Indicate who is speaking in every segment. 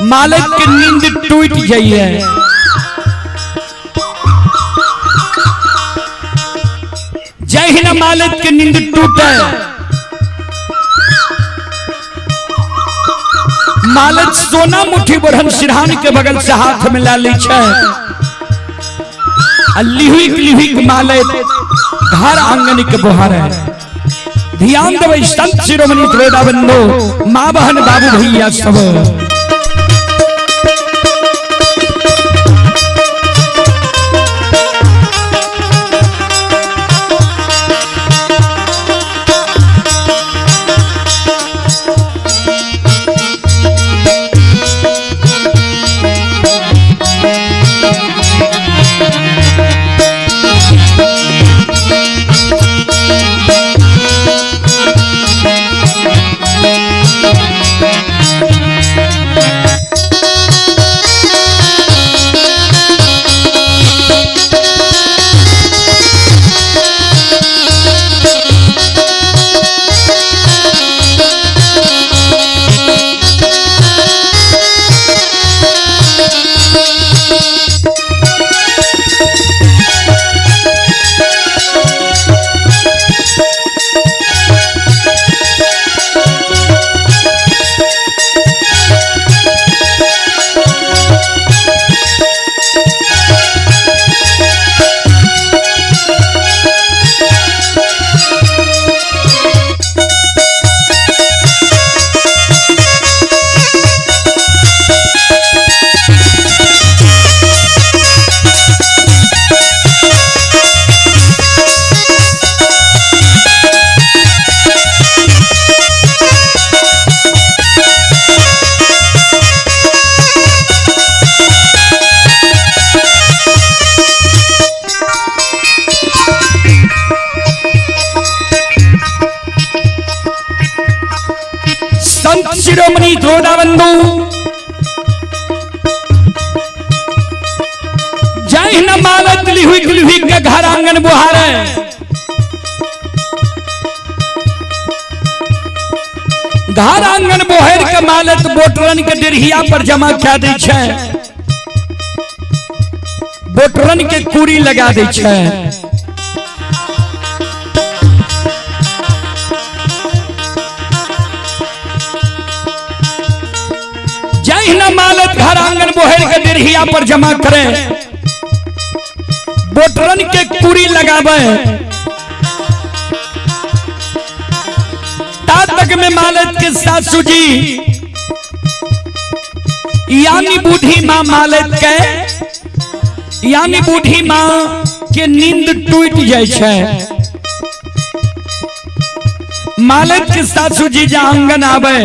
Speaker 1: मालिक के नींद टूट जाइए। जय हिंद मालिक के नींद टूटे, मालिक सोना मुट्ठी बढ़न सिरहान के बगल से हाथ मिला ली छे। लिहुक लिहुक मालिक घर आंगन के बुहार है। ध्यान देवे संत शिरोमणि त्रोदा बंधु माँ बहन बाबू भैया सब। संत शिरोमणि बंधु जय न मालत लिहुक लिहुक के घर आंगन बुहार घर आंगन बोहर के मालत बोटरन के डेरहिया पर जमा कए दै छै, बोटरन के कुरी लगा दै छै। जहिना मालत घर आंगन बोहर के डेरहिया पर जमा करे, बोटरन के कुरी लगावे, ता तक में मालत के सासू जी यानी बूढ़ी माँ मालत के यानी बूढ़ी माँ के नींद टूट जाय छै। मालत के सासू जी जा आंगन आवे,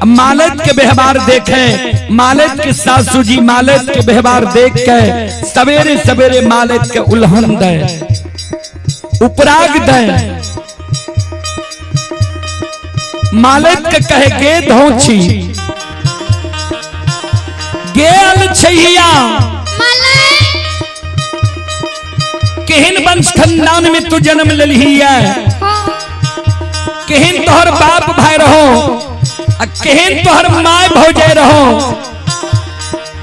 Speaker 1: मालत के व्यवहार देखे, मालत के सासू जी मालत के व्यवहार देख के सवेरे सवेरे मालत के उल्हन दे, उपराग दे। मालत के कहे गे धोछी गेल छैया, केहन वंश खानदान में तू जन्म लेलही है, केहन तोहर बाप भाई रहो आ केहन तोहर my भौजाई रहो,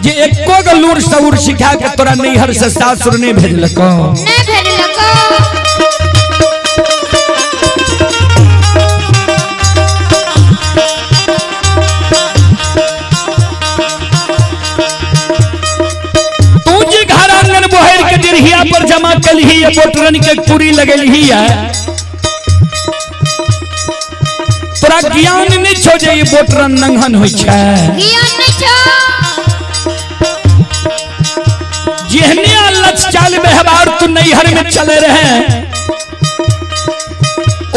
Speaker 1: जे एको गो लूर सऊर सिखा के तोरा नैहर से सासुर नहीं भेजलको।
Speaker 2: नहीं भेजलको।
Speaker 1: तू जे घर आंगन बोहर के डेरहिया पर जमा कलही है, बोटरन के कुरी लगलही है, तोरा ज्ञान नहीं छो जे ई बोटरन नंगहन होई छै।
Speaker 2: ज्ञान नहीं छो।
Speaker 1: जेहने अलग चाल व्यवहार तू नैहर में चले रहे,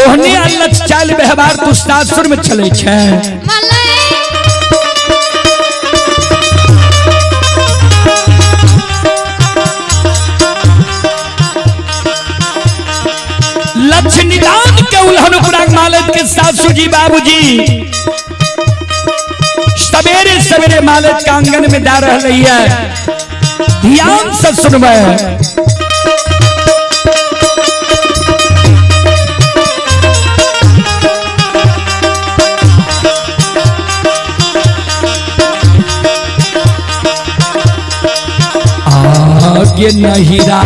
Speaker 1: ओहने अलग चाल व्यवहार तू सासुर में चले छै। लक्ष्य निदान के उल्हन उपराग मालत के सासू जी बाबूजी सवेरे सवेरे मालत के आंगन में जा रही है। ध्यान से सुनबे। गे नहिरा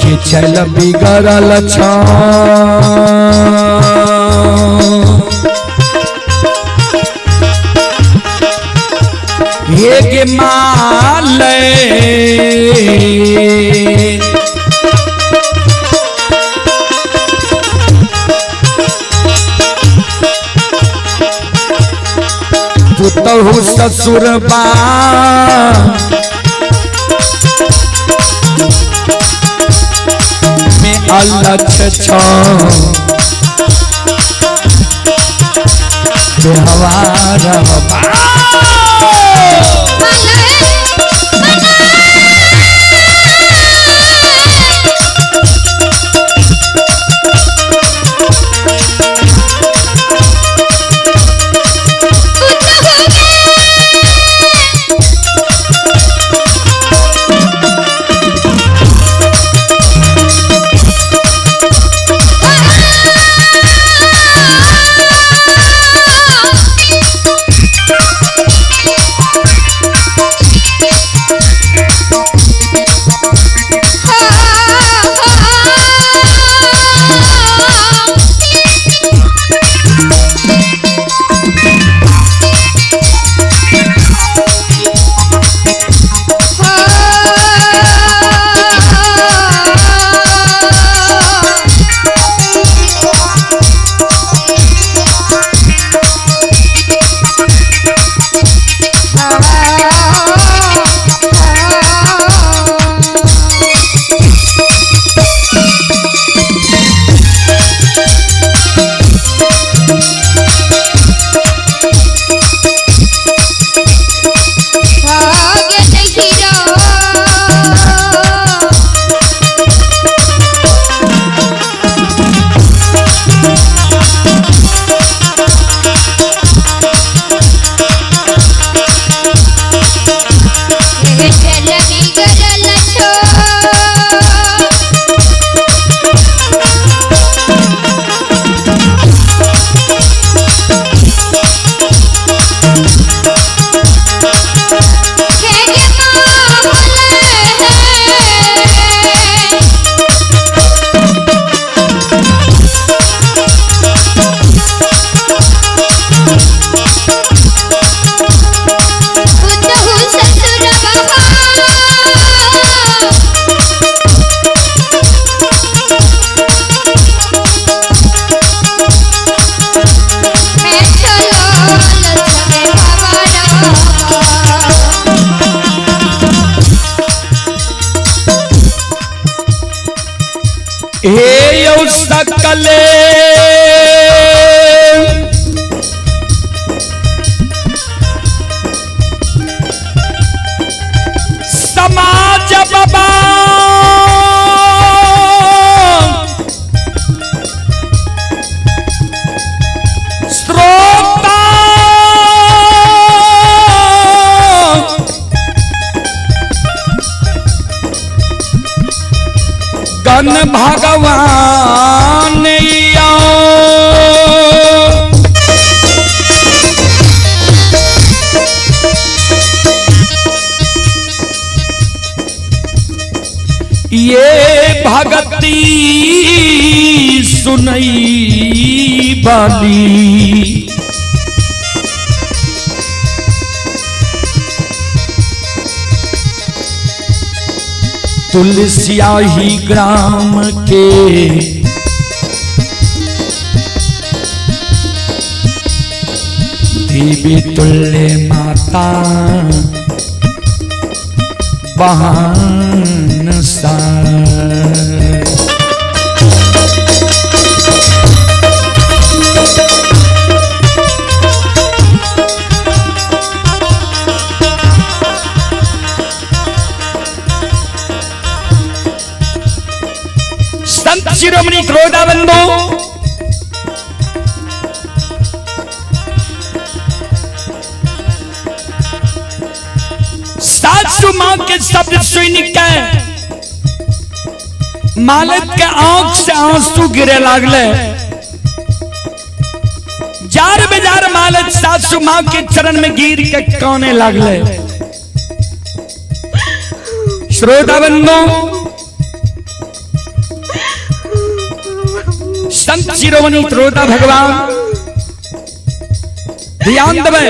Speaker 1: के चल बिगड़ल छ हे गे माले। पुतहु ससुर बा में अलछ छ व्यवहार बा। हे यौ सकले समाज बाबा श्रोता गण भगवान या। ये भगती सुनई बाली तुलसिया ही ग्राम के देवी तुल्य माता बहान सा। संत शिरोमणि क्रोधाबंधु सासू मां के शब्द सुन के मालिक के आंख से आंसू गिरे लागले। जार बेजार मालिक सासू माँ के चरण में गिर के काने लागले। श्रोता बंधु, संत शिरोमणि त्रोता भगवान ध्यान देवे।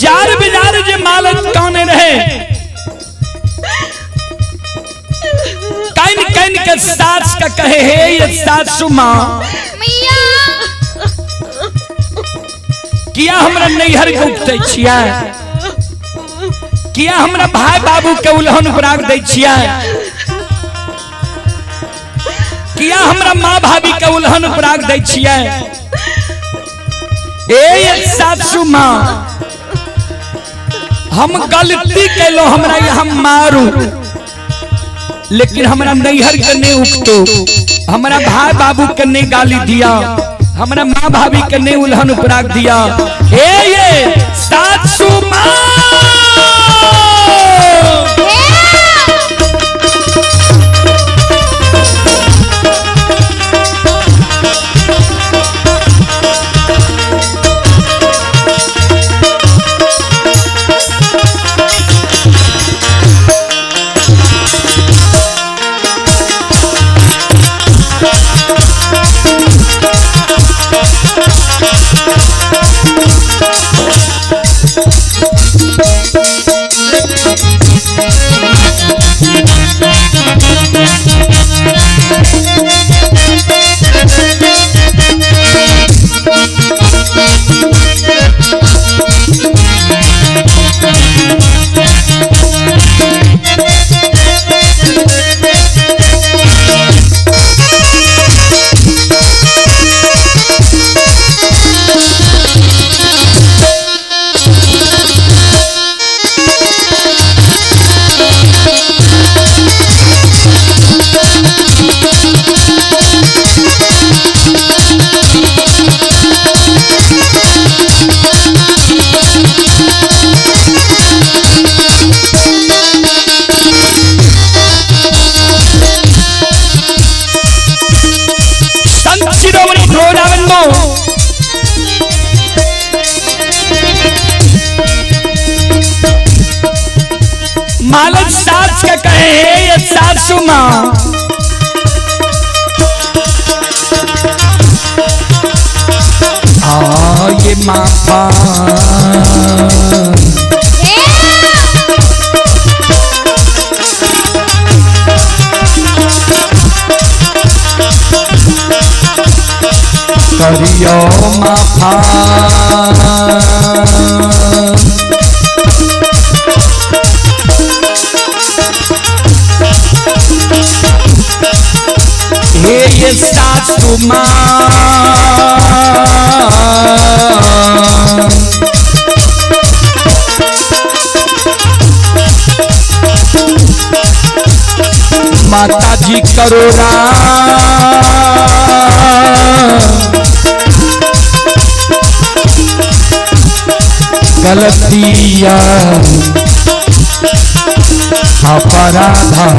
Speaker 1: जार बेजार जे मालिक काने रहे, can can के सास का कहे, हे ये सासू माँ,
Speaker 2: मैया,
Speaker 1: किया हमरा नैहर के उपटै छियै, किया हमरा भाई बाबू के उल्हन उपराग दै छियै, किया हमरा माँ भाभी के उल्हन उपराग दै छियै। ए सासू माँ, हम गलती केलो, हमरा यहाँ मारू, लेकिन हमरा नैहर के नहीं उठतो, हमरा भाई बाबू के नहीं गाली दिया, हमरा माँ भाभी के नहीं उल्हन उपराग दिया। हे ये सासू माँ, संत शिरोमणि ध्रुवरावंदो, मालक सास का कहे, हे ये सासू माँ, आ ये माँ, करियो माफा, हे ये सासू माँ, माता जी करो राम, गलतिया अपराध।
Speaker 2: हाँ।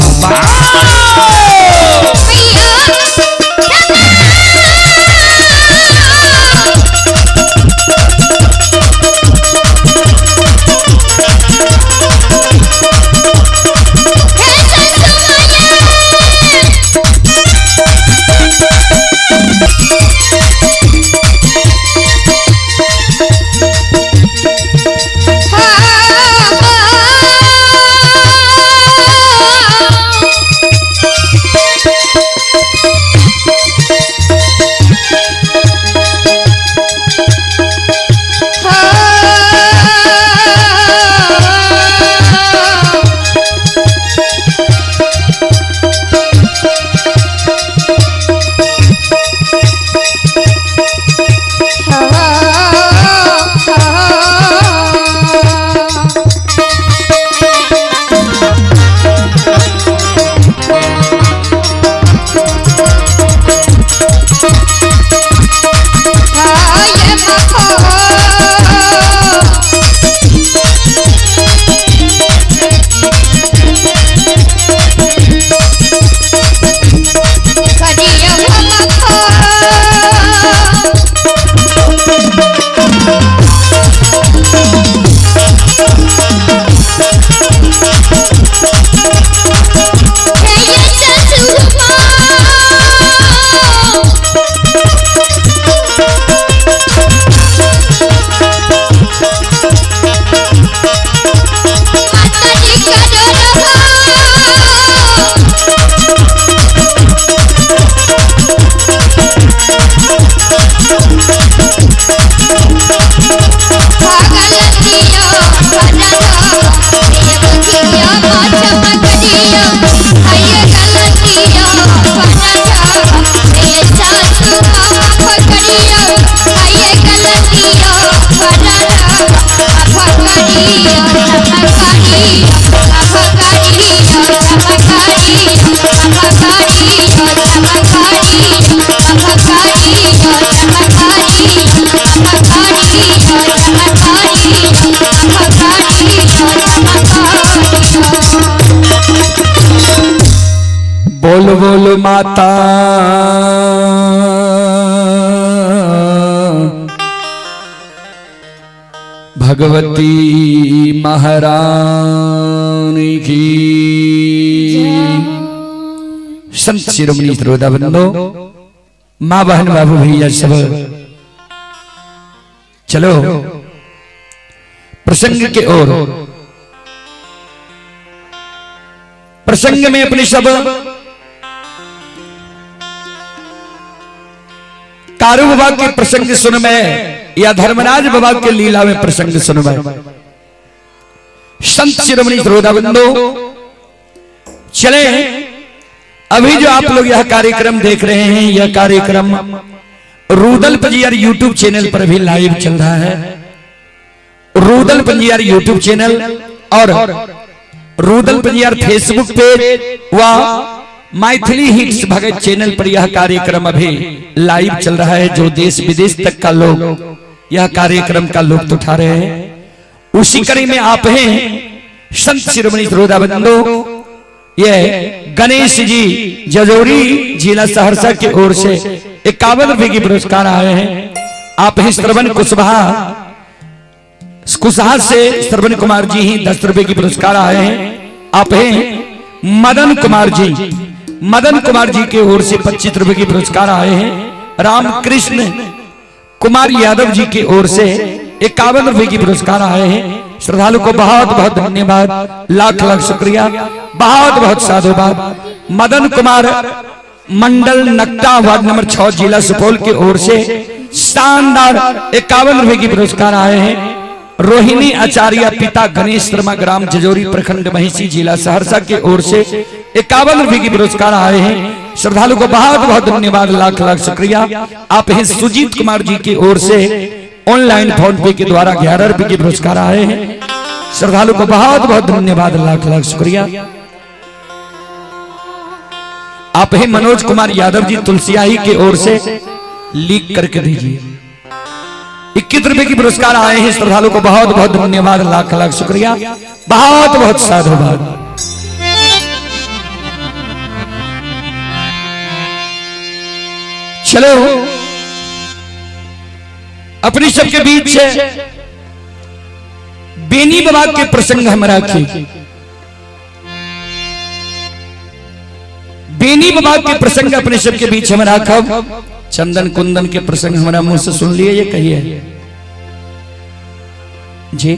Speaker 1: बोल बोल माता भगवती महारानी की। संत शिरोमणि श्रोता बंधो, माँ बहन बाबू भैया सब, चलो प्रसंग के ओर। प्रसंग में अपने सब कारू बाबा के प्रसंग सुनवे या धर्मराज बाबा के लीला में प्रसंग सुनवे। संत शिरोमणि श्रोता बंधो, चले अभी जो आप लोग यह कार्यक्रम देख रहे हैं, यह कार्यक्रम रूदल पंजियार यूट्यूब चैनल पर भी लाइव चल रहा है। रूदल पंजियार यूट्यूब चैनल और रूदल पंजियार फेसबुक पेज व मैथिली हिट्स भगत चैनल पर यह कार्यक्रम अभी लाइव चल रहा है। जो देश विदेश तक का लोग यह कार्यक्रम का लुत्फ उठा रहे हैं, उसी कड़ी में आप हैं संत शिरोमणि श्रोता बंधो, ये गणेश जी जजौरी जिला सहरसा की ओर से 51 रुपए की पुरस्कार आए हैं। आप हैं श्रवण कुशवाहा कुशहा से श्रवण कुमार जी ही 10 रुपए की पुरस्कार आए हैं। आप हैं मदन कुमार जी, मदन कुमार जी की ओर से 25 रुपए की पुरस्कार आए हैं। रामकृष्ण कुमार यादव जी की ओर से 51 रुपए की पुरस्कार आए हैं। श्रद्धालु को बहुत बहुत धन्यवाद, लाख लाख शुक्रिया, बहुत बहुत साधुवाद। मदन कुमार मंडल नकटा वार्ड नंबर 6 जिला सुपौल की ओर से शानदार 51 रुपए की पुरस्कार आए हैं। रोहिणी आचार्य पिता गणेश शर्मा ग्राम जजोरी प्रखंड महिषी जिला सहरसा की ओर से 51 रुपए की पुरस्कार आए हैं। श्रद्धालु को बहुत बहुत धन्यवाद, लाख लाख शुक्रिया। आप हैं सुजीत कुमार जी की ओर से ऑनलाइन फोन पे के द्वारा 11 रुपए के पुरस्कार आए हैं। श्रद्धालु को बहुत बहुत धन्यवाद, लाख लाख शुक्रिया। आप हैं मनोज कुमार यादव जी तुलसियाही की ओर से लीक करके दीजिए 21 रुपए की पुरस्कार आए हैं। श्रद्धालु को बहुत बहुत धन्यवाद, लाख लाख शुक्रिया, बहुत बहुत साधुवाद। चलो अपनी सबके बीच बेनी बाबा के प्रसंग हम रखे। बेनी बाबा के प्रसंग अपने सबके बीच हम राखब। चंदन कुंदन के प्रसंग हमारा मुंह से सुन लिए, ये कहिए जी।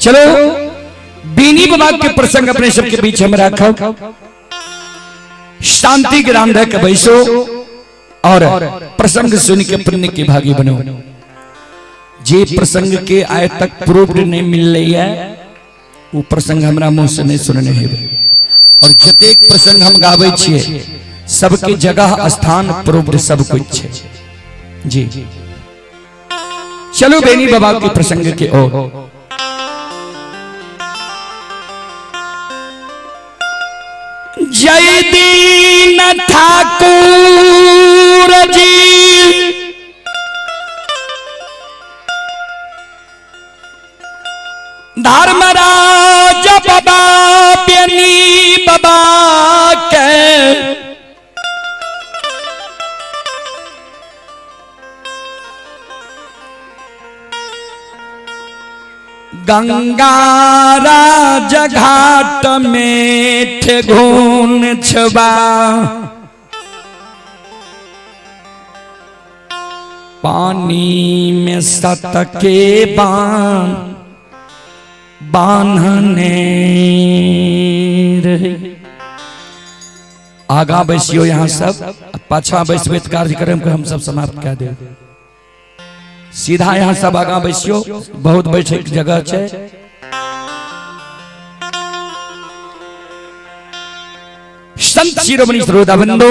Speaker 1: चलो बेनी बाबा के प्रसंग अपने सबके बीच हम राखब। शांति ग्राम के बैसो और प्रसंग सुन के पुण्य के भागी बनो। जे प्रसंग के आय तक प्रूफ नहीं मिल रही है, वो प्रसंग हमरा मुंह से नहीं सुनने है। और जतेक प्रसंग हम गावे छिए, सबके जगह स्थान प्रूफ सब कुछ है जी। चलो बेनी बाबा के प्रसंग के ओर। जय दीन ठाकुर जी धर्मराज बाबा बेनी बाबा के गंगा राज घाट में ठेघुन छबा पानी में सत के बांध बांधने रहे। आगा बैसियो यहाँ सब, पाछा बैसबे तऽ कार्यक्रम के हम सब समाप्त कह दे। सीधा यहाँ सब आगा बैसियो, बहुत बैठे के जगह छै। संत शिरोमणि श्रोता बंधु,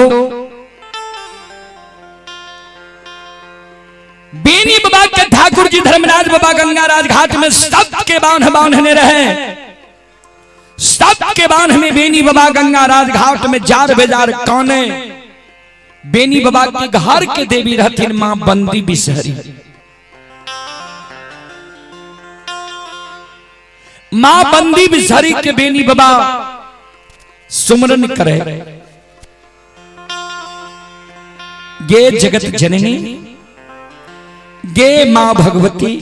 Speaker 1: बेनी बाबा के ठाकुर जी धर्मराज बाबा गंगाराज घाट में सबके बांध बांधने रहे। सबके बांध में बेनी बाबा गंगाराज घाट में जार बेजार काने। बेनी बाबा के घर के देवी रहथिन मां बंदी बिसहरी। मां बंदी बिसहरी के बेनी बाबा सुमरन करे। गे जगत जननी, गे मां भगवती,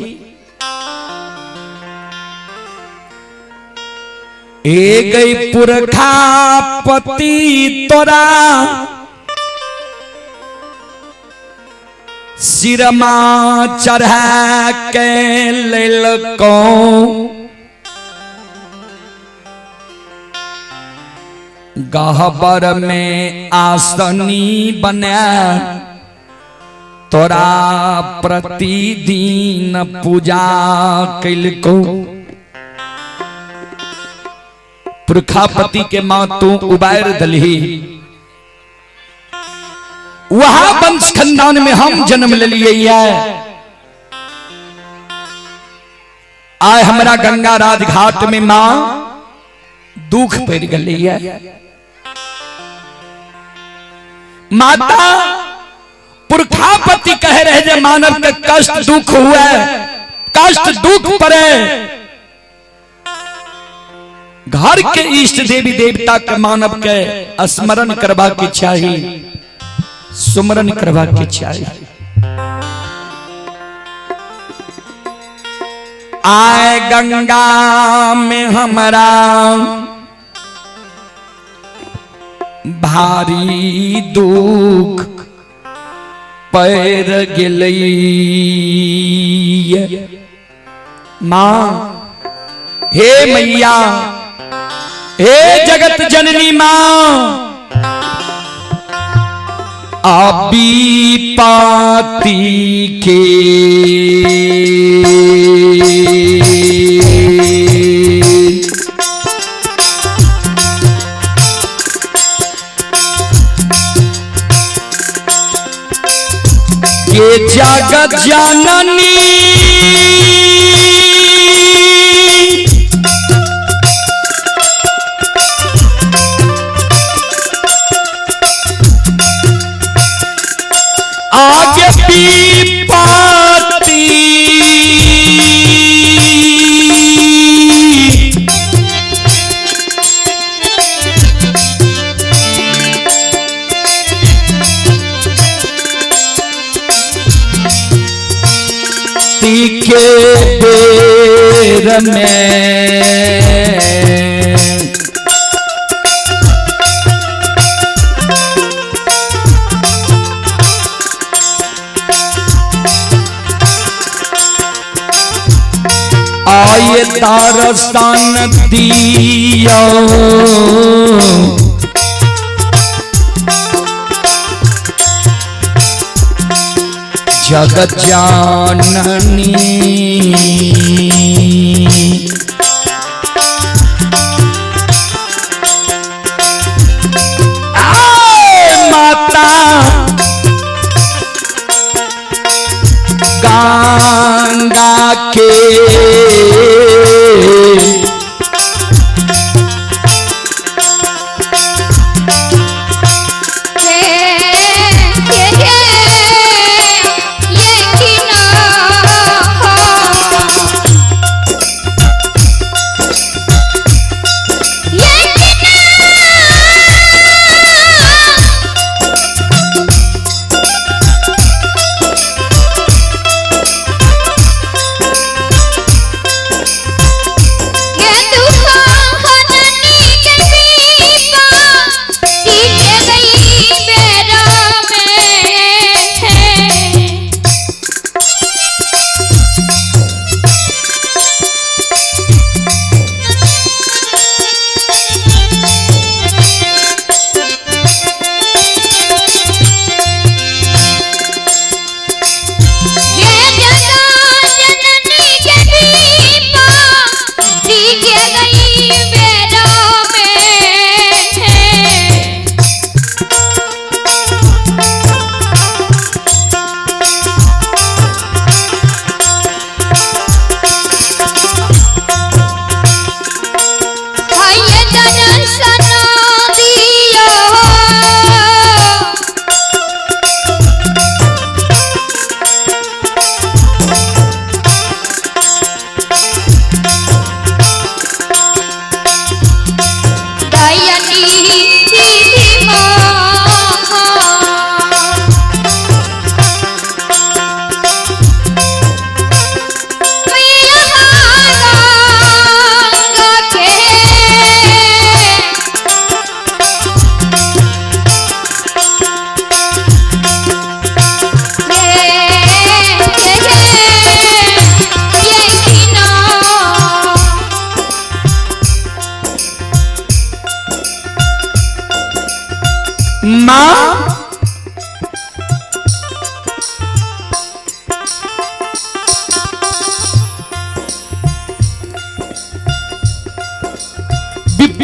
Speaker 1: ए गई पुरखा पति तोरा सिरमा चढ़ा के लेलको, गहबर में आसनी बना तोरा प्रतिदिन पूजा कैलको। पुरखापति के मां तू उबार दलही, वहां वंश खानदान में हम जन्म ले लिए। आय हमरा गंगा राज घाट में मां दुख पड़ गई है। माता पुरखापति कह रहे जे मानव के कष्ट दुख हुआ, कष्ट दुख पड़े, घर के इष्ट देवी देवता के मानव के स्मरण करवा के चाहिए, सुमरन करवा के चाहिए। आए गंगा में हमरा भारी दुख पैर गेलै। मां हे मैया, हे जगत जननी मां, आबी पाती के के जगत जननी आगे पीपाती के बेर में आए दर्शन दियो, जगत जननी। माता गंगा के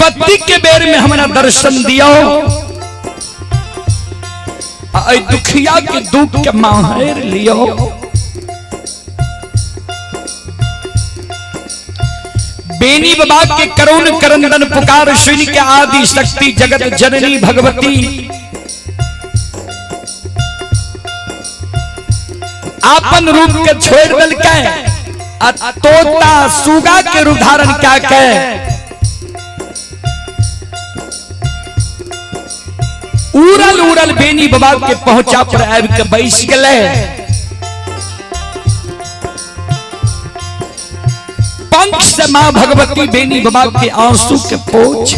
Speaker 1: विपत्ति के बेर में हमरा दर्शन दियो, आ एहि दुखिया के दुख के माहेर लियो। बेनी बाबा के करुण करंदन पुकार सुन के आदि शक्ति जगत जननी भगवती आपन रूप के छोड़ दल के आ तोता सुगा के रूप धारण क्या के उड़ल उड़ल बेनी बाबा के पहुंचा पर आबि के बैस गए। पंख से मां भगवती बेनी बाबा के आंसू के पोछ।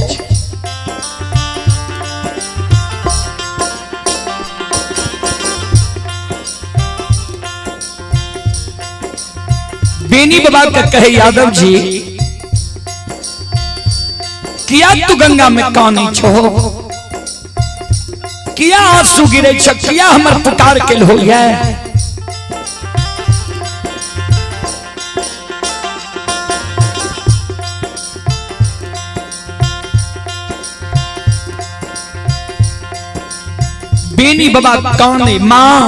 Speaker 1: बेनी बाबा के कहे यादव जी किया तू गंगा में कानी छो, किया आंसू गिरे छ, किया हमर पुकार के हो गया। बेनी बाबा काने मां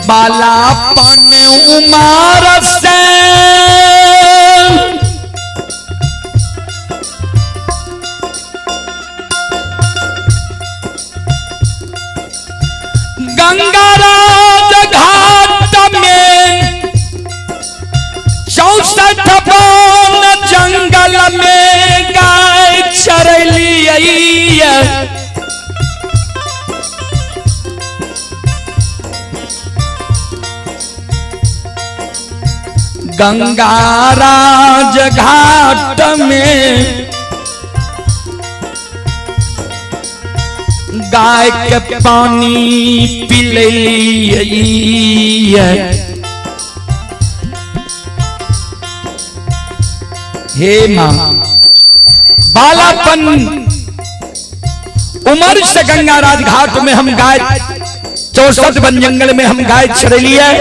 Speaker 1: बालापन उमार से गंगा राज घाट में 64 वन जंगल में गाय चरलियै। गंगा राज घाट में गाय के पानी पिलैयै। हे मां, बालापन उम्र से गंगा राज घाट में हम गाय 64 वन जंगल में हम गाय चरलियै,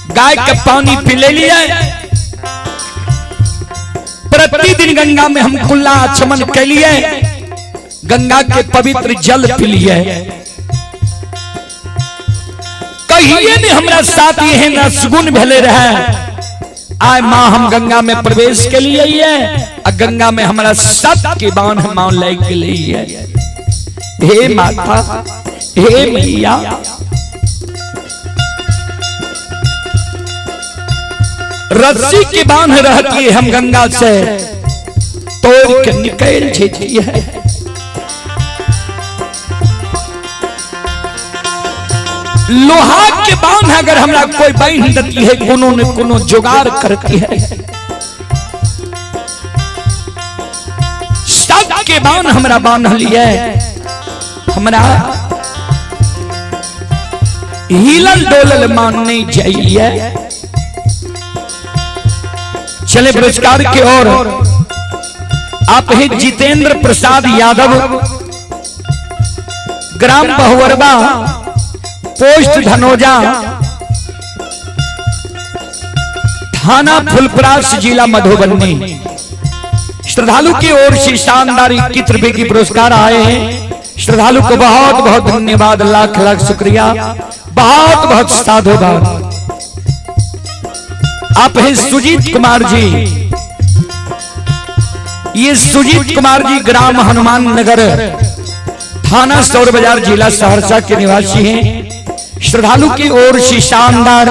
Speaker 1: गाय के पानी पी लिए। प्रतिदिन गंगा में हम कुल्ला आचमन के लिए गंगा के पवित्र जल पी लिए। कहिए ने हमरा साथ एहन असगुन भेले रहे, आय मां हम गंगा में प्रवेश के लिए आ गंगा में हमरा सत के बांध मां लग गेलै। हे माता, हे मैया, रस्सी के बांध रहती है हम गंगा से तोड़ के निकल जाती है। लोहा के बांध अगर हमरा कोई बांध देती है, कोनो ने कोनो जुगाड़ करती है। सब के बांध हमरा बांध लिए, हमरा हिलल डोलल मान नहीं जाइए। चले पुरस्कार के ओर। आप ही जितेंद्र प्रसाद यादव, ग्राम बहुअरबा, पोस्ट धनोजा, थाना फुलपरास, जिला मधुबनी। श्रद्धालु की ओर से शानदार 21 रुपए की पुरस्कार आए हैं। श्रद्धालु को बहुत बहुत धन्यवाद, लाख लाख शुक्रिया, बहुत बहुत साधुवाद। आप हैं सुजीत कुमार जी, ये सुजीत कुमार जी ग्राम हनुमान नगर, थाना सौर बाजार, जिला सहरसा के निवासी हैं। श्रद्धालु की ओर से शानदार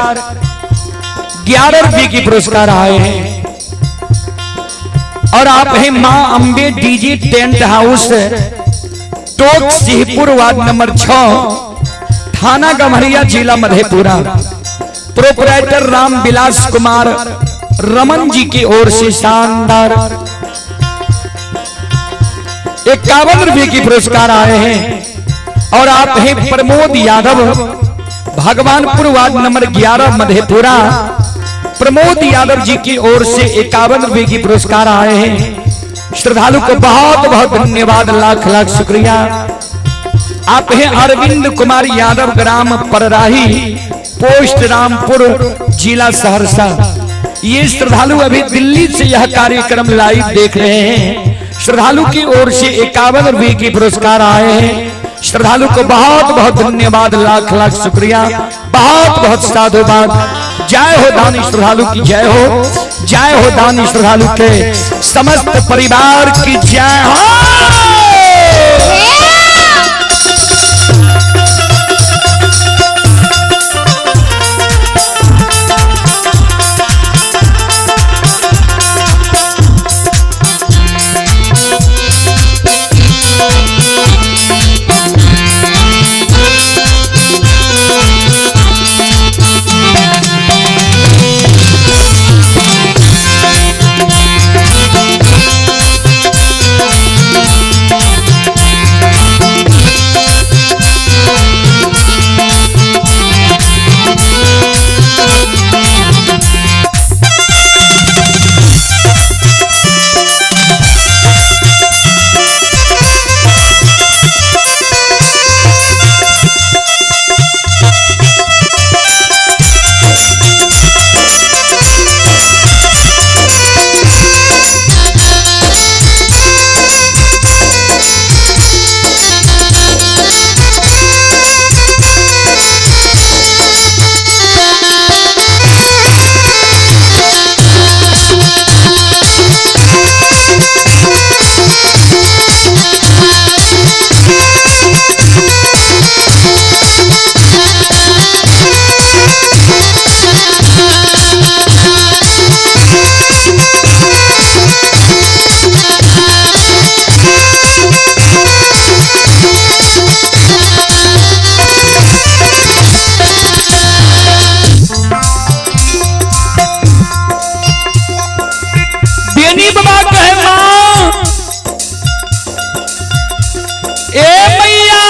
Speaker 1: 11 रुपए की पुरस्कार आए हैं। और आप हैं मां अम्बे डीजे टेंट हाउस, टोक सिंहपुर, वार्ड नंबर 6, थाना गम्हरिया, जिला मधेपुरा। प्रोपराइटर राम विलास कुमार रमन जी की ओर से शानदार 51 रुपए की पुरस्कार आए हैं। और आप हैं प्रमोद यादव, भगवानपुर, वार्ड नंबर 11, मधेपुरा। प्रमोद यादव जी की ओर से 51 रुपए की पुरस्कार आए हैं। श्रद्धालु को बहुत बहुत धन्यवाद, लाख लाख शुक्रिया। आप हैं अरविंद कुमार यादव, ग्राम परराही, पोस्ट रामपुर, जिला सहरसा। ये श्रद्धालु अभी दिल्ली से यह कार्यक्रम लाइव देख रहे हैं। श्रद्धालु की ओर से 51 रुपए की पुरस्कार आए हैं। श्रद्धालु को बहुत बहुत धन्यवाद, लाख लाख शुक्रिया, बहुत बहुत साधुवाद। जय हो दानी श्रद्धालु की जय हो, जय हो दानी श्रद्धालु के समस्त परिवार की जय हो। बेनी बाबा कहे मां, ए मैया,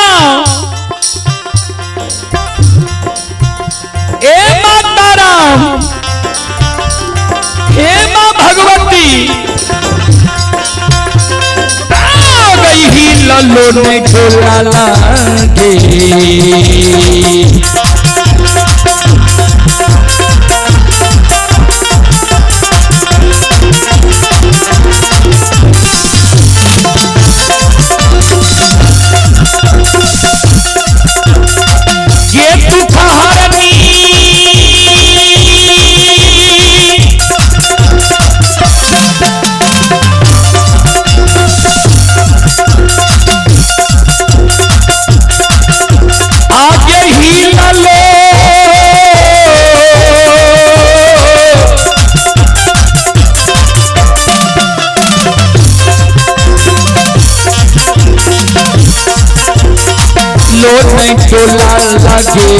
Speaker 1: ए माता राम, हे मां भगवती, आ गई ही ललो ने झोला लागे। ये दुख हरनी आगे ही ललो, लो नहीं टोला लगे।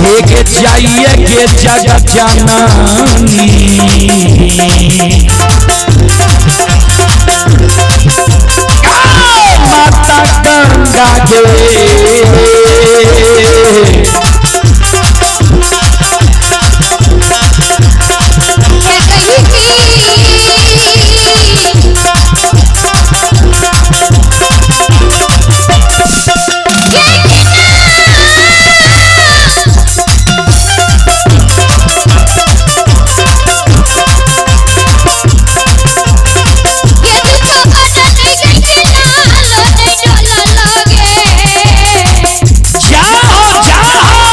Speaker 1: एक जाइए के जग जननी, माता गंगा के। जाओ जाओ।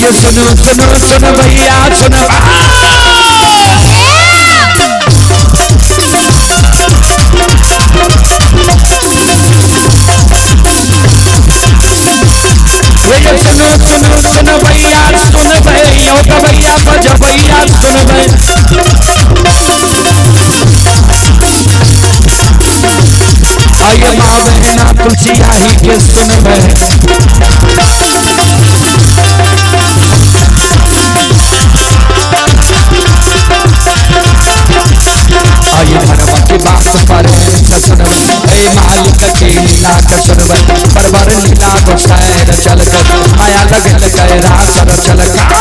Speaker 1: आइए सुनो सुनो सुनो भैया सुनो। सुनो सुनो सुनो भैया सुन भैया भैया बज भैया सुन भैया। आइए माँ बहना तुलसी आही के सुन भै। आइए धर्म की बात पर सुनबै, मालिक के लीला के सुनबै, परवर लीला गोसाई चल कर माया लगल के रास चल कर।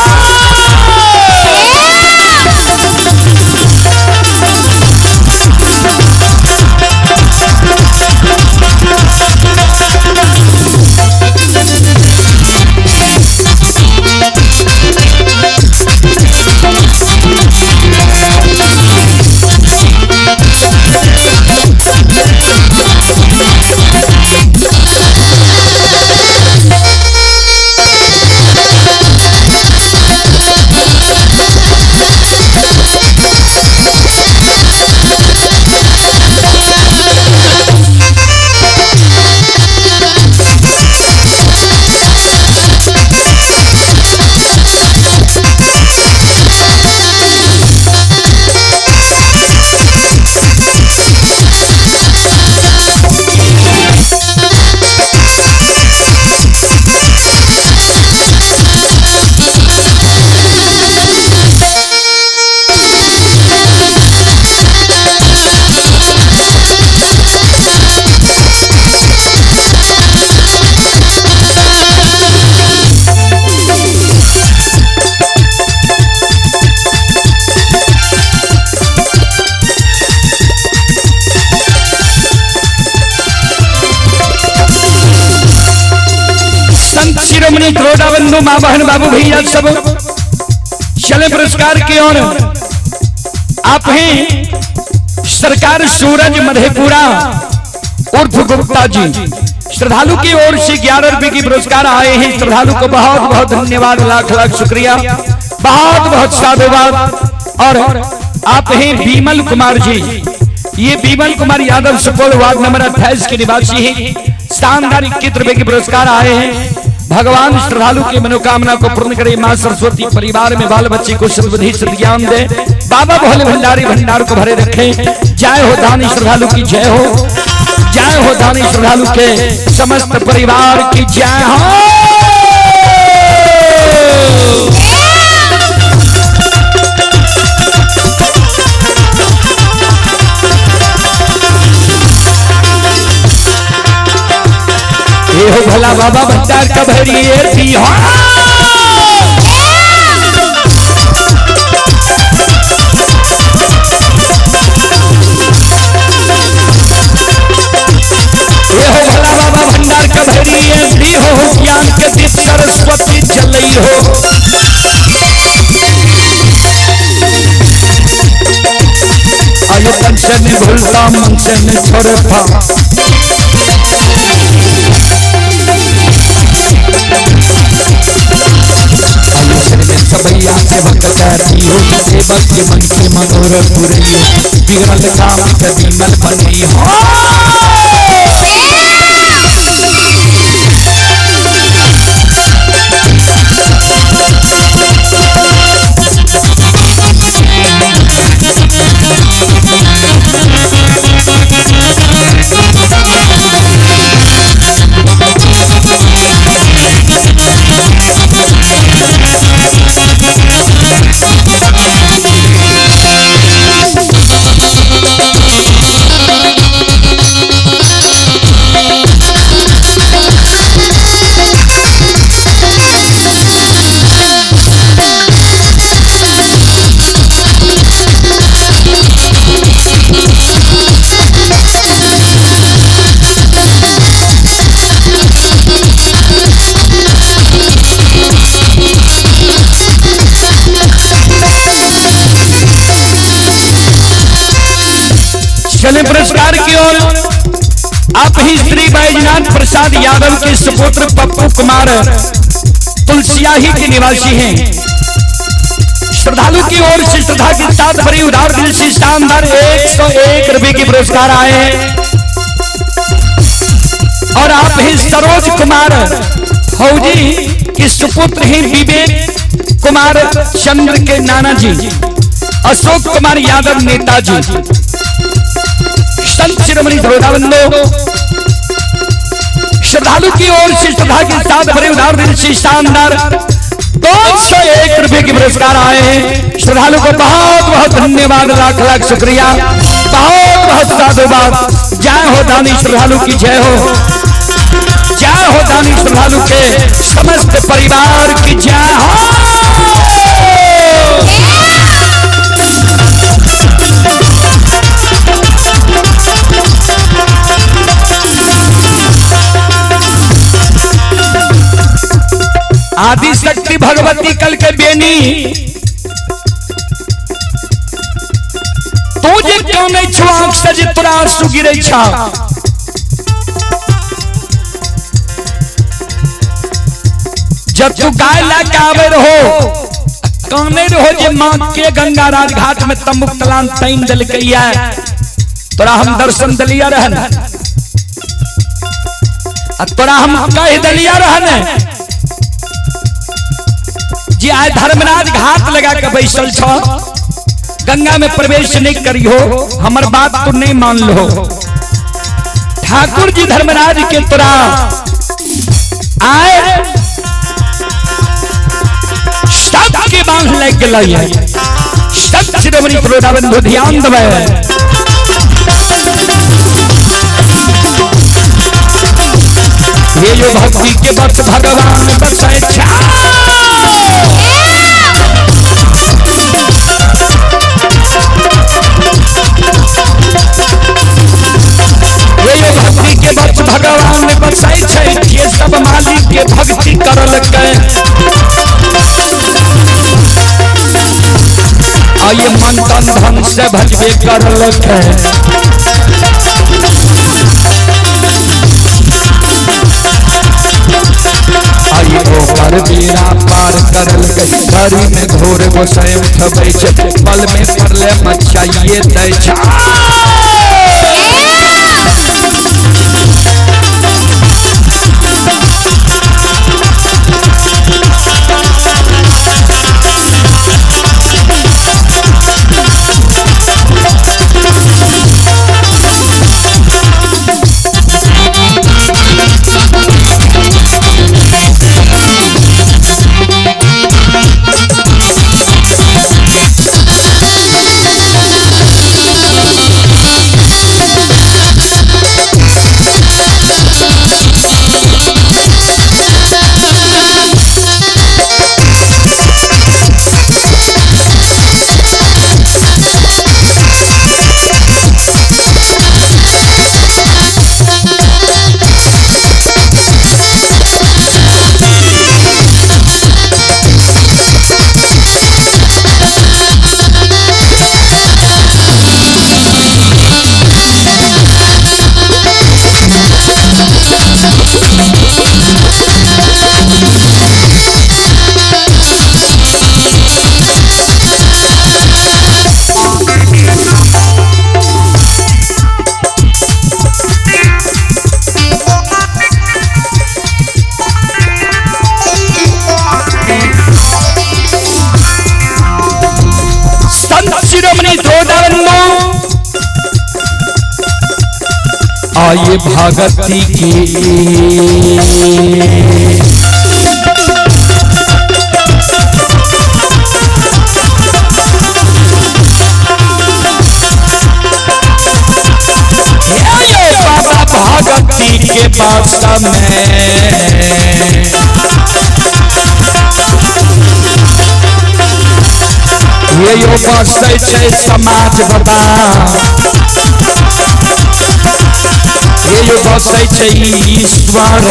Speaker 1: शिरोमणि द्रोड़ा बंधु माँ बहन बाबू भैया सब चले पुरस्कार की ओर। आप हैं सरकार सूरज मधेपुरा उर्फ गुप्ता जी, श्रद्धालु की ओर से 11 रुपए की पुरस्कार आए हैं। श्रद्धालु को बहुत बहुत धन्यवाद, लाख लाख शुक्रिया, बहुत बहुत साधुवाद। और आप हैं बीमल कुमार जी, ये बीमल कुमार यादव सुपौल वार्ड नंबर 28 के निवासी हैं। शानदार 21 रुपए के पुरस्कार आए हैं। भगवान श्रद्धालु की मनोकामना को पूर्ण करे, मां सरस्वती परिवार में बाल बच्चे को सद्बुद्धि सद्ज्ञान दे, बाबा भोले भंडारी भंडार को भरे रखे। जय हो दानी श्रद्धालु की जय हो, जय हो दानी श्रद्धालु के समस्त परिवार की जय हो। ये हो भला बाबा भंडार का भरिए थी हो। ये हो भला बाबा भंडार का भरिए थी हो, ज्ञान के दीप सरस्वती जलई हो। आयो तन से नहीं भूलता मन से नहीं छोड़ता। भैया सेवक करती हो, सेवक के मन के मनोरथ पुरई हो, बिगड़ल काम के विमल बनई हो। चले पुरस्कार की ओर। आप ही श्री बैजनाथ प्रसाद यादव के सुपुत्र पप्पू कुमार तुलसियाही के निवासी हैं। श्रद्धालु की ओर से श्रद्धा के साथ भरी उदार दिल से शानदार 101 रुपए के पुरस्कार आए हैं। और आप ही सरोज कुमार फौजी के सुपुत्र ही विवेक कुमार चंद्र के नाना जी अशोक कुमार यादव नेताजी। संत शिरोमणि श्रोताबंधो, श्रद्धालु की ओर से श्रद्धा के साथ भरे उदार दिल से शानदार 201 रुपए के पुरस्कार आए हैं। श्रद्धालु को बहुत बहुत धन्यवाद, लाख लाख शुक्रिया, बहुत बहुत साधुवाद। जय हो दानी श्रद्धालु की जय हो, जय हो दानी श्रद्धालु के समस्त परिवार की जय हो। आदि शक्ति भगवती कल के बेनी तू जे क्यों नहीं छो आंख से जे तोरा आंसू गिरे छा। जब तू गाय ला के आवे रहो कहने रहो जे मां के गंगा राज घाट में तमुक तलान तैन दिलकैया, तोरा हम दर्शन दिलिया रहन, तोरा हम कह दिलिया रहन जी आय धर्मराज घाट लगा के बैसल छ, गंगा में प्रवेश नहीं करियो, हमर बात तो नहीं मान लो। ठाकुर जी धर्मराज के तोरा आए सब के बांध लग गए। सब शिरोमणि प्रोदाबंधु ध्यान दबे। ये जो भक्ति के बस भगवान बसै छा। ये जो भक्ति के बस भगवान बसै छै, ये सब मालिक के भक्ति करलकै। आइए मन तन धन से भजबे करलकै। आइए ओकर बेड़ा पार करलकै, घड़ी में घोर गोसाई उठबै छै, पल में परले मचाइए दै छै। आइए भगती की बाबा भगती के पास में ये यो बसै छै समाज बाबा, ये यो बसै छै ईश्वर।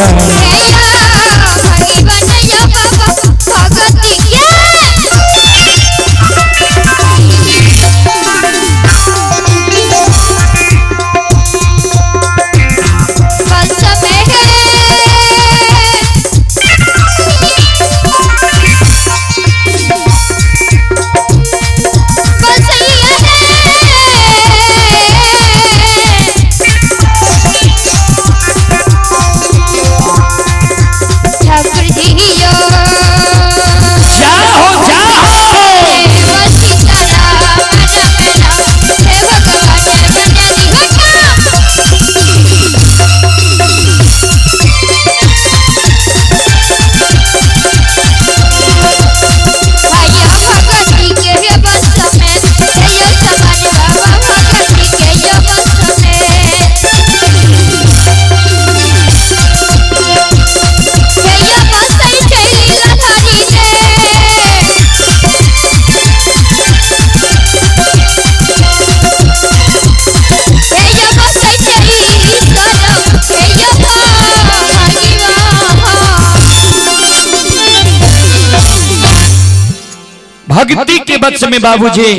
Speaker 1: भक्ति के वश में बाबूजी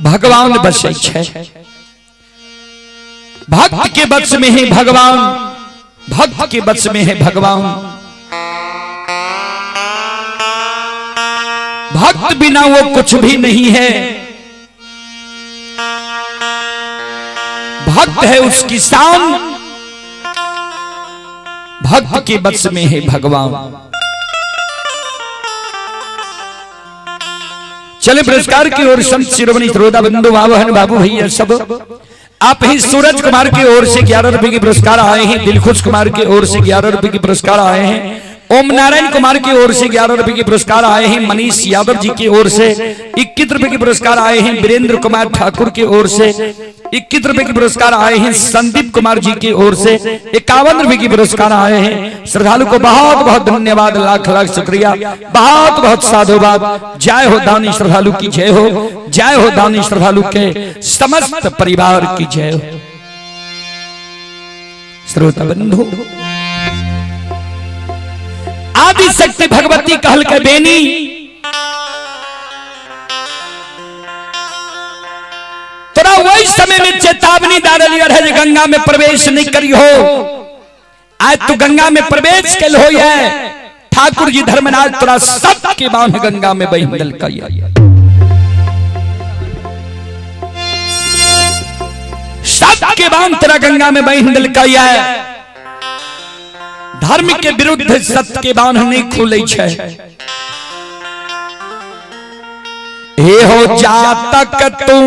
Speaker 1: भगवान बसै छै। भक्त के वश में है भगवान, भक्त के वश में है भगवान। भक्त बिना वो कुछ भी नहीं है। भक्त है उसकी शान, भक्त के वश में है भगवान। चले पुरस्कार की ओर संत शिरोमणि श्रोता बंधु बाबू बाबू भैया सब आप ही सूरज कुमार की ओर से 11 रुपए के पुरस्कार आए हैं। दिलखुश कुमार की ओर से 11 रुपए के पुरस्कार आए हैं। ओम नारायण कुमार की ओर से 11 रुपए के पुरस्कार आए हैं। मनीष यादव जी की ओर से 21 रुपए के पुरस्कार आए हैं। वीरेंद्र कुमार ठाकुर की ओर से 21 रुपए के पुरस्कार आए हैं। संदीप कुमार जी की ओर से 51 रुपए के पुरस्कार आए हैं। श्रद्धालु को बहुत बहुत धन्यवाद, लाख लाख शुक्रिया, बहुत बहुत साधुवाद। जय हो दानी श्रद्धालु की जय हो, जय हो दानी श्रद्धालु के समस्त परिवार की जय हो। श्रोता बंधु, आदि शक्ति भगवती कहल के बेनी तोरा वही समय में चेतावनी दे रही रहे जे गंगा में प्रवेश नहीं करी हो। आज तू गंगा में प्रवेश कल हो है, ठाकुर जी धर्मराज तोरा सब के बांध गंगा में बही दिलकै। सब के बांध तोरा गंगा में बही दिलकै। धर्म के विरुद्ध सत्य के बांध नहीं खुले छै। हे हो जातक तू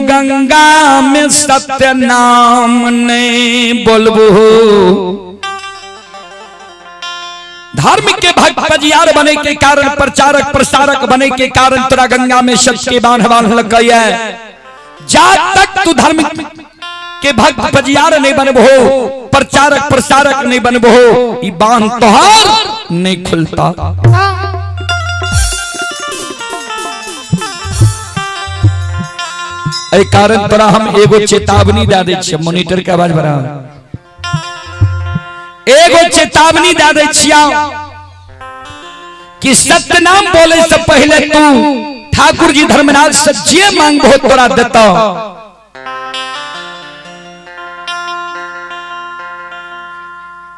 Speaker 1: गंगा में सत्य नाम नहीं बोलबू। धर्म के भक्त पजियार बने के कारण, प्रचारक प्रसारक बने के कारण तोरा गंगा में सत्य के बांध बांध लग गई है। जा तक तू धर्म के भक्त पजियार नहीं बनबो, प्रचारक प्रसारक नहीं बनबो, ई बांध तोहार नहीं खुलता। एहि कारण तोरा हम एगो चेतावनी दे दै छियै। मोनिटर के आवाज बढ़ा। एगो चेतावनी दे दै छियै कि सत्यनाम बोले से पहले तू ठाकुर जी धर्मराज से जे मांगबो तोरा देता।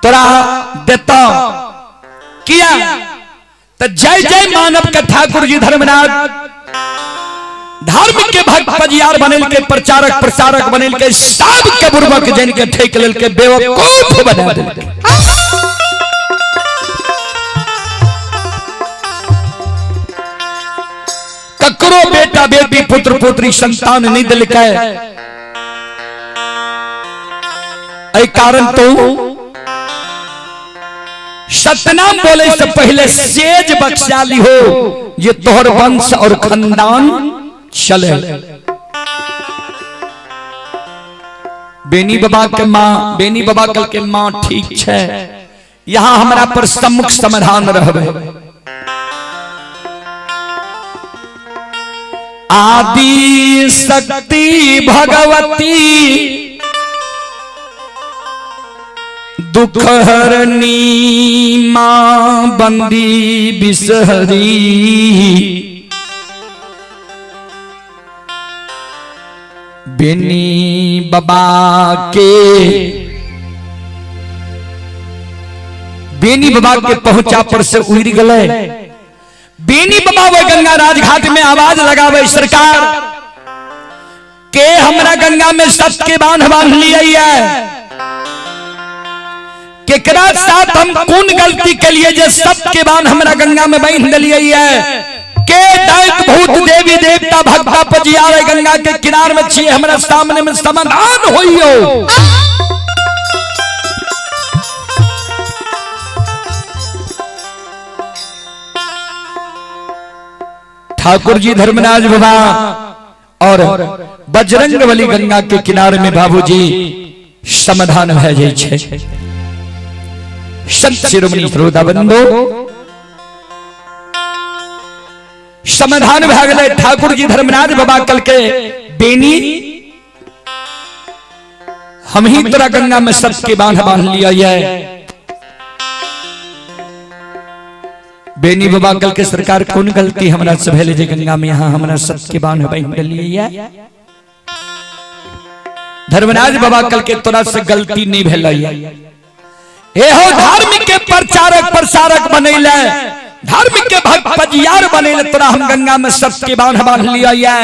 Speaker 1: तोरा देता किया तो जय जय मानव के ठाकुर जी धर्मराज धर्म के भक्त पजियार बनेल के, प्रचारक प्रसारक बनेल के, सब के बुर्बक जन के ठेक लेल के बेवकूफ बना देल के। ककरो बेटा बेटी पुत्र पुत्री संतान नहीं दिलकै, एहि कारण तो सतनाम बोले से पहले सेज बख्शा ली हो ये तोहर वंश और खानदान चले। बेनी बाबा के माँ, बेनी बाबा कल के माँ ठीक छे, यहाँ हमरा पर सम्मुख समाधान रहबे। आदि शक्ति भगवती दुख हरनी माँ बंदी बिसहरी, बेनी बाबा के बेनी बाबा के पहुंचा पर से उड़ गए। बेनी बाबा वो गंगा राजघाट में आवाज लगावे, सरकार के हमरा गंगा में सत के बांध बांध लिया है, केकरा साथ हम कौन गलती के लिए जे सत के बांध हमरा गंगा में बांध दिलिए है, के दैत भूत देवी देवता भक्ता पजियारे गंगा के किनार में छिए, हमरा सामने में समाधान होइयो। ठाकुर जी धर्मराज बाबा और बजरंग बली गंगा के किनारे में बाबूजी समाधान भए जाइ छै। संत शिरोमणि श्रोता बंधु समाधान भए गेलै। ठाकुर जी धर्मराज बाबा कल के बेनी हम ही तोरा गंगा में सबके बांध बांध लिया है। बेनी बाबा कल के सरकार कोन गलती हमरा से भेल जे गंगा में यहाँ हमरा सत्य के बान्ह बान्हि देलियै। धर्मराज बाबा कल के तोरा से गलती नहीं भेलै। एहो धर्म के प्रचारक प्रसारक बनैले, धर्म के भक्त पजियार बनैले, तोरा हम गंगा में सत्य के बान्ह बान्ह लियै।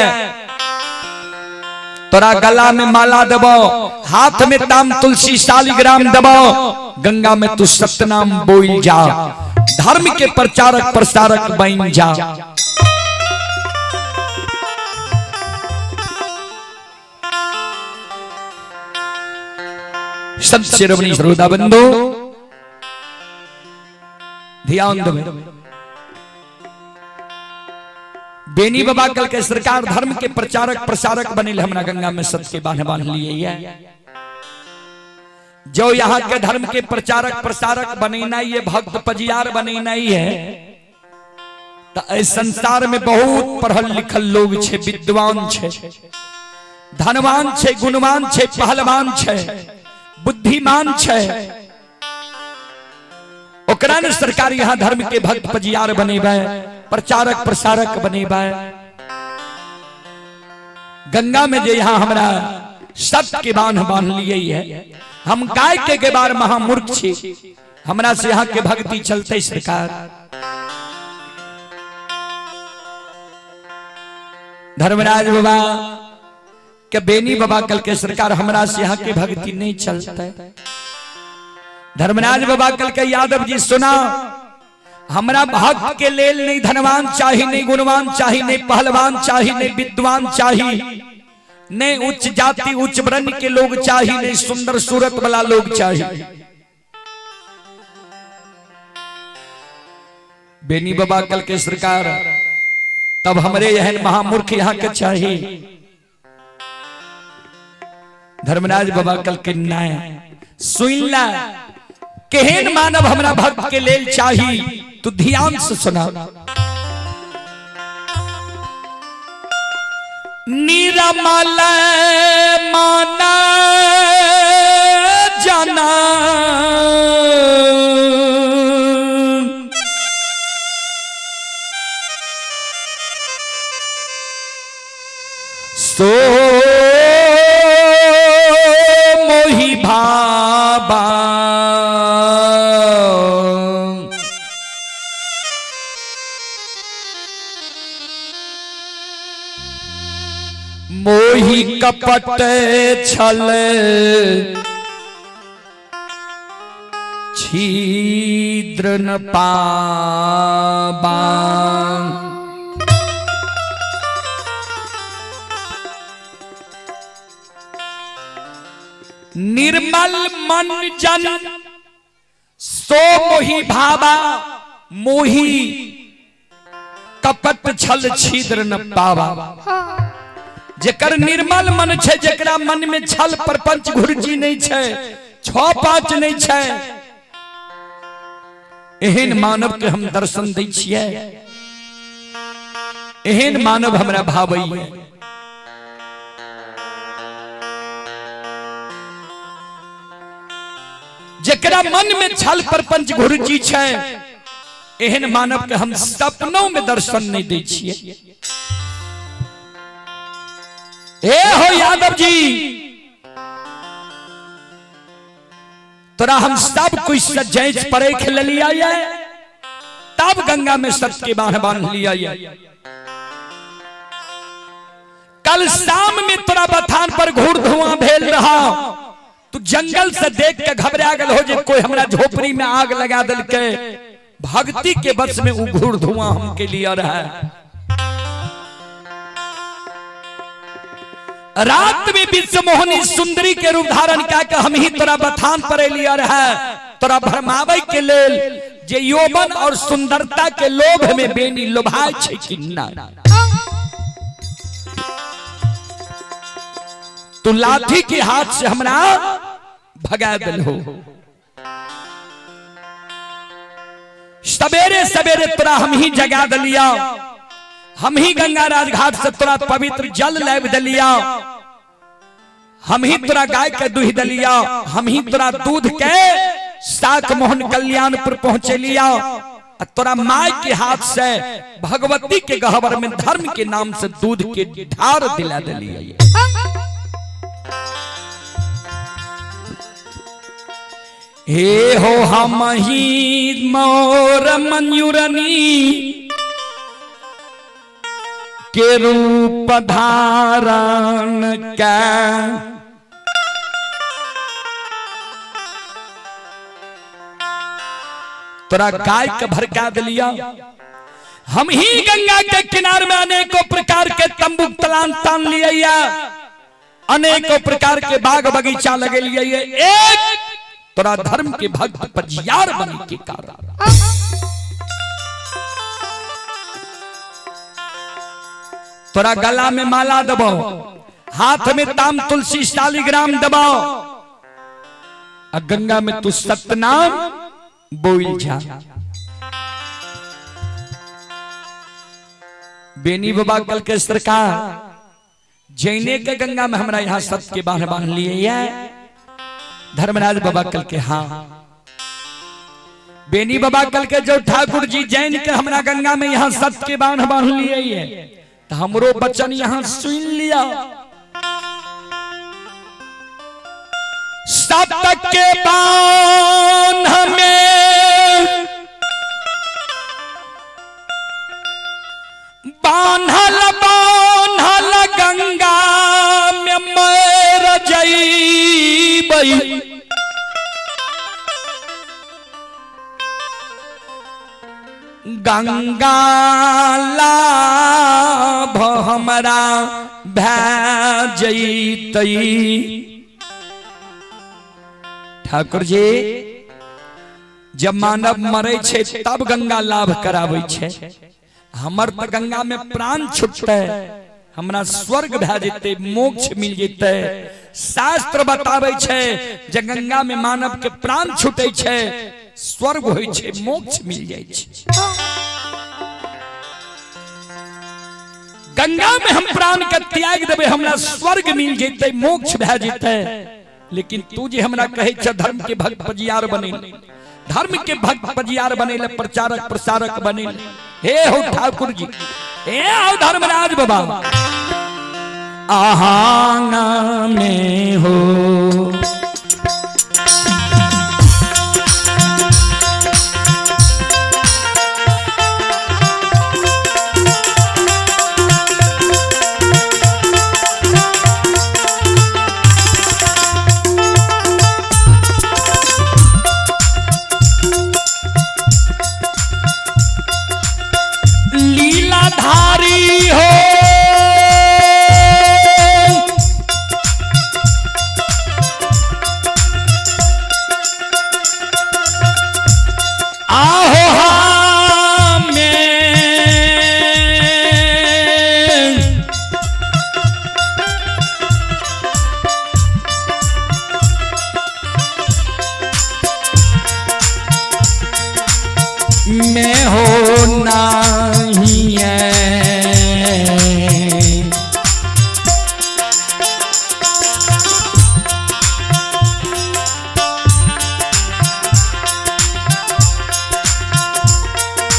Speaker 1: तोरा गला में माला देबो, हाथ में ताम तुलसी शालिग्राम देबो, गंगा में तू सत्यनाम बोल जा, धर्म के प्रचारक प्रसारक बन जा। संत शिरोमणि श्रोता बंधु ध्यान देवे। बेनी बाबा कल के सरकार धर्म के प्रचारक प्रसारक बने हमरा गंगा में सत्य के बांध बांध लिए है। जो यहाँ के धर्म के प्रचारक प्रसारक बनेना ये भक्त पजियार बनेना ही है तो इस संसार में बहुत पढ़ल लिखल लोग छे, विद्वान छे, धनवान छे, गुणवान छे, पहलवान छे, बुद्धिमान छे, ओकरा ने सरकार यहाँ धर्म के भक्त पजियार बनेबै, प्रचारक प्रसारक बनेबै। गंगा में जे यहाँ हमरा सत्य के बांध बांध लिए है, हम गाय के गेबार महामूर्ख छी, हमरा से यहाँ के भक्ति चलते सरकार। धर्मराज बाबा के बेनी बाबा कल के सरकार हमरा से यहाँ के भक्ति नहीं चलते। धर्मराज बाबा कल के यादव जी सुना, हमरा भक्त के लेल नहीं धनवान चाही, नहीं गुणवान चाही, नहीं पहलवान चाही, नहीं विद्वान चाही, नहीं उच्च जाति उच्च वर्ण के लोग चाही, नहीं सुंदर सूरत वाला लोग चाही। बेनी बाबा कल के सरकार तब हमरे एहन महामूर्ख यहाँ के चाही। धर्मराज बाबा कल के नाय सुन ला, केहन मानव हमरा भक्त के लेल चाही, तू ध्यान से सुना। निरमल माना जाना सो मोहि भाबा, मोहि कपट छल छिद्र न पाबा। निर्मल मन जन सो मोहि भावा, मोहि कपट छल छिद्र न पावा। जेकर निर्मल मन छे, जेकरा मन में छल प्रपंच घुरची नहीं छे, छह पांच नहीं छे, एहन मानव के हम दर्शन दै छियै, एहन मानव हमरा भावैये। जेकरा मन में छल प्रपंच घुरची छे, एहन मानव के हम सपनों में दर्शन नहीं दै छियै। ए हो यादव जी, तोरा हम सब कुछ से जांच परख लिया है, तब गंगा में सत्य के बांध बांध लिया है। कल शाम में तोरा बथान पर घूर धुआं भेल रहा, तू जंगल से देख के घबरा गल हो जे कोई हमरा झोपड़ी में आग लगा दिलके, भक्ति के बस में उ घूर धुआं हमके लिए रहा। रात में विश्व मोहनी सुंदरी के रूप धारण क्या हम ही तोरा बथान पर लिया रहा, तोरा भरमावे के लेल जे यौवन और सुंदरता के लोभ में बेनी लोभाय छे कि ना। तू लाठी के हाथ से हमरा भगा दिल हो। सवेरे सवेरे तोरा हम ही जगा दिलिया, हम ही गंगा राजघाट से तोरा पवित्र जल लाब दिलिया, हम ही तोरा गाय के दूध दिलिया, हम ही तोरा दूध के साक मोहन कल्याणपुर पहुंचे लिया। आ तोरा माय के हाथ से भगवती के गहबर में धर्म के नाम से दूध के ढार दिला दिलियै। हे हो हम ही मोर मंजुरनी के रूप धारण के तोरा गाय के भड़का दिलिया। हम ही गंगा के किनार में अनेकों प्रकार के तंबू तलान तान लिया, अनेकों प्रकार के बाग बगीचा लगे लिए, एक तोरा धर्म के भक्त पजियार बने के कारण। तोरा गला में माला दबाओ, हाथ में ताम तुलसी शालिग्राम दबाओ, आ गंगा में तू सतनाम बोल जा। बेनी बाबा कल के सरकार जैने के गंगा में हमरा यहाँ सत के बांध बांध लिए है। धर्मराज बाबा कल के हाँ बेनी बाबा कल के जो ठाकुर जी जैन के हमरा गंगा में यहाँ सत के बांध बांध लिए है, तो हमरो बचन यहाँ सुन लिया। सत के बांध में बांधल बांधल गंगा में मर जईबई, गंगा लाभ हमरा भै जईतई। ठाकुर जी जब मानव मरे छे तब गंगा लाभ करावे छे, हमर त गंगा में प्राण छुटते, हमरा स्वर्ग भै जेतै, मोक्ष मिल जेतै। शास्त्र बताबै छे जे गंगा में मानव के प्राण छुटे छे, स्वर्ग होय छे, मोक्ष मिल जाय छे। गंगा में हम प्राण के त्याग देबै, हमरा स्वर्ग मिल जेतै, मोक्ष भै जेतै। लेकिन तू जे हमरा कहै छ धर्म के भक्त पजियार बने, धर्म के भक्त पजियार बने ले, प्रचारक प्रसारक बने, हे हो ठाकुर जी, हे हो धर्मराज बाबा, आहाना में हो लीलाधारी हो, आहो हमें मैं हो नहीं है।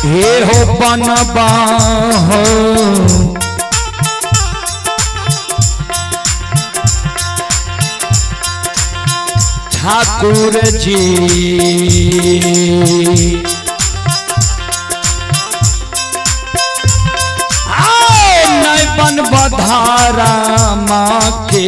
Speaker 1: हे हो बनबा हो ठाकुर जी, आओ नहीं बन बधारा माँ के।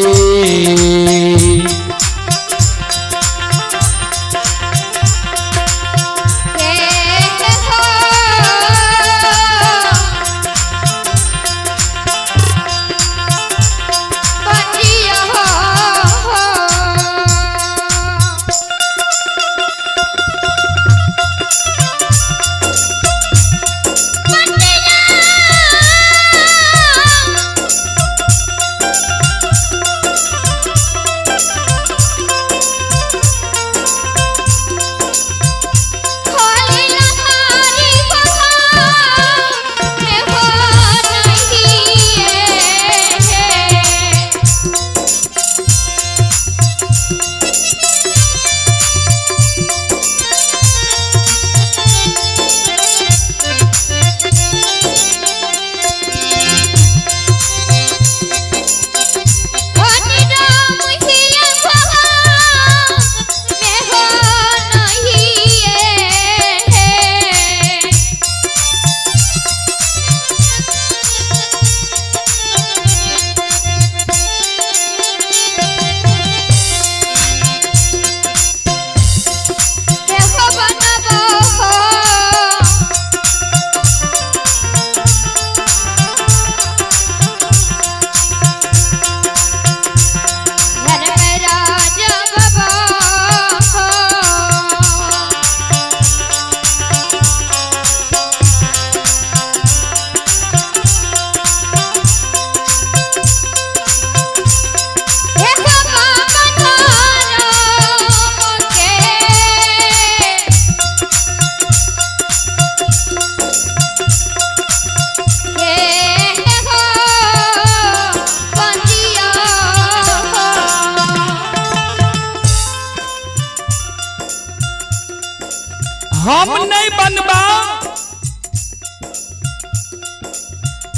Speaker 1: हम नहीं बनबा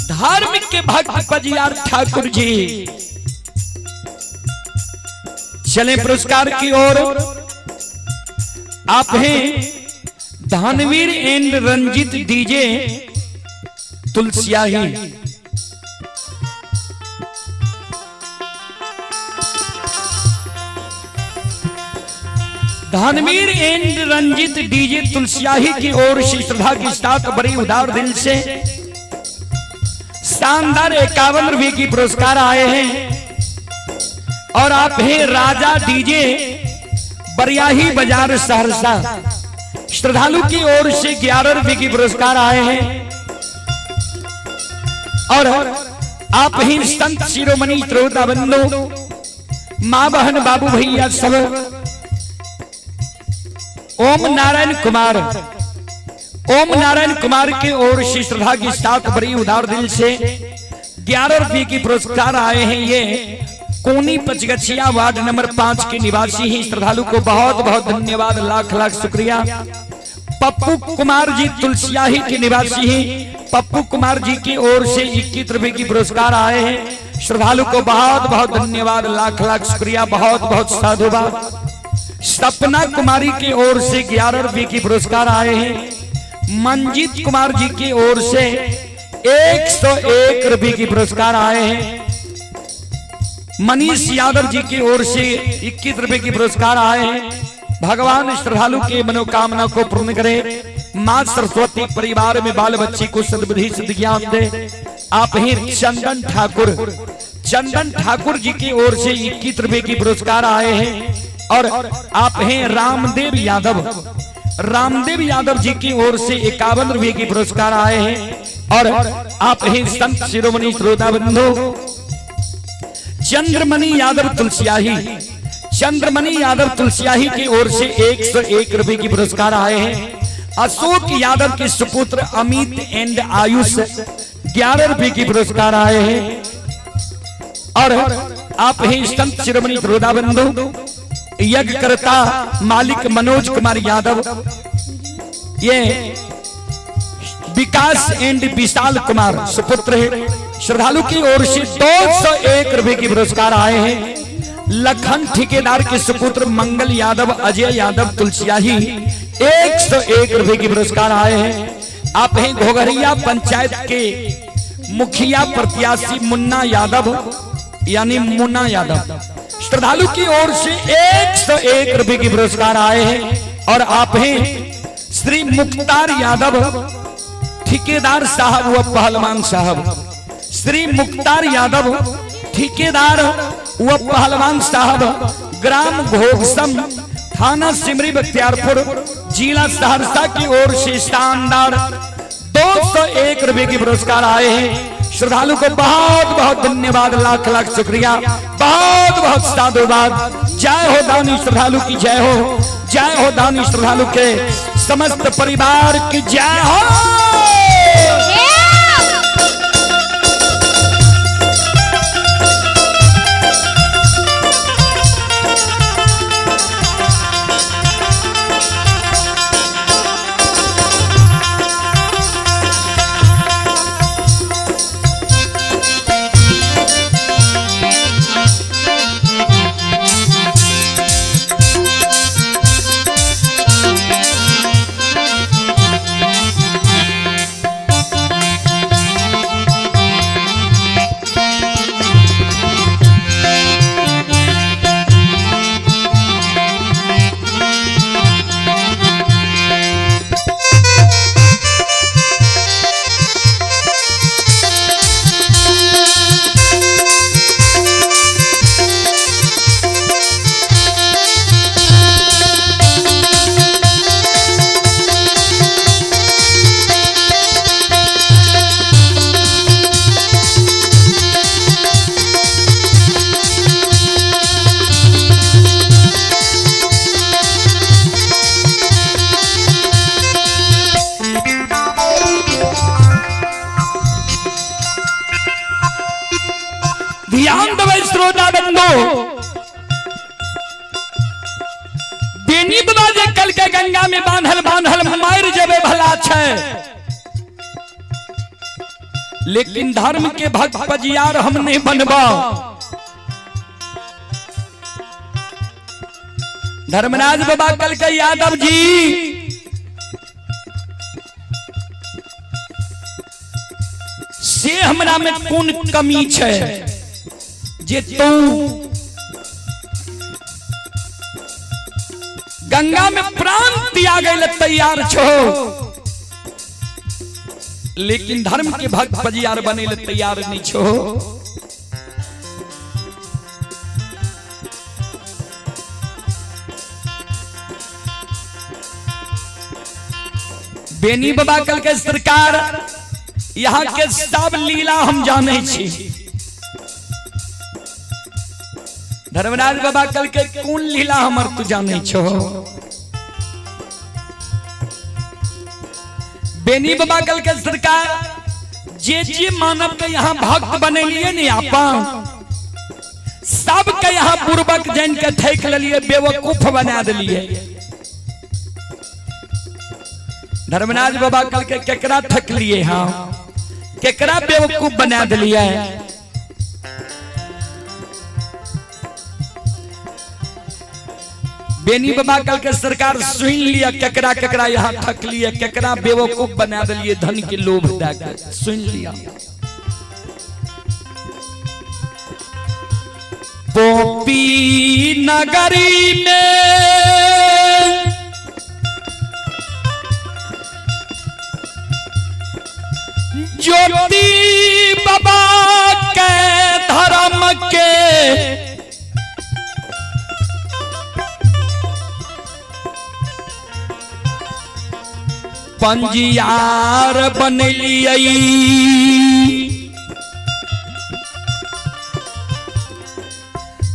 Speaker 1: धर्म के भक्त पजियार ठाकुर जी। चले पुरस्कार की ओर। आप हैं Dhanveer and Ranjit DJ Tulsiyahi. Dhanveer and Ranjit DJ Tulsiyahi की ओर से श्रद्धा के साथ बड़ी उदार दिल से शानदार 51 रुपए की पुरस्कार आए हैं। और आप हैं राजा डीजे बरियाही बाजार सहरसा, श्रद्धालु की ओर से 11 रुपए की पुरस्कार आए हैं। और आप ही संत शिरोमणि श्रोता बंधु, मां बहन बाबू भैया सब, ओम नारायण कुमार, ओम नारायण कुमार की ओर से श्रद्धा के साथ बड़ी उदार दिल से 11 रुपए की पुरस्कार आए हैं। ये कोनी पचगछिया वार्ड नंबर 5 के निवासी ही, श्रद्धालु को बहुत बहुत धन्यवाद, लाख लाख शुक्रिया। पप्पू कुमार जी तुलसियाही के निवासी हैं, पप्पू कुमार जी की ओर से 21 रुपए की पुरस्कार आए हैं। श्रद्धालु को बहुत बहुत धन्यवाद, लाख लाख शुक्रिया, बहुत बहुत साधुवाद। सपना कुमारी की ओर से 11 रुपए की पुरस्कार आए हैं। मंजीत कुमार जी की ओर से 101 रुपए की पुरस्कार आए हैं। मनीष यादव जी की ओर से 21 रुपए की पुरस्कार आए हैं। भगवान श्रद्धालु के मनोकामना को पूर्ण करे। मां सरस्वती परिवार में बाल बच्चे को सद्बुद्धि सद्ज्ञान दे। आप ही चंदन ठाकुर, चंदन ठाकुर जी की ओर से 21 रुपए की पुरस्कार आए हैं। और आप हैं रामदेव यादव, रामदेव यादव जी की ओर से 51 रुपए की पुरस्कार आए हैं। और आप हैं संत शिरोमणि श्रोता बंधु चंद्रमणि यादव तुलसियाही, चंद्रमणि यादव तुलसियाही की ओर से 101 रुपए की पुरस्कार आए हैं। अशोक यादव के सुपुत्र अमित एंड आयुष 11 रुपए की पुरस्कार आए हैं। और आप हैं संत शिरोमणि श्रोता बंधु यज्ञकर्ता मालिक मनोज कुमार यादव, ये विकास एंड विशाल कुमार सुपुत्र है, श्रद्धालु की ओर से 201 रुपए की पुरस्कार आए हैं। लखन ठेकेदार के सुपुत्र मंगल यादव, अजय यादव तुलसियाही 101 रुपए की पुरस्कार आए हैं। आप हैं घोघरिया पंचायत के मुखिया प्रत्याशी मुन्ना यादव यानी मुन्ना यादव, श्रद्धालु की ओर से 101 रुपए की पुरस्कार आए हैं। और आप हैं श्री मुख्तार यादव ठेकेदार साहब व पहलवान साहब, श्री मुख्तार यादव ठेकेदार व पहलवान साहब, ग्राम घोगसम, थाना सिमरी बख्तियारपुर, जिला सहरसा की ओर से शानदार 201 रुपए की पुरस्कार आए हैं। श्रद्धालु को बहुत बहुत धन्यवाद, लाख लाख शुक्रिया, बहुत बहुत साधुवाद। जय हो दानी श्रद्धालु की जय हो, जय हो दानी श्रद्धालु के समस्त परिवार की जय हो। ध्यान दे श्रोता बंधु, बेनी बाबा जे कल के गंगा गंगा में बांधल बांधल मर जेबे भला छै, लेकिन धर्म के भक्त पजियार हम नहीं बनबा। धर्मराज बाबा कल के यादव जी से हमरा में कोन कमी छै जे तू गंगा में प्राण त्यागे ले तैयार छो, लेकिन धर्म के भक्त पजियार बने ले तैयार नहीं छो। बेनी बाबा कल के सरकार यहाँ के सब लीला हम जाने छी। धर्मराज बाबा कल के कौन लीला हमर तू जाने छो। बेनी बाबा कल के सरकार जे जे मानव के यहाँ भक्त बनेलिए ने आपन सब के यहाँ पूर्वक जन के ठेक लेलिए, बेवकूफ बना दिलिए। धर्मराज बाबा कल के केकरा ठकलिए, हाँ केकरा बेवकूफ बना दिलिए। बेनी बाबा कल के सरकार सुन लिया केकरा केकरा यहाँ ठक लिए, केकरा बेवकूफ बना दिलिए धन के लोभ दे के, सुन लिया। पोपी नगरी में ज्योति बाबा के धर्म के पंजियार बनलिए।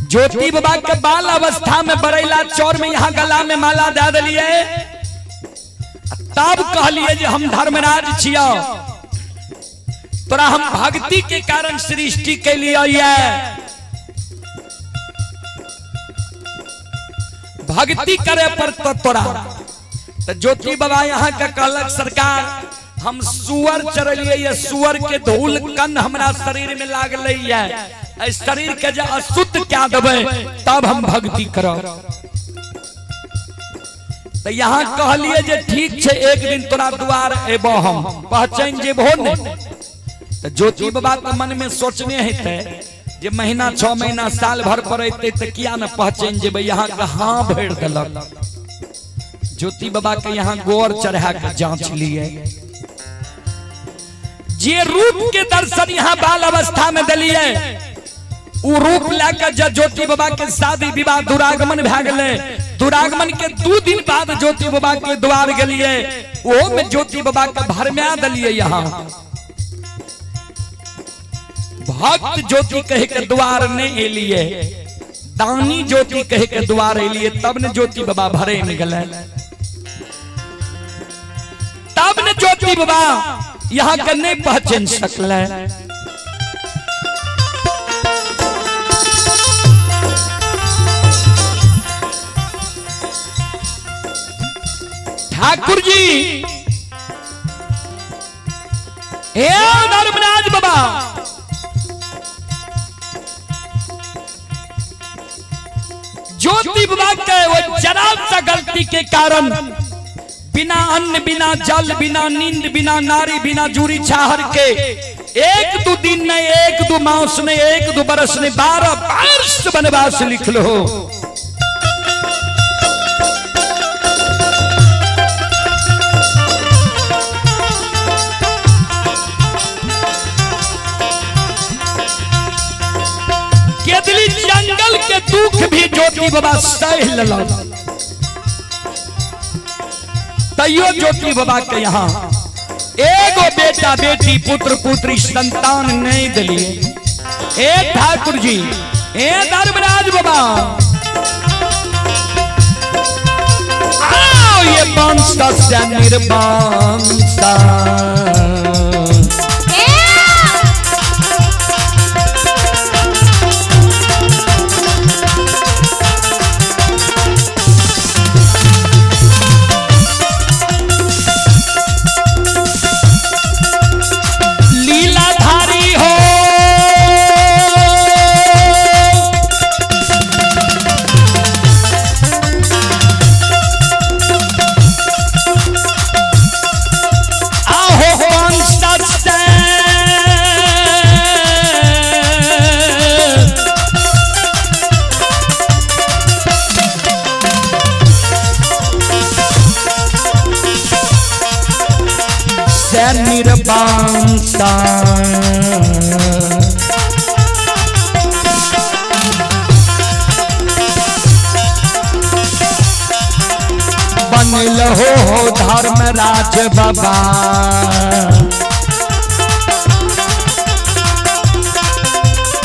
Speaker 1: ज्योति बाबा के बाल अवस्था में बरैला चौर में यहाँ गला में माला दे दिलिए, तब कहलिए जे हम धर्मराज छियो, तोरा हम भक्ति के कारण सृष्टि के लिए भक्ति करे पर तो तोरा। तो ज्योति बाबा यहाँ के कहलक सरकार हम सुअर चरलिए, ये सुअर के धूल कन हमरा शरीर में लागल है, शरीर के जे अशुद्ध क्या देबै तब हम भक्ति करब। तो यहाँ कहलिए जे ठीक छै एक दिन तोरा द्वार एबो हम पहचान जेबहो ने। तो ज्योति बाबा के मन में सोचने हेतै जे महीना 6 महीना साल भर पर एतै तो किया न पहचान जेबै। यहाँ के हाँ भरि देलक। ज्योति बाबा के यहाँ गोर चढ़ा के जांच लिए, जे रूप के दर्शन यहाँ बाल अवस्था में दिलिए उ रूप लैके ज्योति बाबा के शादी विवाह दुरागमन भए गेलै। दुरागमन के 2 दिन बाद ज्योति बाबा के द्वार गेलिए, ओहो में ज्योति बाबा के भरमा दिलिए। यहाँ भक्त ज्योति कहे के द्वार नहीं एलिए, दानी ज्योति कहे के द्वार एलिए, तब ने ज्योति बाबा भरे में गले, तब ने ज्योति बाबा यहाँ के नहीं पहचान सकले। ठाकुर जी हे धर्मराज बाबा ज्योति बाबा के वो जरा सा गलती के कारण बिना अन्न बिना जल बिना नींद बिना नारी बिना जूरी छाहर के 1-2 दिन ने 1-2 मास ने 1-2 बरस ने 12 वर्ष वनवास लिख लो। केदली जंगल के दुख भी ज्योति बाबा सह लेलक, तैयो ज्योति बाबा के यहाँ एगो बेटा बेटी पुत्र पुत्री संतान नहीं दिलिए। ए ठाकुर जी ए धर्मराज बाबा आओ ये वंश से निर्वंश निरबांसा। बनल हो धर्मराज बाबा।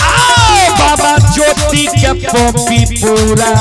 Speaker 1: आओ बाबा ज्योति के पोपी पूरा।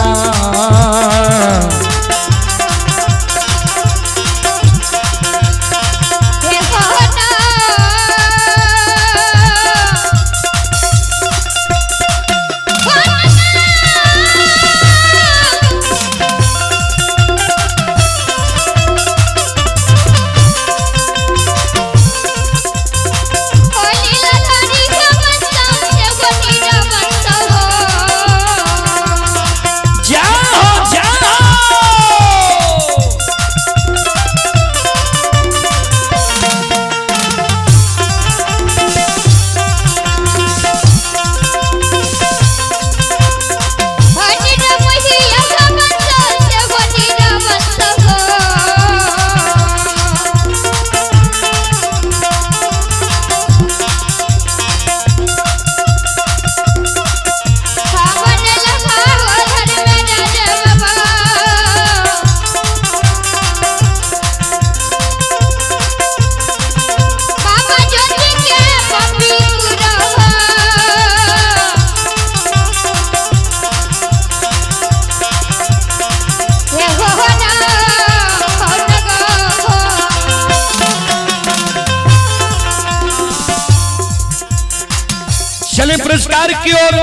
Speaker 1: चले पुरस्कार की ओर।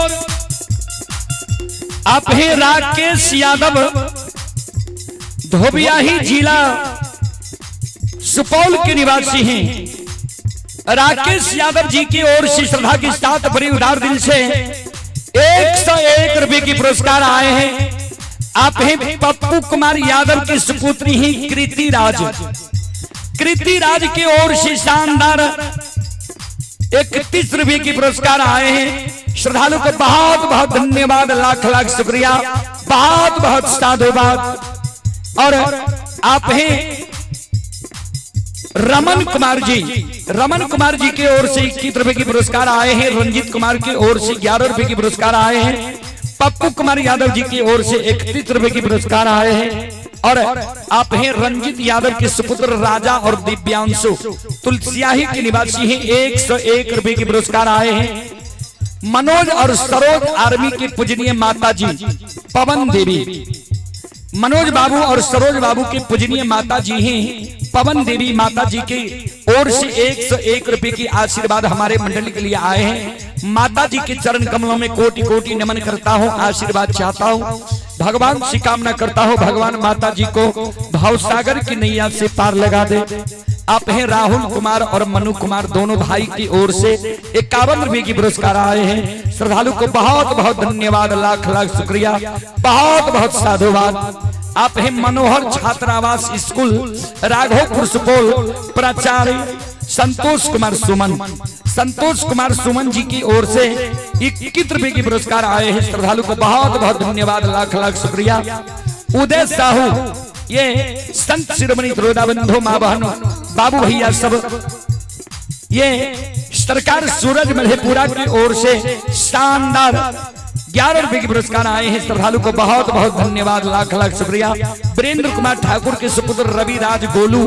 Speaker 1: आप हैं राकेश यादव, धोबियाही जिला सुपौल के निवासी हैं। राकेश यादव जी की ओर से श्रद्धा के साथ बड़ी उदार दिल से 101 रुपए की पुरस्कार आए हैं। आप हैं पप्पू कुमार यादव की सुपुत्री ही कृति राज। कृति राज की ओर से शानदार 31 रुपए की पुरस्कार आए हैं। श्रद्धालु को बहुत बहुत धन्यवाद, लाख लाख शुक्रिया, बहुत बहुत साधुवाद। और आप हैं रमन कुमार जी, रमन कुमार जी की ओर से 21 रुपए की पुरस्कार आए हैं। रंजीत कुमार की ओर से 11 रुपए की पुरस्कार आए हैं। पप्पू कुमार यादव जी की ओर से 31 रुपए की पुरस्कार आए हैं। और आप हैं रंजित यादव के सुपुत्र राजा और दिव्यांशु, तुलसियाही के निवासी हैं, 101 रुपए के पुरस्कार आए हैं। मनोज और सरोज आर्मी के पूजनीय माता जी पवन देवी, मनोज बाबू और सरोज बाबू के पूजनीय माता जी हैं पवन देवी माता जी की ओर से 101 रुपए की आशीर्वाद हमारे मंडल के लिए आए हैं। माता जी के चरण कमलों में कोटि कोटि नमन करता हूं, आशीर्वाद चाहता हूं, भगवान से कामना करता हूं, भगवान माता जी को भवसागर की नैया से पार लगा दे। आप हैं राहुल कुमार और मनु कुमार, दोनों भाई की ओर से 51 रुपए की पुरस्कार आए हैं। श्रद्धालु को बहुत बहुत धन्यवाद, लाख लाख शुक्रिया, बहुत बहुत साधुवाद। आप हैं मनोहर छात्रावास स्कूल राघोपुर सुपौल, प्राचार्य संतोष कुमार सुमन, संतोष कुमार सुमन जी की ओर से 21 रुपए की पुरस्कार आए हैं। श्रद्धालु को बहुत बहुत धन्यवाद, लाख लाख शुक्रिया। उदय साहू, ये संत शिरोमणि त्रोदा बंधु माँ बहनों बाबू भैया सब, ये सरकार सूरज मधेपुरा की ओर से शानदार 11 रुपए के पुरस्कार आए हैं। श्रद्धालु को बहुत बहुत धन्यवाद, लाख लाख शुक्रिया। वीरेंद्र कुमार ठाकुर के सुपुत्र रवि राज गोलू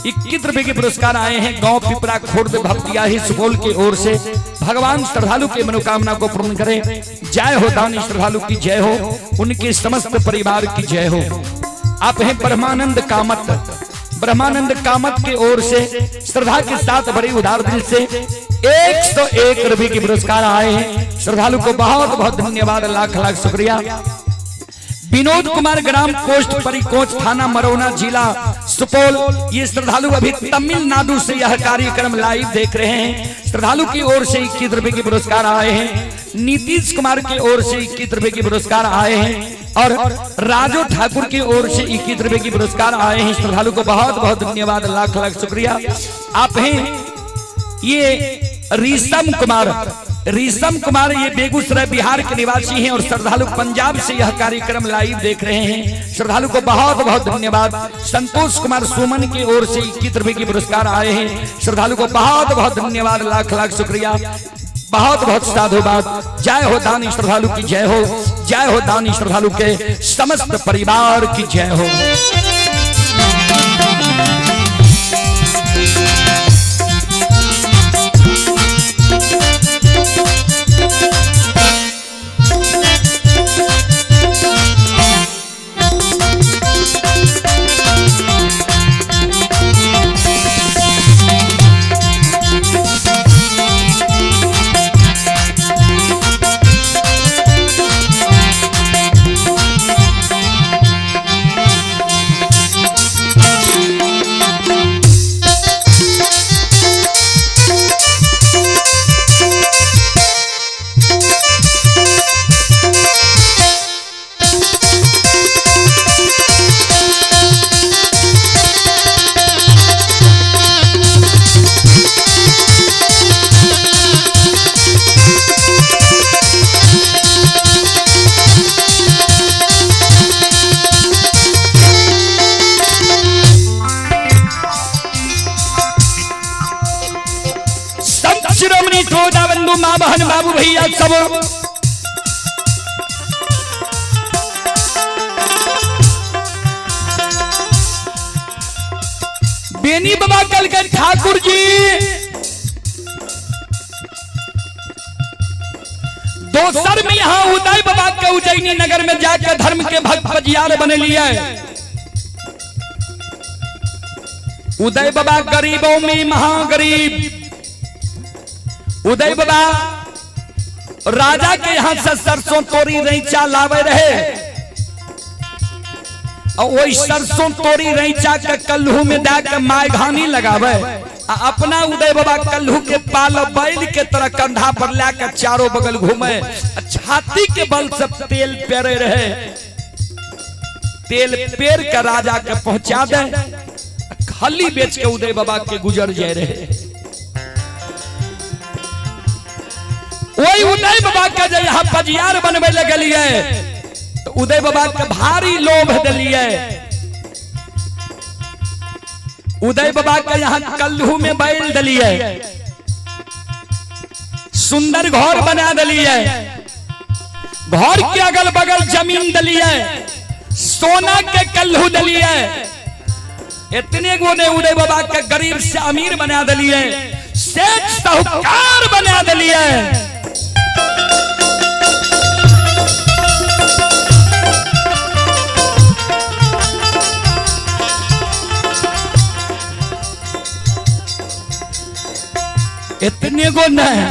Speaker 1: 21 रुपए के पुरस्कार आए हैं। गांव पिपरा खुर्द भपटियाही सुपौल की ओर से। भगवान श्रद्धालु के मनोकामना को पूर्ण करें। जय हो दानी श्रद्धालु की जय हो, उनके समस्त परिवार की जय हो। आप हैं ब्रह्मानंद कामत, ब्रह्मानंद कामत की ओर से श्रद्धा के साथ बड़ी उदार दिल से 101 रुपए के पुरस्कार आए हैं। श्रद्धालु को बहुत बहुत धन्यवाद, लाख लाख शुक्रिया। विनोद कुमार ग्राम पोस्ट परिकोच थाना मरौना जिला सुपौल, ये श्रद्धालु अभी तमिलनाडु से यह कार्यक्रम लाइव देख रहे हैं। श्रद्धालु की ओर से 21 रुपए के पुरस्कार आए हैं। नीतीश कुमार की ओर से 21 रुपए के पुरस्कार आए हैं और राजू ठाकुर की ओर से 21 रुपए की पुरस्कार आए हैं। श्रद्धालु को बहुत बहुत धन्यवाद, लाख लाख शुक्रिया। आप हैं ये रीशम कुमार, रीशम कुमार ये बेगूसराय बिहार के निवासी हैं और श्रद्धालु पंजाब से यह कार्यक्रम लाइव देख रहे हैं। श्रद्धालु को बहुत बहुत धन्यवाद। संतोष कुमार सुमन की ओर से 21 रुपए की पुरस्कार आए हैं। श्रद्धालु को बहुत बहुत धन्यवाद, लाख लाख शुक्रिया, बहुत बहुत साधुवाद। जय हो दानी श्रद्धालु की जय हो, जय हो दानी श्रद्धालु के समस्त परिवार की जय हो। संत शिरोमणि श्रोता बंधु माँ बहन बाबू भैया सब बेनी बाबा कल के ठाकुर जी दोसर में यहाँ उदय बाबा के उज्जैनी नगर में जाकर धर्म के भक्त पजियार बने लिए। उदय बाबा गरीबों में महागरीब। उदय बाबा राजा के यहाँ से सरसों तोरी रैचा लावे रहे और वही सरसों तोरी रैचा के कल्हू में दे के my घानी लगावे आ अपना उदय बाबा कल्हू के पाल बैल के तरह कंधा पर लाके चारों बगल घूमे, छाती के बल से तेल पेरे रहे, तेल पेर के राजा के पहुंचा दे, खली बेच के उदय बाबा के गुजर जाए रहे। वही उदय बाबा के जे यहाँ पजियार बनवे लगलिए तो उदय बाबा के भारी लोभ दिलिए। उदय बाबा के यहाँ कल्हू में बैल दिलिए, सुंदर घर बना दिलिए, घर के अगल बगल जमीन दिलिए, सोना के कल्हू दिलिए। इतने गो ने उदय बाबा के गरीब से अमीर बना दिलिए, सेठ साहूकार बना दिलिए। इतने गो नहीं,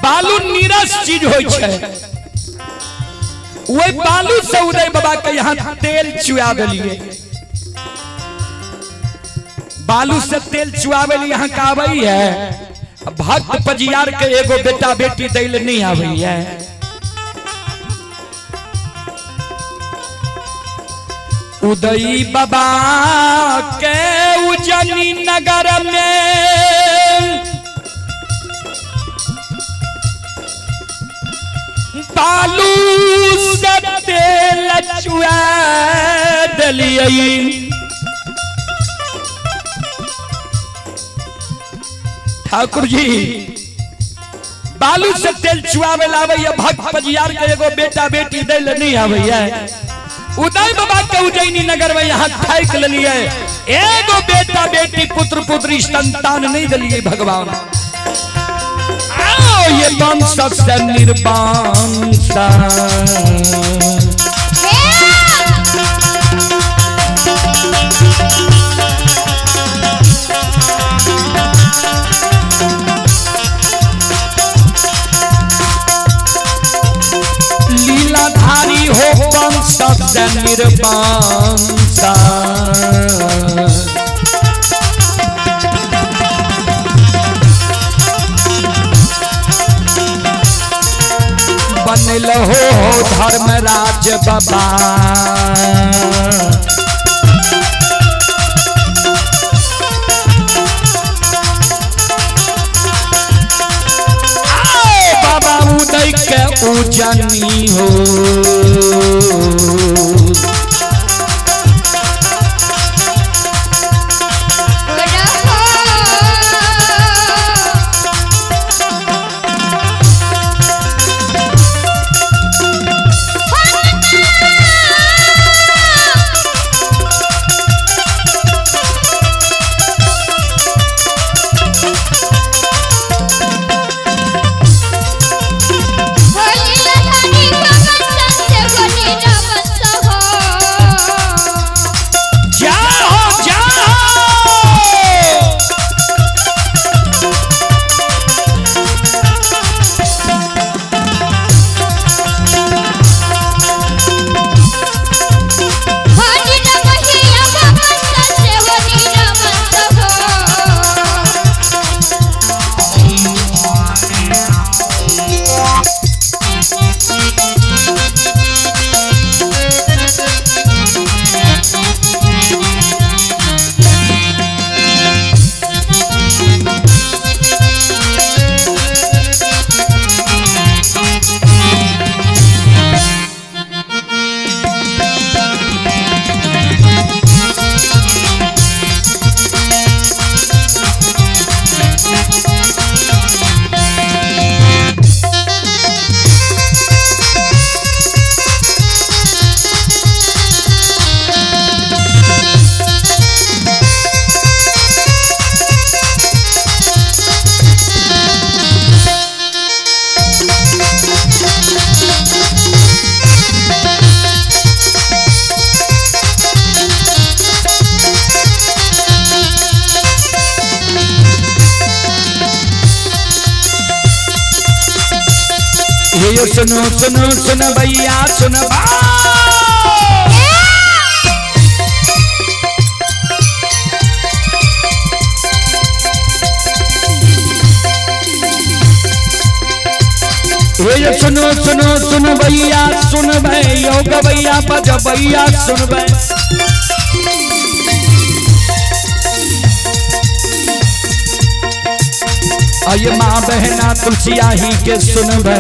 Speaker 1: बालू नीरस चीज होई छै, वही बालू से उदय बाबा के यहाँ तेल चुआ दिलिए। बालू से तेल चुआवे लिए यहाँ का आवे है, भक्त पजियार के एगो बेटा बेटी दैल नहीं आवे है। उदय बाबा के उजनी नगर में बालू से तेल चुआ दिलिए। ठाकुर जी बालू से तेल चुआवे लावे, भक्त पजियार के एगो बेटा बेटी दैल नहीं आवे है। उदय बाबा के उज्जैनी नगर में यहाँ ठैक लिए, एगो बेटा बेटी पुत्र पुत्री संतान नहीं दिलिए भगवान। आओ ये वंश से निर्वंश, लीलाधारी हो वंश से निर्वंश। बनल हो धर्मराज बाबा, पूजनी हो। ये सुनो सुनो सुन भैया सुन ये सुनो सुनो सुन भैया सुन भैया गवैया बज भैया सुन भै। अये माँ बहना तुलसिया ही के सुन भै।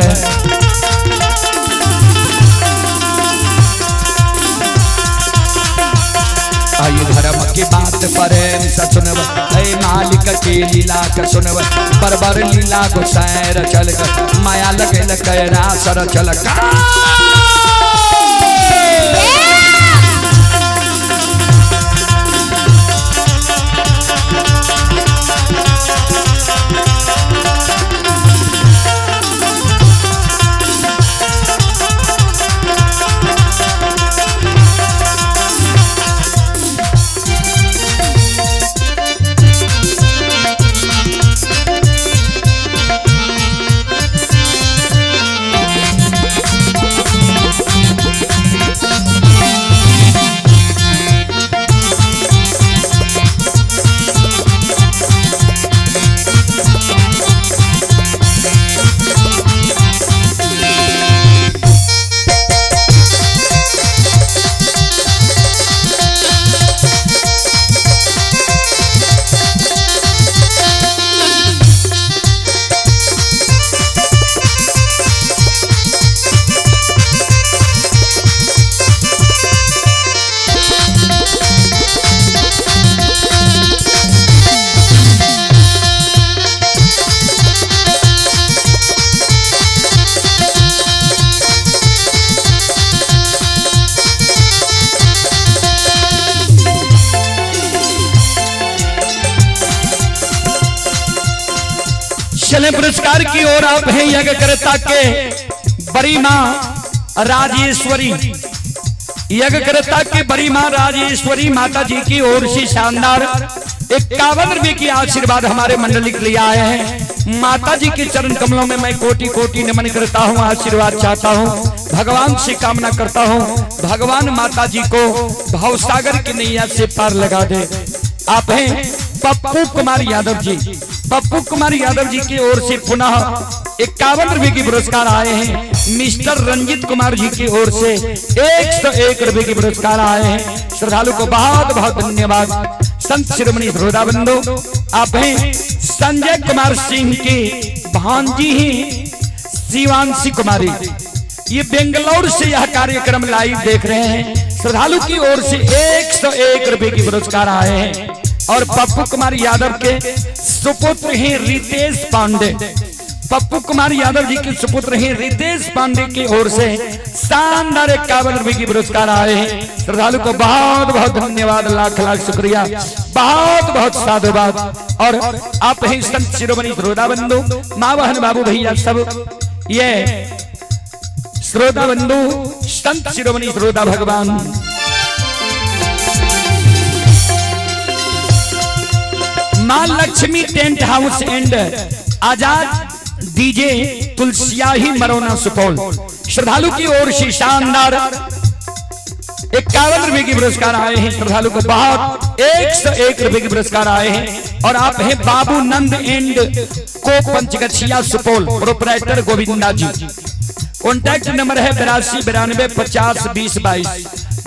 Speaker 1: आयु धर्म की बात प्रेम से सुनब, ऐ मालिक के लीला के सुनब, बरबर लीला गोसाई रचल कर, माया लगल कैरा सर चल का। चले पुरस्कार की ओर आप हैं यज्ञकर्ता के बड़ी मां राजेश्वरी, यज्ञकर्ता के बड़ी मां राजेश्वरी माता जी की ओर से शानदार 51 रुपए की आशीर्वाद हमारे मंडली के लिए आए हैं। माता जी के चरण कमलों में मैं कोटि कोटि नमन करता हूं, आशीर्वाद चाहता हूं, भगवान से कामना करता हूं, भगवान माता जी को भवसागर की नैया से पार लगा दे। आप हैं पप्पू कुमार यादव जी, पप्पू कुमार यादव जी की ओर से पुनः 51 रुपए की पुरस्कार आए हैं। मिस्टर रंजित कुमार जी की ओर से 101 रुपए की पुरस्कार आए हैं। श्रद्धालु को बहुत बहुत धन्यवाद। संत शिरोमणि श्रोता बंधु, आप हैं संजय कुमार सिंह के भांजी ही शिवांशी कुमारी, ये बेंगलोर से यह कार्यक्रम लाइव देख रहे हैं। श्रद्धालु की ओर से 101 रुपए की पुरस्कार आए हैं। और पप्पू कुमार यादव के सुपुत्र हैं रितेश पांडे, पप्पू कुमार यादव जी के सुपुत्र हैं रितेश पांडे की ओर से शानदार 51 रुपए की पुरस्कार आए हैं। श्रद्धालु को बहुत बहुत धन्यवाद, लाख लाख शुक्रिया, बहुत बहुत साधुवाद। और आप ही संत शिरोमणि श्रोता बंधु, माँ बहन बाबू भैया सब, ये श्रोता बंधु संत शिरोमणि श्रोता भगवान माँ Lakshmi tent house and Azad DJ Tulsiyahi Marauna Supaul, श्रद्धालु की ओर से शानदार 51 रुपए की पुरस्कार आए हैं। श्रद्धालु को बहुत 101 रुपए के पुरस्कार आए हैं। और आप हैं Babu Nand and co Panchgachhiya Supaul, proprietor Govinda ji. Contact number है 82 92 50 20 22।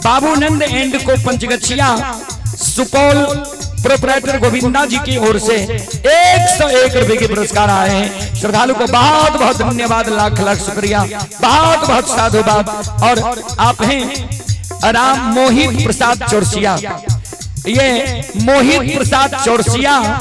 Speaker 1: Babu Nand and co Panchgachhiya Supaul, proprietor Govinda ji की ओर से 101 रुपए के पुरस्कार आए हैं। श्रद्धालु को बहुत बहुत धन्यवाद, लाख लाख शुक्रिया, बहुत बहुत साधुवाद। और आप हैं राम मोहित प्रसाद चौरसिया, ये मोहित प्रसाद चौरसिया,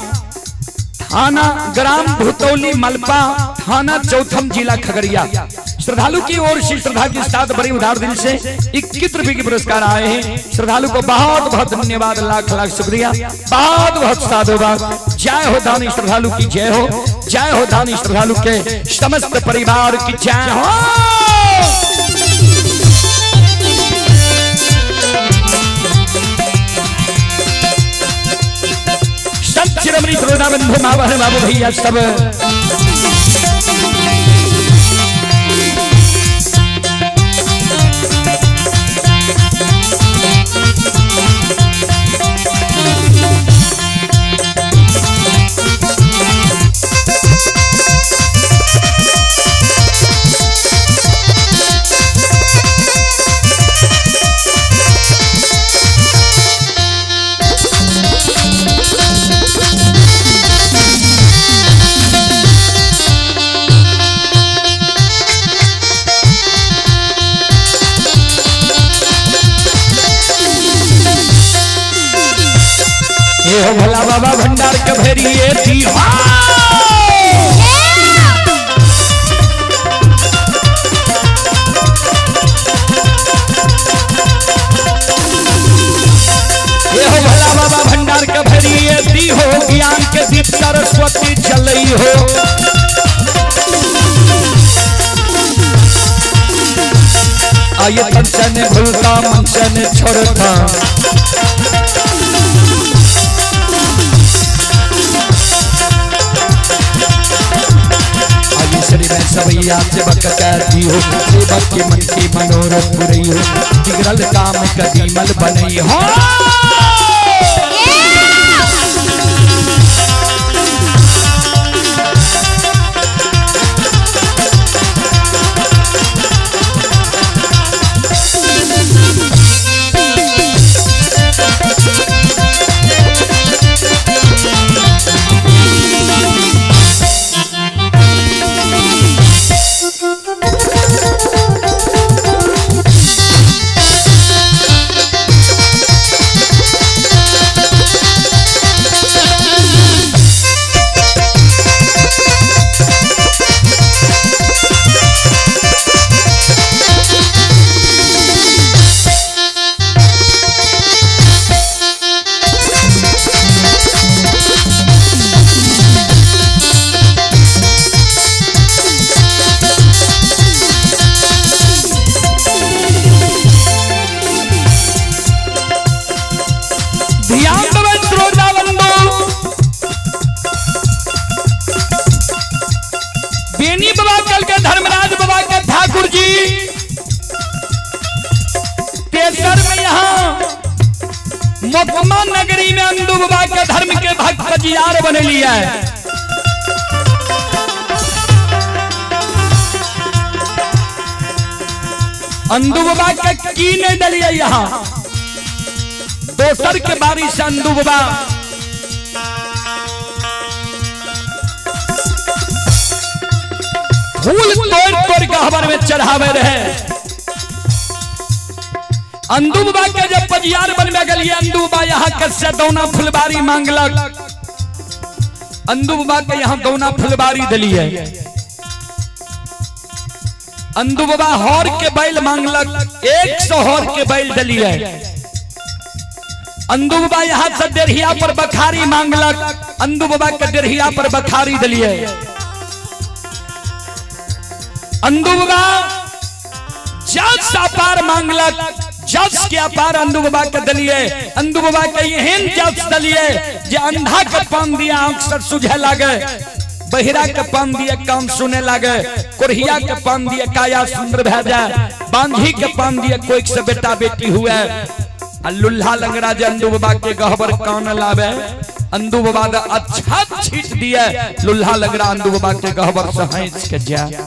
Speaker 1: थाना ग्राम भुतौली मलपा, थाना चौथम, जिला खगड़िया। श्रद्धालु की ओर से श्रद्धा के साथ बड़ी उदार दिल से 21 रुपए के पुरस्कार आए हैं। श्रद्धालु को बहुत बहुत धन्यवाद, लाख लाख शुक्रिया, बहुत बहुत साधुवाद। जय हो दानी श्रद्धालु की जय हो, जय हो दानी श्रद्धालु के समस्त परिवार की जय हो। संत शिरोमणि श्रोता बंधु, माँ बहन बाबू भैया सब, ये हो भोला बाबा भंडार के भैरिये थी। ये हो भोला बाबा भंडार के भैरिये दी हो, ज्ञान के दीप सरस्वती चलई हो। आये तन से ने भूलता मन से ने छोड़ता, आये श्री में सवैया सेवक कहती हो, सेवक के मन की मनोरथ पुरई हो, बिगड़ल काम कदीमल बनई हो। ध्यान देवे श्रोता बंधु, बेनी बाबा कल के धर्मराज बाबा के ठाकुर जी तेसर में यहाँ मोकमा नगरी में अंदू बाबा के धर्म के भक्त पजियार बने लिया है। अंदू बाबा के की नहीं दलिया यहाँ दोसर के बारी से अंदू बाबा फूल तोड़ तोड़ गहबर में चढ़ावे रहे। अंदू बाबा के जब पजियार बनवे गेलिए, अंदू बाबा यहाँ के से दौना फुलबारी मांगलक, अंदू बाबा के यहाँ दौना फुलबारी दिलिए। अंदू बाबा हर के बैल मांगलक, 100 हर के बैल दिलिए। अंदू बाबा यहाँ से डेढ़िया पर बखारी मांगलक, अंदू बाबा के डेढ़िया पर बखारी दिलिए। अंदू बाबा जस अपार मांगलक, जस के अपार अंदू बाबा के दिलिए। अंदू बाबा के एहन जस दिलिए जे अंधा के पान दिया आंख से सुझे लागे, बहिरा के पान दिए कान सुने लागे, कोढ़िया के पान दिए काया सुंदर भए जाए, बांझी के पान दिए कोई से बेटा बेटी हुए। आ लुल्हा लंगड़ा जे अंदू बाबा के गहबर कान लावे, अंदू बाबा दा अच्छा छीट दिए, लुल्हा लंगड़ा अंदू बाबा के गहबर से हंस के जाए।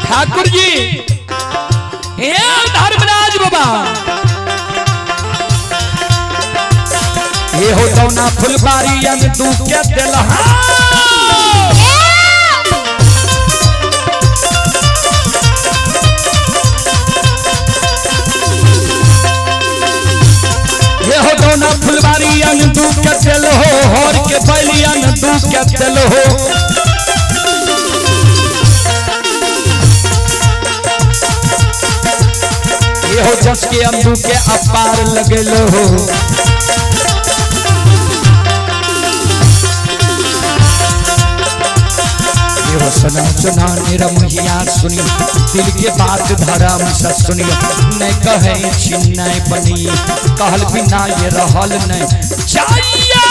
Speaker 1: ठाकुर जी हे धर्मराज बाबा, ये हो दौना फुलबारी अंदू के दिलहा। ये हो दौना फुलबारी अंदू के दिल हो, हर के बैली अंदू के दिल हो। ये हो जस के अंदू के अपार लगल हो। ये हो सना सुना निरमहिया सुनी, दिल के बात धर्म से सुनियो, नहीं कहे छी नहीं बनी, कहल बिना ये रहल नहीं जाइया।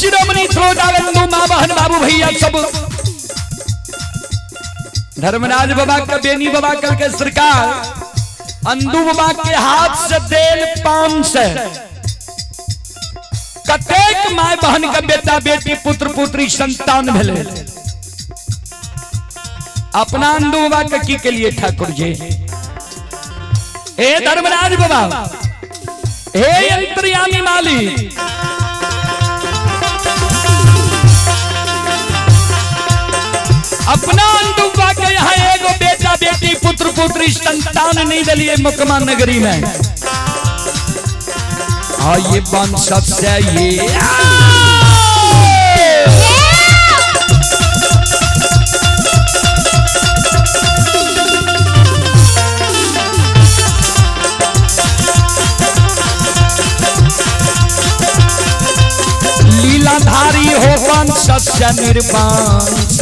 Speaker 1: शिरोमणि त्रोदानंदु माँ बहन बाबू भैया सब धर्मराज बाबा का बेनी बाबा कल के सरकार अंदू बाबा के हाथ से देल पान से कतेक my बहन का बेटा बेटी पुत्र पुत्री संतान भेले। अपना अंदू बाबा के की के लिए ठाकुर जी? हे धर्मराज बाबा, हे अंतर्यामी माली, अपना अंदू बाबा के यहाँ एगो बेटा बेटी पुत्र पुत्री संतान नहीं दिलिए मुकमा नगरी में। ये वंश से ये लीलाधारी हो वंश से निर्वंश।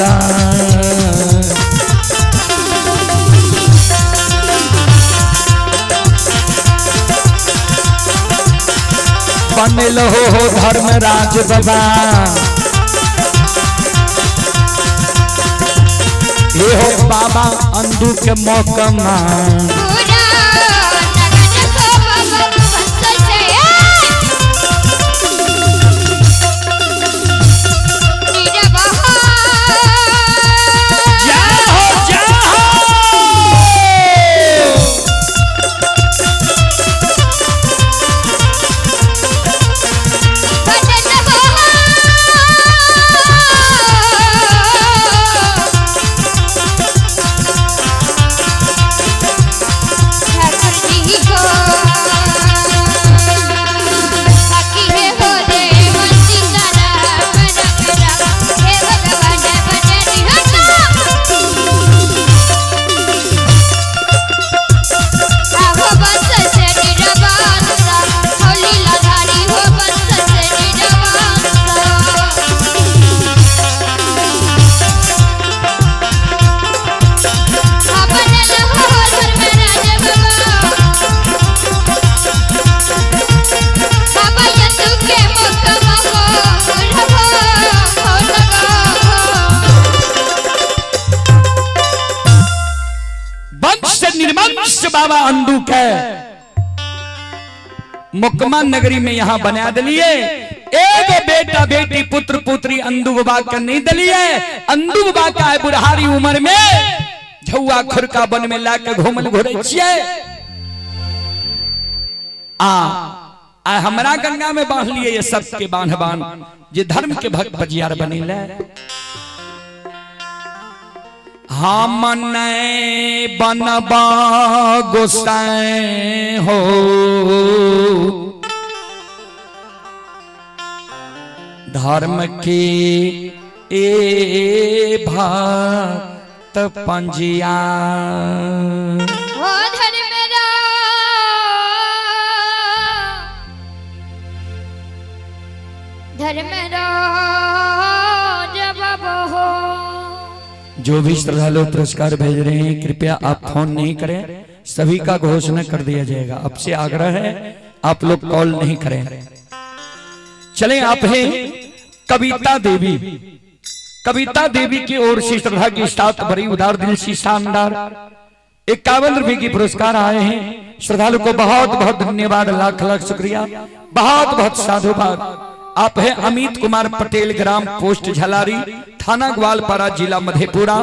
Speaker 1: बनल हो धर्मराज बाबा, ये हो बाबा अंदू के मौकमा। बाबा अंदू के मुकमा नगरी में यहाँ बना दिलिए। एगो बेटा बेटी पुत्र पुत्री अंदू बाबा के नहीं दिलिए। अंदू बाबा का है बुढ़ारी उम्र में झौआ खुरका वन में लाके घूमल घुरे छियै। आ आ हमरा गंगा में बांध लिए ये सब के बांध बांध जे धर्म के भक्त बजियार बनेले। हम नहीं बनबा गोसाई हो, धर्म के ए भक्त पंजिया।
Speaker 2: हो धर्म धर्म जब हो।
Speaker 1: जो भी श्रद्धालु पुरस्कार भेज रहे हैं कृपया आप फोन नहीं करें, सभी का घोषणा कर दिया जाएगा। आपसे आग्रह है आप लोग कॉल नहीं करें। चलें, आप हैं कविता देवी। कविता देवी की ओर से श्रद्धा के साथ बड़ी उदार दिल से शानदार 51 रुपए की पुरस्कार आए हैं। श्रद्धालु को बहुत बहुत धन्यवाद, लाख लाख शुक्रिया, बहुत बहुत साधुवाद। आप हैं अमित कुमार पटेल, ग्राम पोस्ट झलारी, थाना ग्वालपारा, जिला मधेपुरा।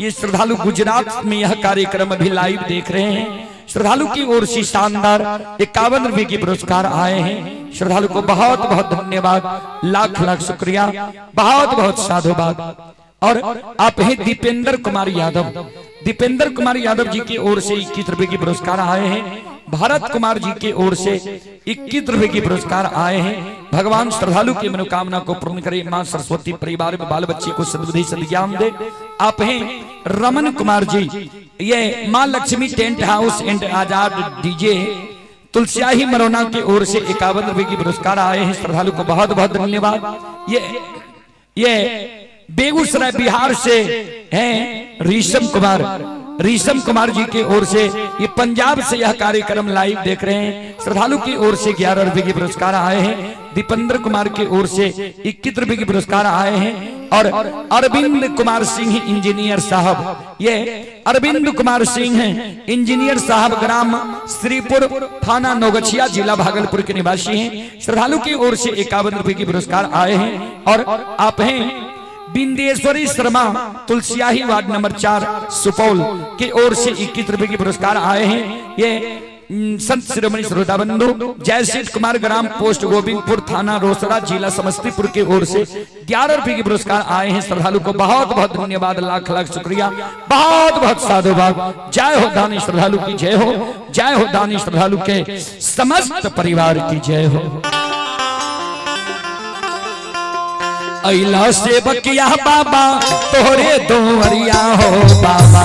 Speaker 1: ये श्रद्धालु गुजरात में यह कार्यक्रम अभी लाइव देख रहे हैं। श्रद्धालु की ओर से शानदार 51 रुपए की पुरस्कार आए हैं। श्रद्धालु को बहुत बहुत धन्यवाद, लाख लाख शुक्रिया, बहुत बहुत साधुवाद। और आप हैं दीपेंद्र कुमार यादव। दीपेंद्र कुमार यादव जी की ओर से 21 रुपए की पुरस्कार आए हैं। भारत कुमार जी की ओर से 21 रुपए की पुरस्कार आए हैं। भगवान श्रद्धालु की मनोकामना को पूर्ण करे, मां सरस्वती परिवार में बाल बच्चे को सद्बुद्धि सद्ज्ञान दे। आप हैं रमन कुमार जी, ये मां Lakshmi tent house and Azad DJ Tulsiyahi Marauna की ओर से 51 रुपए की पुरस्कार आए हैं। श्रद्धालु को बहुत बहुत धन्यवाद। ये बेगूसराय बिहार से हैं ऋषभ कुमार। ऋषभ कुमार जी की ओर से, ये पंजाब से यह कार्यक्रम लाइव देख रहे हैं। श्रद्धालु की ओर से 11 रुपए के पुरस्कार आए हैं। दीपेंद्र कुमार की ओर से 21 रुपए के पुरस्कार आए हैं। और अरविंद कुमार सिंह इंजीनियर साहब, ये अरविंद कुमार सिंह हैं इंजीनियर साहब, ग्राम श्रीपुर, थाना नौगछिया, जिला भागलपुर के निवासी हैं। श्रद्धालु की ओर से 51 रुपए के पुरस्कार आए हैं। और आप हैं बिंदेश्वरी शर्मा, तुलसियाही वार्ड नंबर 4, सुपौल की ओर से 21 रुपए के पुरस्कार आए हैं। ये संत शिरोमणि श्रोता बंधु जयशील कुमार, ग्राम पोस्ट गोविंदपुर, थाना रोसड़ा, जिला समस्तीपुर की ओर से 11 रुपए के पुरस्कार आए हैं। श्रद्धालु को बहुत बहुत धन्यवाद, लाख लाख शुक्रिया, बहुत बहुत साधुवाद। जय हो दानी श्रद्धालु की जय हो, जय हो दानी श्रद्धालु के समस्त परिवार की जय हो। अइला से बकिया बाबा तोहरे दोवरिया हो बाबा।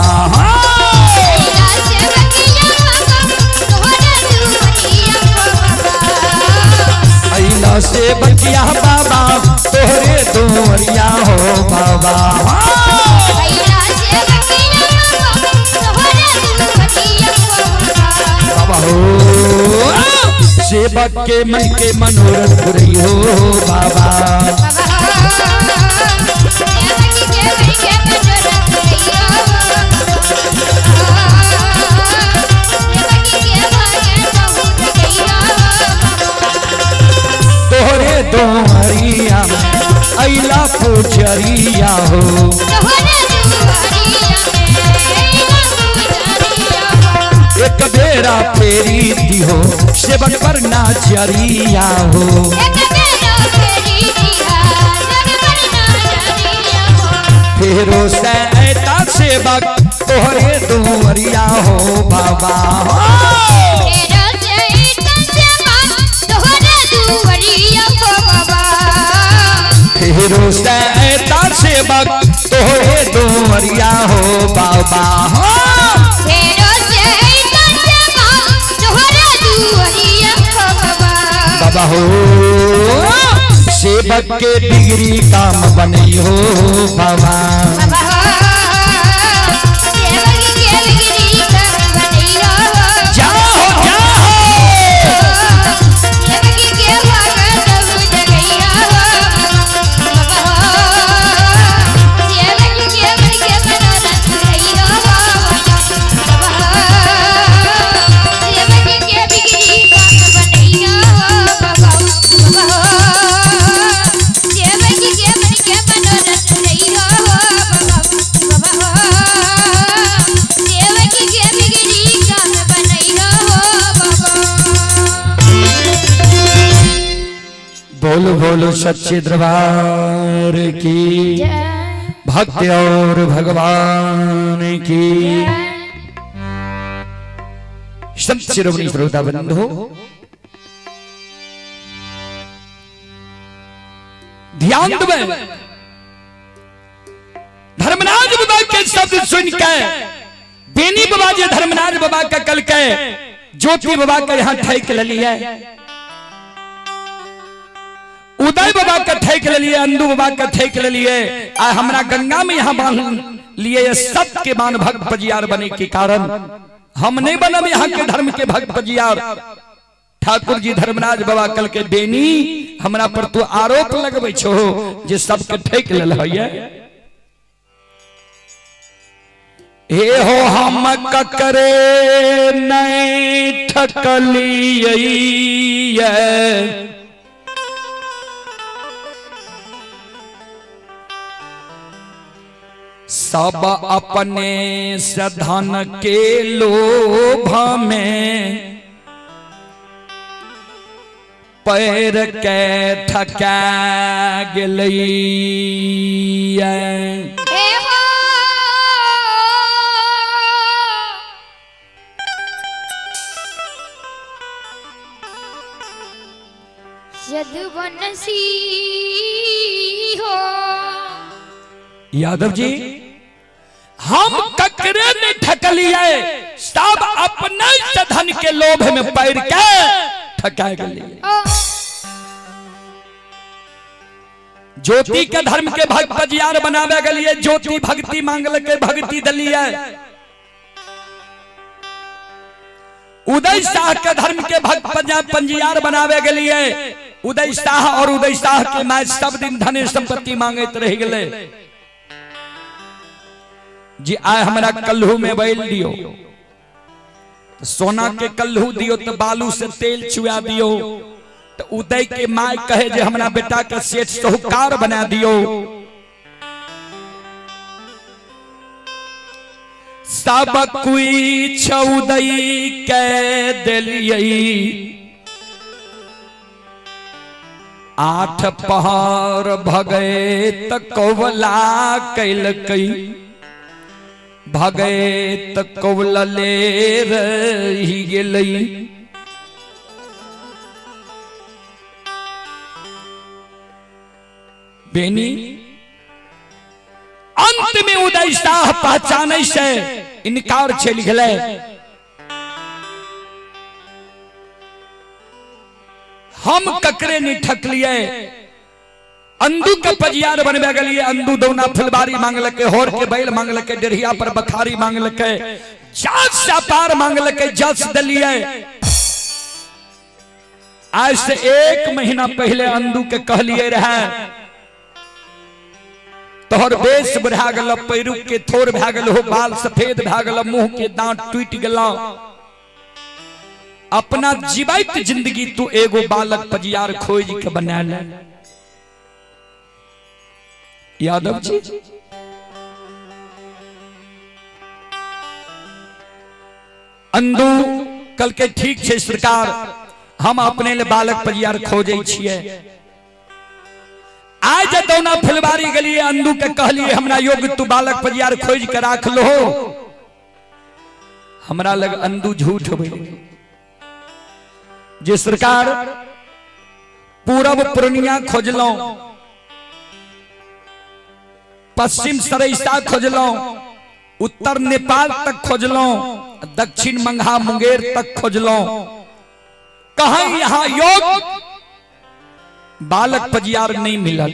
Speaker 1: अइला से बकिया बाबा तोहरे दोवरिया हो बाबा। बाबा हो सेवक के मन के मनोरथ पुरई हो बाबा। तोहरे दोहरिया अइला पुजरिया हो, एक बेरा फेरी दिहो सेवक पर नाचरिया हो। फेरो से ऐता सेवक तोहरे दोहरिया हो बाबा। फेरो से ऐता सेवक तोहरे दोहरिया हो बाबा। बाबा हो सेवक के डिग्री काम बनई हो बाबा। जाओ जाओ बोलो सच्चे दरबार की, भक्त और भगवान की। संत शिरोमणि श्रोता बंधु, ध्यान देवे। धर्मराज बाबा के शब्द सुन के बेनी बाबा जे धर्मराज बाबा के कल के ज्योति बाबा के यहाँ ठैक लिए, उदय बाबा के ठैक लिए, अंदू बाबा के ठैक लिए, आ हमरा गंगा में यहाँ बांध लिए। ये सब के बान भक्त पजियार बने के कारण हम नहीं बनब यहाँ के धर्म के भक्त पजियार। ठाकुर जी धर्मराज बाबा कल के बेनी हमरा पर तू आरोप लगबै छो जे सबके ठेक लेल है। हे हो हम ककरे नहीं ठकलियै, सब अपने से धन के लोभ में पैर के ठका गेलै।
Speaker 2: यदुवंशी हो
Speaker 1: यादव जी, हम ककरे नहीं ठकलिए, सब अपने से धन के लोभ में पैर के ठका गेलिए। ज्योति के धर्म के भक्त बजियार बनावे गेलिए, ज्योति भक्ति मांगल के भक्ति दलिए। उदय शाह के धर्म के भक्त पंजियार बनावे के लिए उदय शाह और उदय शाह के my सब दिन धन संपत्ति मांगते रह गए जी। आय हमरा कल्हू में बैल दियो, तो सोना के कल्हू दियो, तो बालू से तेल चुआ दियो। तो उदय के my कहे जे हमरा बेटा के सेठ साहूकार बना दियो। सब कोई उदय के दिलियै, 8 पहर भगे त कौवला कैलकै, भगे त कौवला ले रही गेलै। बेनी अंत में उदय शाह पहचाने से इनकार चल गए। हम ककरे नहीं ठकलिए, अंदू के पजियार बनबे गेलिए। अंदू दौना फुलबारी मांगलके, होर के बैल मांगलके, डेढ़िया पर बखारी मांगलके, जात व्यापार मांगलके, जस दलिए। आज से 1 महीना पहले अंदू के कहलिए रहे, तोहर बेस बढ़ा गेल, पैरू के थोर भए गेल हो, बाल सफेद भए गेल, मुंह के दांत टूट गेल, अपना जीवित जिंदगी तू एगो बालक पजियार खोज के बना ले। यादव जी अंदू कल के ठीक छे सरकार, हम अपने ले बालक पजियार खोजे छिए। आज दौना फुलबारी गेलिए, अंदू के कहलिए हमरा योग्य तू बालक पजियार खोज के राख लो। हमरा लग अंदू झूठ बोल जे सरकार पूरब पूर्णिया खोजलौं, पश्चिम सरैसा खोजलौं, उत्तर नेपाल तक खोजलौं, दक्षिण मंघा मुंगेर तक खोजलौं, कहीं यहां योग बालक पजियार नहीं मिलल।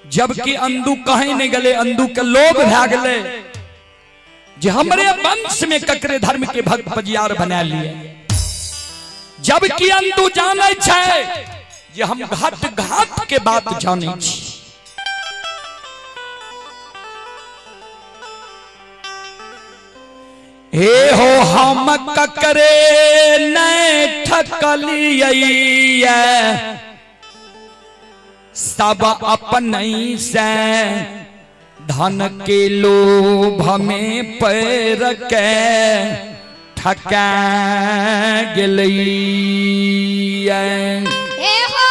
Speaker 1: जबकि अंदू कहीं नहीं गले, अंदू के लोभ भए गेले जे हमरे वंश में ककरे धर्म के भक्त पजियार बना लिए। जबकि अंदू जाने छै जे हम घाट घाट के बात जाने छी। हे हो हम ककरे नहीं ठकलियै, सब अपने से धन के लोभ में पैर के ठका गेलैया।
Speaker 2: हे हो।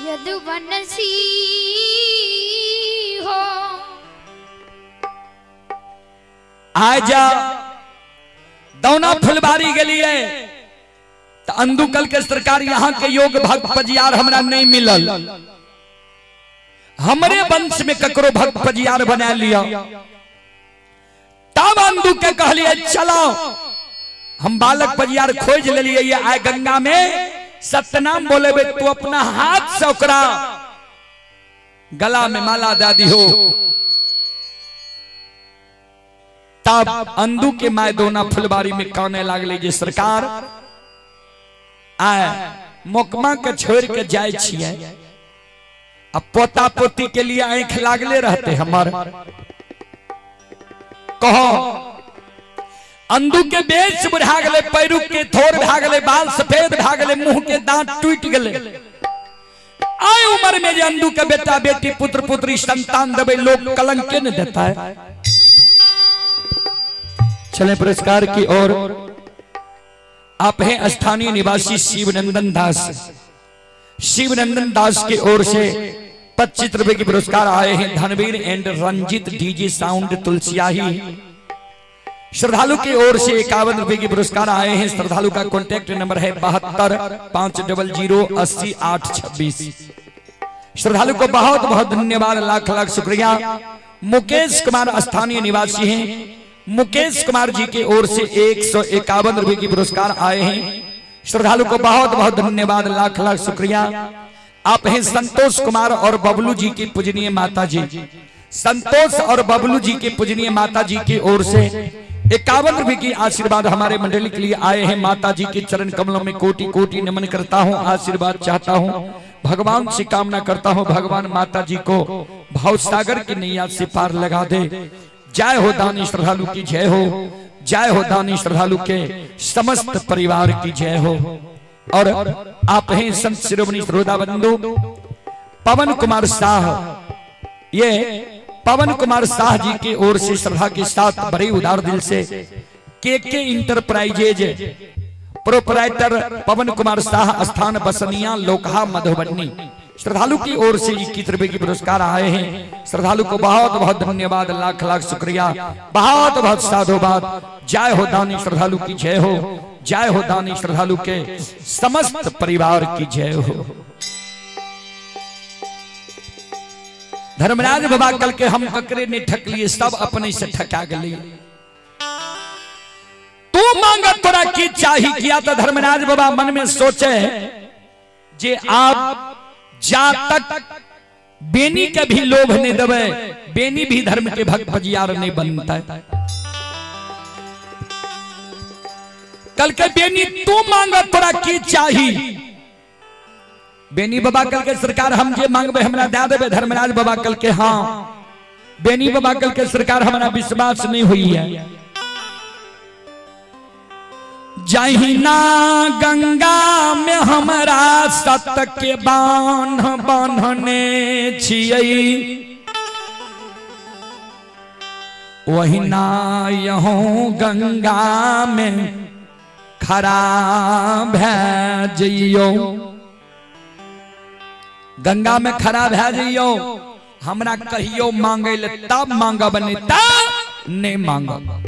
Speaker 2: यदुवंशी हो।
Speaker 1: आय जा दौना फुलबारी गेलिए त अंदुकल के सरकार यहाँ के योग भक्त पजियार हमरा नहीं मिलल, हमरे वंश में ककरो भक्त पजियार बना लिया। तब अंदू के कहलिए चलो हम बालक पजियार खोज लेलिए, ये आय गंगा में सतनाम बोलेबे तू अपना हाथ से ओकरा गला में माला दे दिहो। तब अंदू के my दोना फुलबारी में काने लागले जे सरकार आय मोकमा के छोड़ के जाय छियै, अब पोता पोती के लिए आंख लागले रहते हमर। कहो अंदू के बेच बुढ़ा गेले, पैरू के थोर भा गेले, बाल सफेद भा गेले, मुंह के दांत टूट गेले। आय उम्र में जे अंदू के बेटा बेटी पुत्र पुत्री संतान देबे लोग कलंक के न देता है। चले पुरस्कार की ओर। आप हैं स्थानीय निवासी शिवनंदन दास। शिवनंदन दास की ओर से 25 रुपए के पुरस्कार आए हैं। Dhanveer and Ranjit DJ sound Tulsiyahi श्रद्धालु की ओर से 51 रुपए के पुरस्कार आए हैं। श्रद्धालु का कॉन्टैक्ट नंबर है 72 500 80 8 26। श्रद्धालु को बहुत बहुत धन्यवाद, लाख लाख शुक्रिया। मुकेश कुमार स्थानीय निवासी हैं। मुकेश कुमार जी की ओर से 151 रुपए की पुरस्कार आए हैं। श्रद्धालु को बहुत बहुत धन्यवाद, लाख लाख शुक्रिया। आप हैं संतोष कुमार और बबलू जी की पूजनीय माता जी। संतोष और बबलू जी के पूजनीय माता जी की ओर से 51 रुपए की आशीर्वाद हमारे मंडली के लिए आए हैं। माता जी के चरण कमलों में कोटि कोटि नमन करता हूं, आशीर्वाद चाहता हूं, भगवान से कामना करता हूं, भगवान माता जी को भाव सागर की नैया से पार लगा दे। जय हो दानी श्रद्धालु की जय हो, जय हो दानी श्रद्धालु के समस्त परिवार की जय हो। और आप हैं संत शिरोमणि श्रोता बंधु पवन कुमार शाह। ये पवन कुमार शाह जी की ओर से श्रद्धा के साथ बड़े उदार दिल से के इंटरप्राइजेज प्रोपराइटर पवन कुमार शाह, स्थान बसनिया लोकहा मधुबनी। श्रद्धालु की ओर से 21 रुपए की पुरस्कार आए हैं। श्रद्धालु को बहुत बहुत धन्यवाद, लाख लाख शुक्रिया, बहुत बहुत साधुवाद। जय हो दानी श्रद्धालु की जय हो, जय हो दानी श्रद्धालु के समस्त परिवार की जय हो। धर्मराज बाबा कल के हम ककरे ने ठक लिए, सब अपने से ठका गए। तू मांग तोरा की चाही किया तो धर्मराज बाबा मन में सोचे जे आप जा तक बेनी के भी लोभ नहीं दबे, बेनी भी धर्म के भक्त भजियार नहीं बनता है। कल के बेनी तू मांग तोरा की चाही। बेनी बाबा कल के सरकार हम जे मांगबे हमरा दे देबे। धर्मराज बाबा कल के हाँ। बेनी बाबा कल के सरकार हमरा विश्वास नहीं हुई है। जहिना गंगा में हमरा सत के बांध बांधने छियै, वहिना यहों गंगा में खड़ा भै जइयो। गंगा में खड़ा भै जइयो, हमरा कहियो मांगे ले तब मांगब, नहीं तब नहीं मांगब।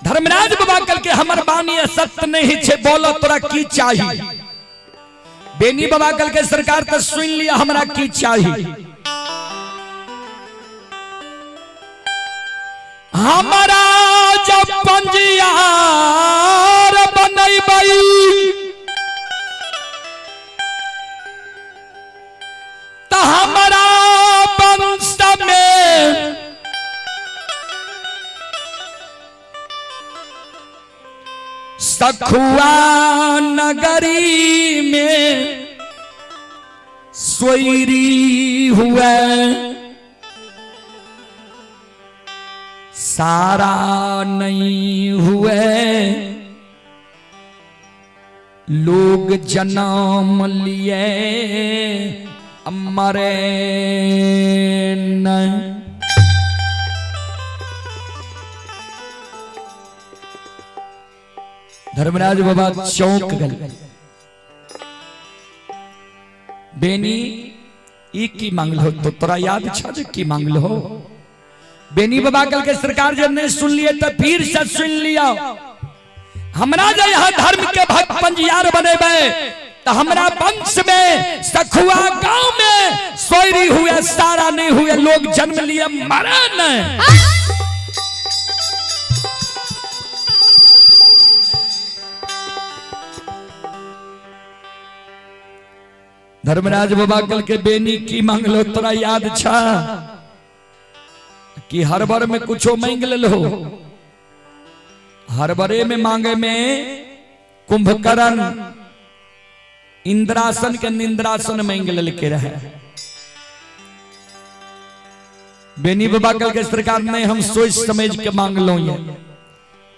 Speaker 1: धर्मराज बाबा कल के हमर बानी सत्य नहीं छे, बोलो तोरा की चाही। बेनी बाबा कल के सरकार तो सुन लिया हमरा की चाही। हमारा जब पंजियार बनैबै त हमारा वंश में सखुआ नगरी में सोयरी हुए। सारा नहीं हुए लोग जन्म लिए मरे नहीं। धर्मराज बाबा चौंक गल। बेनी ई की मांगलो तो तोरा याद छ जे की मांगलो? बेनी बाबा कल के सरकार जब नहीं सुन लिए तो फिर से सुन लिया। हमरा जे यहाँ धर्म के भक्त पंजियार बनेबे तो हमरा वंश में सखुआ गांव में सोयरी हुए सारा नहीं हुए लोग जन्म लिए मरे नहीं। धर्मराज बाबा कल के बेनी की मांगलो तोरा याद छा कि हर बार में कुछो मांग लेलो? हर बरे में मांगे में कुंभकर्ण इंद्रासन के निंद्रासन मांग लेके रहे। बेनी बाबा कल के सरकार ने हम सोच समझ के मांग लो। ये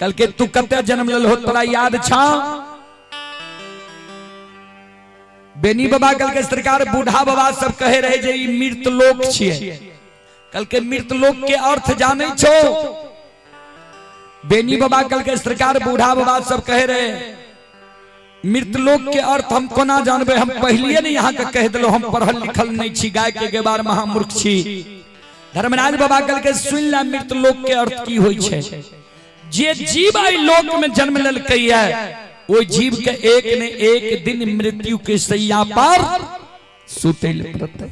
Speaker 1: कल के तू कते जन्म लेल हो तोरा याद छा? बेनी बाबा कल के सरकार बूढ़ा बाबा सब कहे रहे जे ई मृत लोक छिए। कल के मृत लोक के अर्थ जाने छो? बेनी बाबा कल के सरकार बूढ़ा बाबा सब कहे रहे मृत लोक के अर्थ हम कोना जानबे, हम पहलिए ने यहाँ के कह दिलो हम पढ़ल लिखल नहीं छी, गाय के गेबार महामूर्ख छी। धर्मराज बाबा कल के सुन ला मृत लोक के अर्थ की होई छे। जे जीव आई लोक में जन्म लेलकै है वो जीव के एक ने एक दिन मृत्यु के सैया पर सुतै ले पड़तै।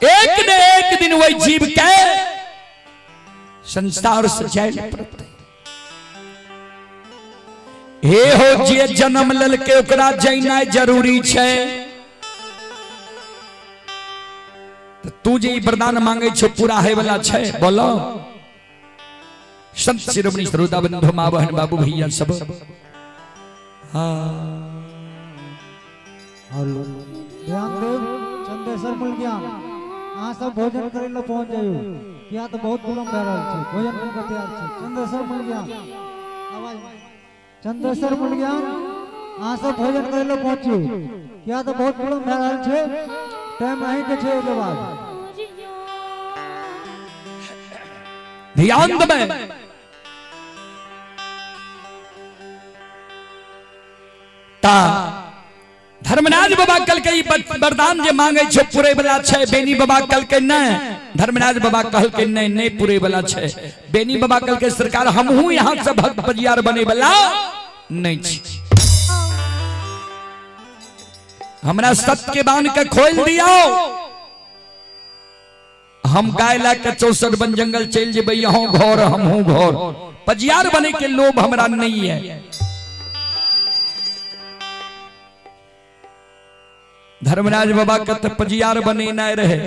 Speaker 1: एक ने एक दिन वही जीव के संसार से जाय ले पड़तै। हे हो जे जन्म लेलकै ओकरा जैनाइ जरूरी छै। तू जे ई वरदान मांगे छो पूरा है वाला छै? बोलो संत शिरोमणि श्रोता बंधु माँ बहन बाबू भैया सब। हाँ
Speaker 3: हेलो ध्यान देव चंदेश्वर मूल ज्ञान अहाँ सब भोजन करे ला पहुंच जाइयो, किया तो बहुत विलम्ब भए रहल छै। भोजन करे के तैयार छै चंदेश्वर मूल ज्ञान। आवाज चंदेश्वर मूल ज्ञान अहाँ सब भोजन करे ला पहुंचियो, किया तो बहुत विलम्ब भए रहल छै। टाइम अहीं के छै। ओहिके बाद
Speaker 1: ध्यान देबै। ता धर्मराज बाबा कल के वरदान जे मांगे छो पूरे वाला छै? बेनी बाबा कल के नहीं। धर्मराज बाबा कहल के नहीं नहीं पूरे वाला छै। बेनी बाबा कल के सरकार हमहू यहाँ से भक्त बजियार बने वाला नहीं छी, हमरा सत्य के बांध के खोल दियो, हम गाय ला के 64 वन जंगल चल जेबै, यहाँ घर हमहू घर, पजियार बने के लोभ हमरा नहीं है। धर्मराज बाबा के तो पजियार बने नहीं रहे।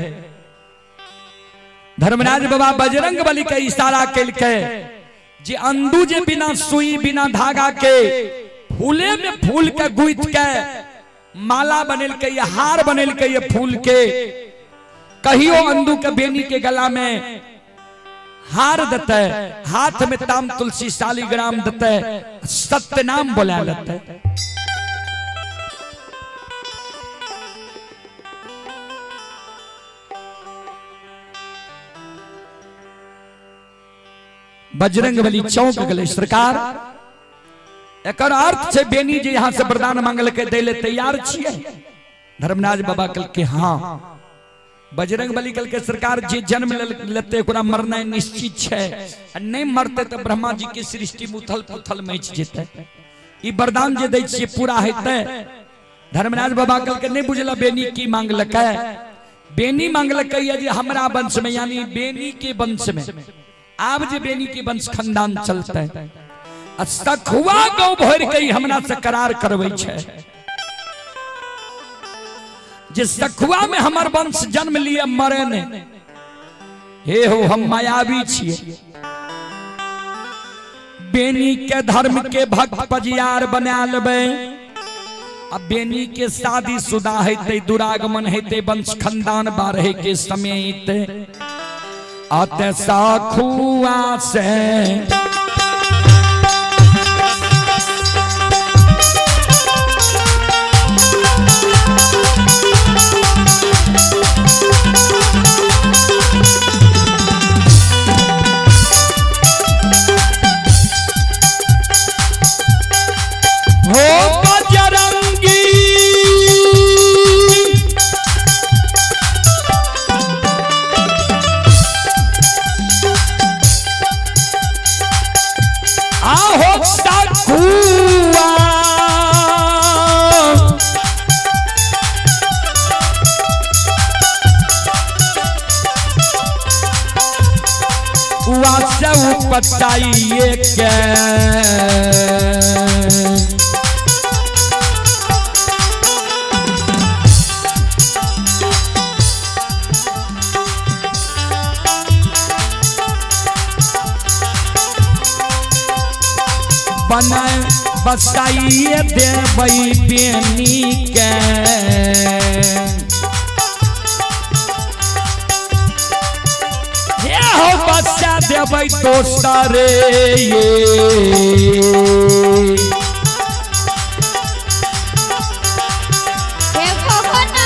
Speaker 1: धर्मराज बाबा बजरंग बली के इशारा केलकै जे अंदू जे बिना सुई बिना धागा के फूले में फूल के गुथ के माला बनेलकै या हार बनेलकै ये फूल के, कहियो अंदू के बेनी के गला में हार देते, हाथ में ताम तुलसी शालिग्राम देते, सत्य नाम बोला लेते। बजरंग बली चौंक गए सरकार एकर अर्थ छे बेनी जे यहाँ से वरदान मांगल के दै ले तैयार छियै? धर्मराज बाबा कल के हाँ। बजरंग बली कल के सरकार जे जन्म लेते ओकरा मरनाइ निश्चित छै, आ नहीं मरते तो ब्रह्मा जी के सृष्टि में उथल पुथल मचि जेतै। ई वरदान जे दै छियै पूरा हेतै? धर्मराज बाबा कल के नहीं बुझल बेनी की मांगलकै। बेनी मांगलकै जे हमरा वंश में यानी बेनी के वंश में आब जे बेनी के वंश खानदान चलते आ सखुआ गौ भर के हमरा से करार करबै छै जे सखुआ में हमर वंश जन्म लिए मरे ने। हे हो हम मायावी छिए, बेनी के धर्म के भक्त पजियार बना लेबै, आ बेनी के शादी शुदा हेतै, दुरागमन हेतै, वंश खानदान बाढ़े के समय एतै। आते साखुआ से हो बजरंगी आहो सखुआ से उपटाइए के बनाए बसाइए देबै बेनी के। हे हो बसा देबै दोसरे ये।
Speaker 2: हे भगवान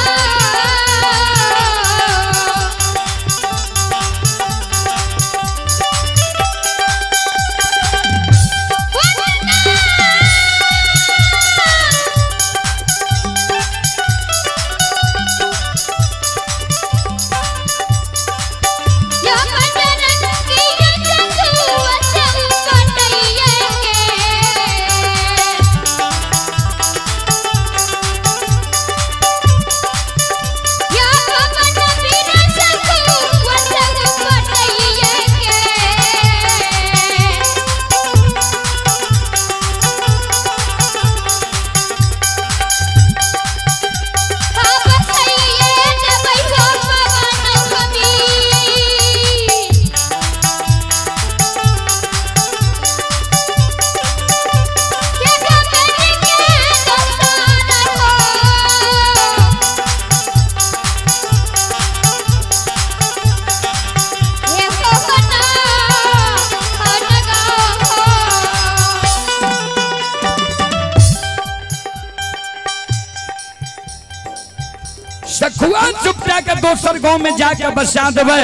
Speaker 1: सखुआ चुपटा के दोसर गांव में जाके बसा देवे,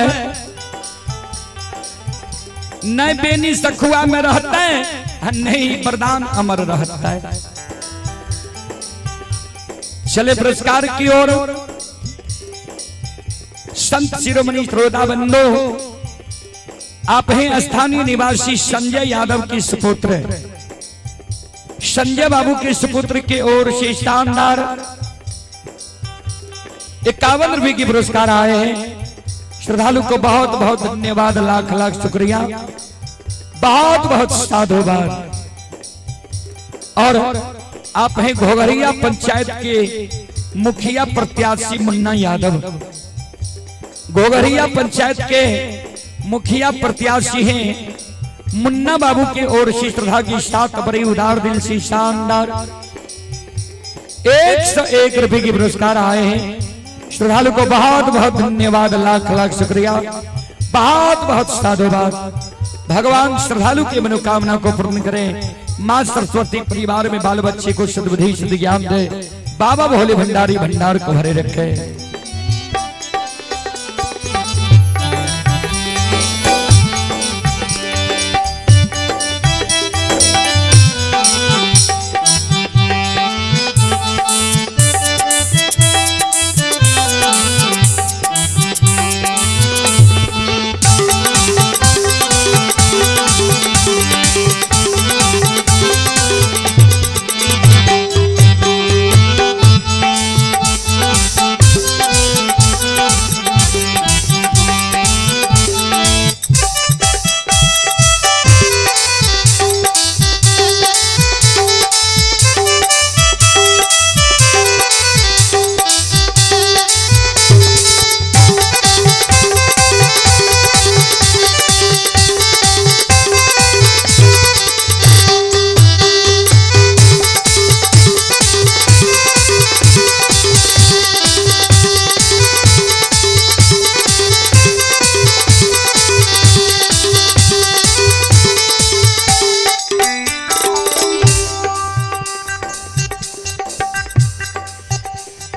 Speaker 1: नहीं बेनी सखुआ में रहता है, नहीं प्रदान अमर रहता है। चले पुरस्कार की ओर। संत शिरोमणि श्रोता बंधु, आप हैं स्थानीय निवासी संजय यादव के सुपुत्र, संजय बाबू के सुपुत्र की ओर से शानदार 51 रुपए की पुरस्कार आए हैं। श्रद्धालु को बहुत बहुत धन्यवाद, लाख लाख शुक्रिया, बहुत बहुत साधुवाद। और आप हैं घोघरिया पंचायत के मुखिया प्रत्याशी मुन्ना यादव, घोघरिया पंचायत के मुखिया प्रत्याशी हैं मुन्ना बाबू की ओर से श्रद्धा की साथ बड़ी उदार दिल से शानदार 101 रुपए की पुरस्कार आए हैं। श्रद्धालु को बहुत बहुत धन्यवाद, लाख लाख शुक्रिया, बहुत बहुत साधुवाद। भगवान श्रद्धालु की मनोकामना को पूर्ण करें। मां सरस्वती परिवार में बाल बच्चे को सद्बुद्धि सद्ज्ञान दे। बाबा भोले भंडारी भंडार को भरे रखे।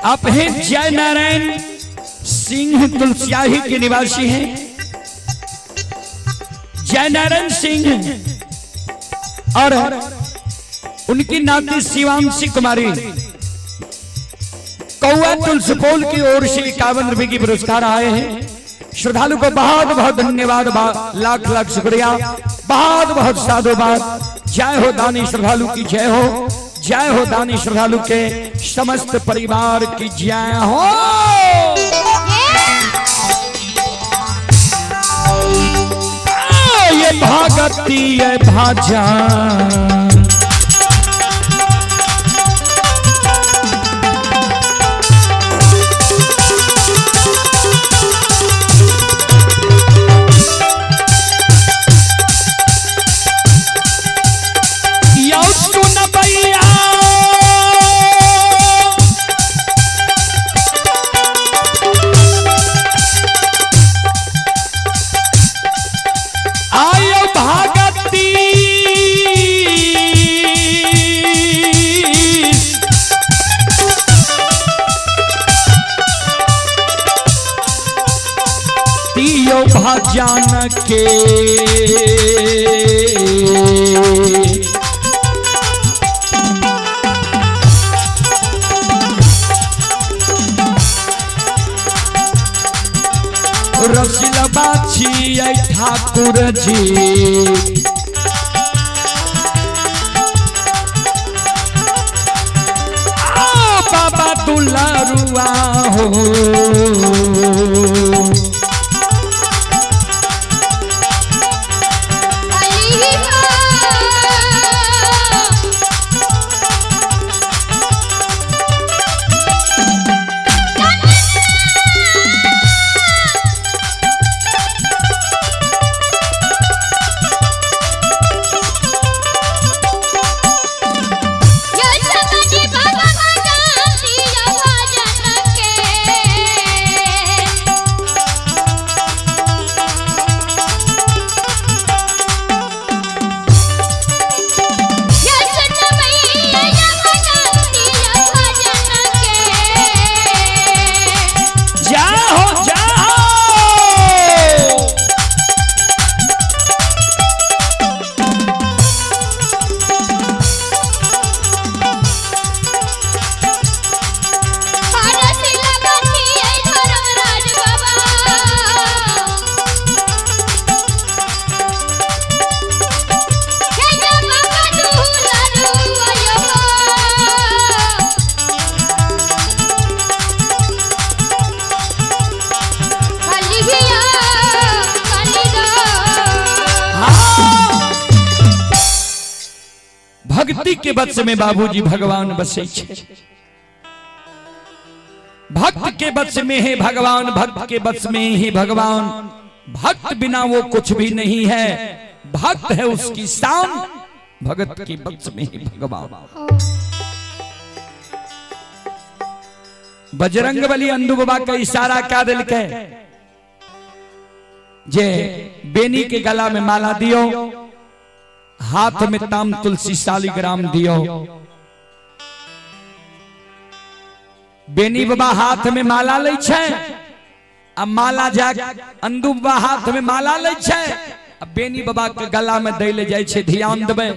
Speaker 1: आप हैं जय नारायण सिंह तुलसियाही के निवासी हैं। जय नारायण सिंह और उनकी नाती शिवांशी कुमारी कौआ तुलसीपोल की ओर से 51 रुपए की पुरस्कार आए हैं। श्रद्धालु को बहुत बहुत धन्यवाद, लाख लाख शुक्रिया, बहुत बहुत साधुवाद। जय हो दानी श्रद्धालु की जय हो, जय हो दानी श्रद्धालु के समस्त परिवार की जय हो। ये भगती ये भाजा यौ सुन भैया आयो भगती तियो भजन के रसिलबा छियै ठाकुर जी। आ बाबा दुलारुआ हो। जाओ जाओ। भक्ति के वश में बाबूजी भगवान बसे छे। भक्त के वश में है भगवान, भक्त के वश में ही भगवान। भक्त बिना वो कुछ भी नहीं है, भक्त है उसकी शान, भगत के वश में ही भगवान। बजरंग बली अंधु बाबा का इशारा क्या दिल के जे बेनी के गला में माला दियो, हाथ में ताम तुलसी शालिग्राम दियो। बेनी बाबा हाथ में माला लै छै आ माला जा अंदू बाबा हाथ में माला लै छै आ बेनी बाबा के गला में दै ले जाइ छै। ध्यान देबै,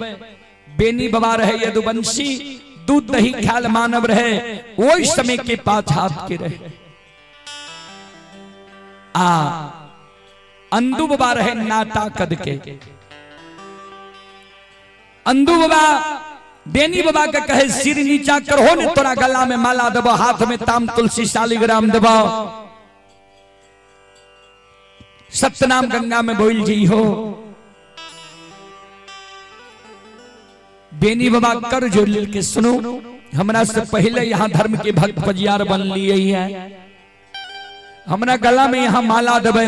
Speaker 1: बेनी बाबा रहे यदुवंशी, दूध दही ख्याल मानव रहे, ओहि समय के पांच हाथ के रहे। आ अंदू बाबा रहे नाटा कद के। अंदू बाबा बेनी बाबा के कहे सिर नीचा करहो ने तोरा गला में माला देबो, हाथ में ताम तुलसी शालिग्राम देबो, सत्यनाम गंगा में बोल जी हो। बेनी बाबा कर जोड़ के सुनो, हमरा से पहले यहाँ धर्म के भक्त पजियार बन लिए है, हमरा गला में यहाँ माला देबे,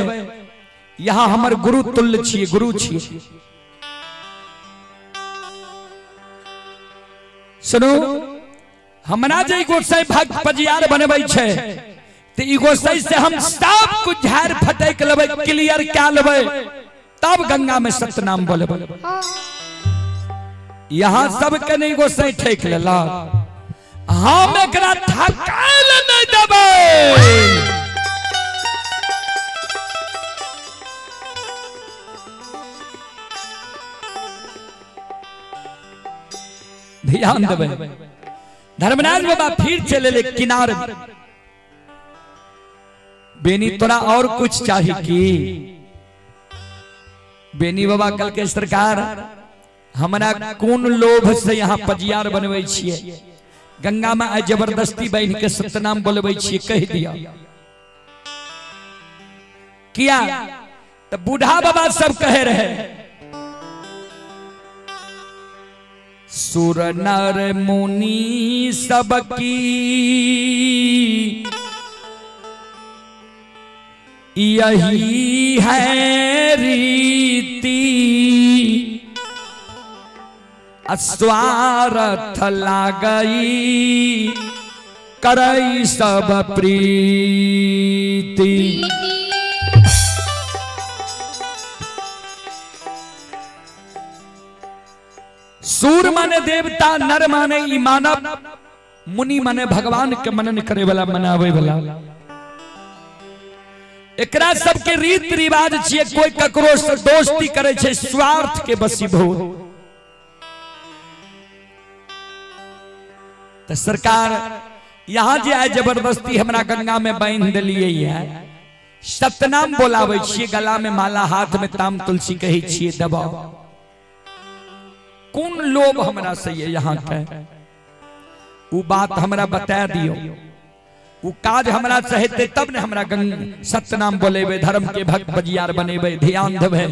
Speaker 1: यहाँ हमर गुरु तुल्य छिए, गुरु छिए। सुनो, हमरा जे गोसाई भक्त पजियार बनबै छै ते ई गोसाई से हम सब कुछ झाड़ फटक लेबै, क्लियर क्या लेबै, तब गंगा में सत्यनाम बोलेबै। यहाँ सबके नहीं गोसाई ठेक लेलक। हम एकरा थकायल नहीं देबै। ध्यान देबै। धर्मराज बाबा फिर चले ले किनार। बेनी तोरा और कुछ चाही की? बेनी बाबा कल के सरकार हमरा कोन लोभ से यहाँ पजियार बनबै छियै, गंगा में आइ जबरदस्ती बान्हि के सतनाम बोलबै छियै, कहि दिया किया? तो बूढ़ा बाबा सब कहे रहे सुर नर मुनि सबकी यही है रीति, स्वार्थ लागई करई सब प्रीति। सूर माने देवता, नर माने ई मानव, मुनि माने भगवान के मनन करे वाला, मनावे वाला। एकरा सबके रीत रिवाज छियै, कोई ककरो से दोस्ती करे छै स्वार्थ के बसीभूत। तो सरकार यहाँ जे आइ जबरदस्ती हमरा गंगा में बांधि देलियै है, सतनाम बोलाबै छियै, गला में माला, हाथ में ताम तुलसी, कहै छियै दबाओ, कोन लोभ हमरा से ये यहाँ के? उ बात हमरा बता दियो, उ काज हमरा से हेतै तब ने हमरा गंग सतनाम बोलेबै, धर्म के भक्त बजियार बनेबै। ध्यान देबै।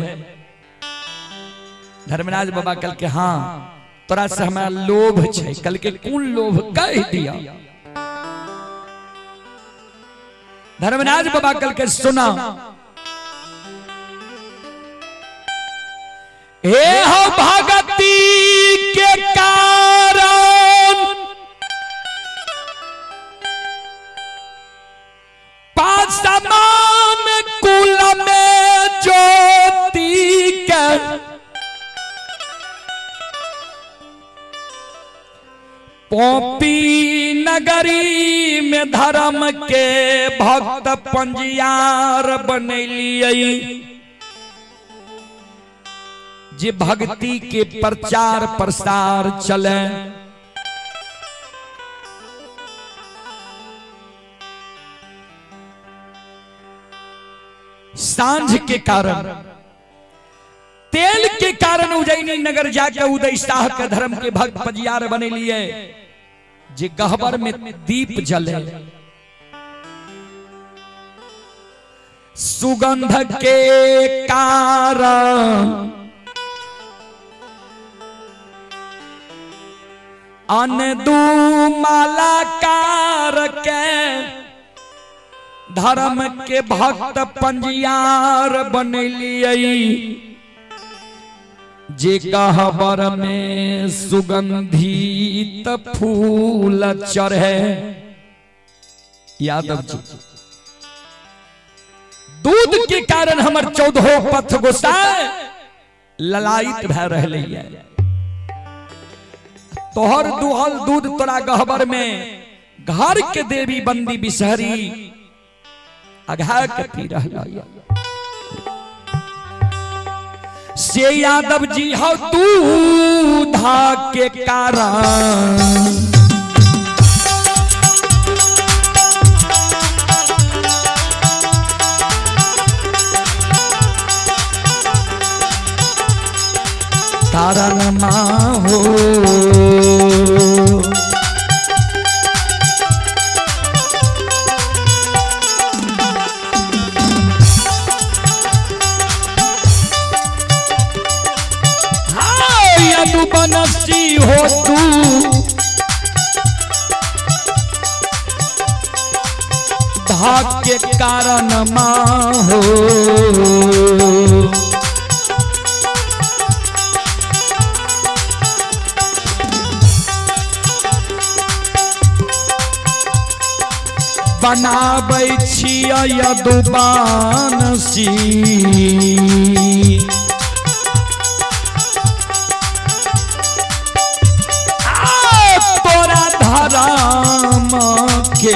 Speaker 1: धर्मराज बाबा कल के हाँ तोरा से हमरा लोभ छै। कल के कोन लोभ कह दिया? धर्मराज बाबा कल के सुना, हे हो भगती के कारण पासमान कुल में ज्योति के पोपी नगरी में धर्म के भक्त पंजियार बनैलियै, जे भक्ति के प्रचार प्रसार चले। सांझ के कारण, तेल के कारण उज्जैनी नगर जाके उदय शाह के धर्म के भक्त पजियार बने लिए, जे गहबर में दीप जले, सुगंध के कारण अन दू मालाकार के धर्म के भक्त पंजियार बनलियै, जे गहबर में सुगंधित फूल चढ़े। यादव जी दूध के कारण हमर 14 पथ गोसाई ललायित भए रहलै है। तोहर दुहल दूध तोरा गहबर में घर के देवी बंदी बिसहरी अघा के पी रहलै से यादव जी हो दूधा के कारण। कारण माँ हो यदुवंशी हो तू धाक के कारण माँ हो। बनाबै छियै यदुवंशी तोरा धर्म राम के।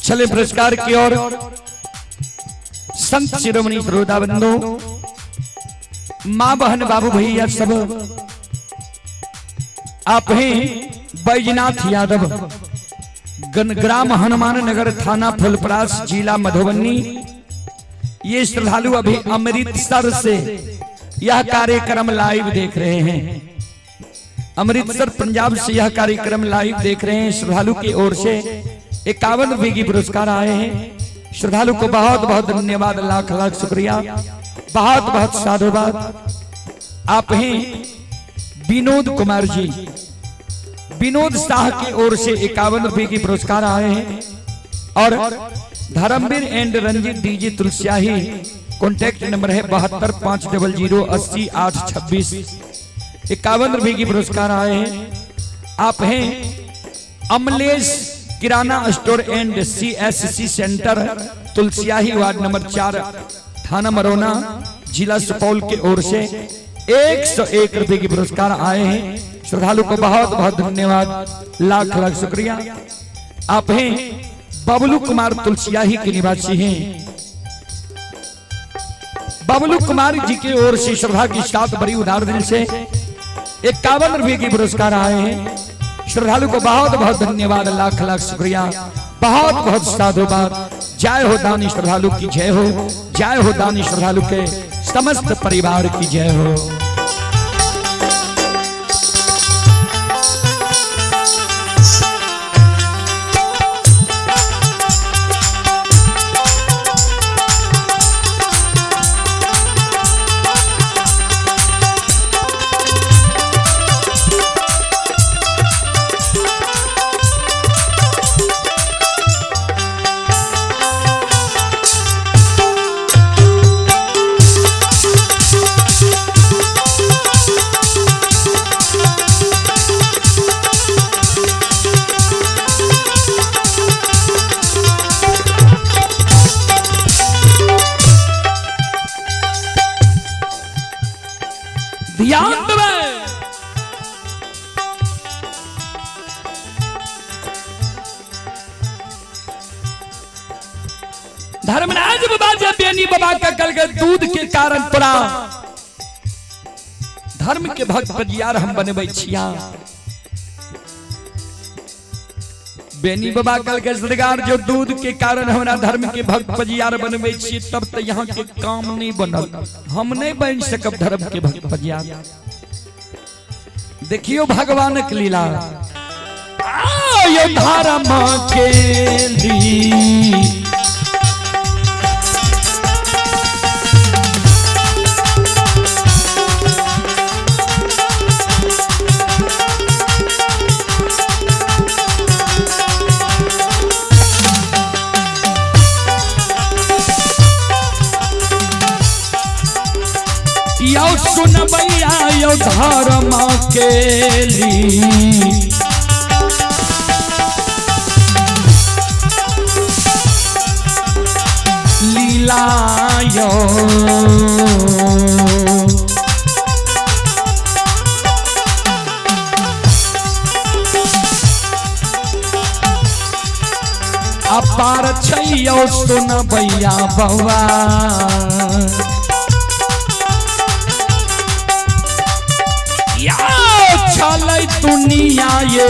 Speaker 1: चले पुरस्कार की ओर। संत शिरोमणि श्रोता बंधु, माँ बहन बाबू भैया सब, आप हैं बैजनाथ यादव, ग्राम हनुमान नगर, थाना फुलपरास, जिला मधुबनी। ये श्रद्धालु अभी अमृतसर से यह कार्यक्रम लाइव देख रहे हैं। अमृतसर पंजाब से यह कार्यक्रम लाइव देख रहे हैं। श्रद्धालु की ओर से 51 रुपए की पुरस्कार आए हैं। श्रद्धालु को बहुत बहुत धन्यवाद, लाख लाख शुक्रिया, बहुत बहुत साधुवाद। आप हैं विनोद कुमार जी, विनोद शाह की ओर से 51 रुपए की पुरस्कार आए हैं। और Dharmveer and Ranjit DJ Tulsiyahi, contact number है 7250080826, 51 रुपए की पुरस्कार आए हैं। आप हैं Amlesh kirana store and CSC centre, Tulsiyahi, ward number 4, थाना मरोना, जिला सुपौल के ओर से 101 रुपए की पुरस्कार आए हैं। श्रद्धालु को बहुत बहुत धन्यवाद, लाख लाख शुक्रिया। आप हैं बबलू कुमार तुलसियाही के निवासी हैं। बबलू कुमार जी की ओर से श्रद्धा के साथ बड़ी उदार दिल से 51 रुपए की पुरस्कार आए हैं। श्रद्धालु को बहुत बहुत धन्यवाद, लाख लाख शुक्रिया, बहुत बहुत साधुवाद। जय हो दानी श्रद्धालु की जय हो, जय हो दानी श्रद्धालु के समस्त परिवार की जय हो। ध्यान देवे। धर्मराज बाबा जब बेनी बाबा का कल के दूध के कारण तोरा धर्म के भक्त बजियार हम बनबै छिया। बेनी बाबा कल के सरकार जो दूध के कारण हमरा धर्म के भक्त बजियार बनबै छी, तब तो यहाँ के काम नहीं बनल, हम नहीं बन सकब धर्म के भक्त बजियार। देखियो भगवान के लीला, आयो धर्म के ली सुनबैया यो धर्म के ली। लीला यो अपार छैयो सुनबैया बौआ। या छलै दुनिया ये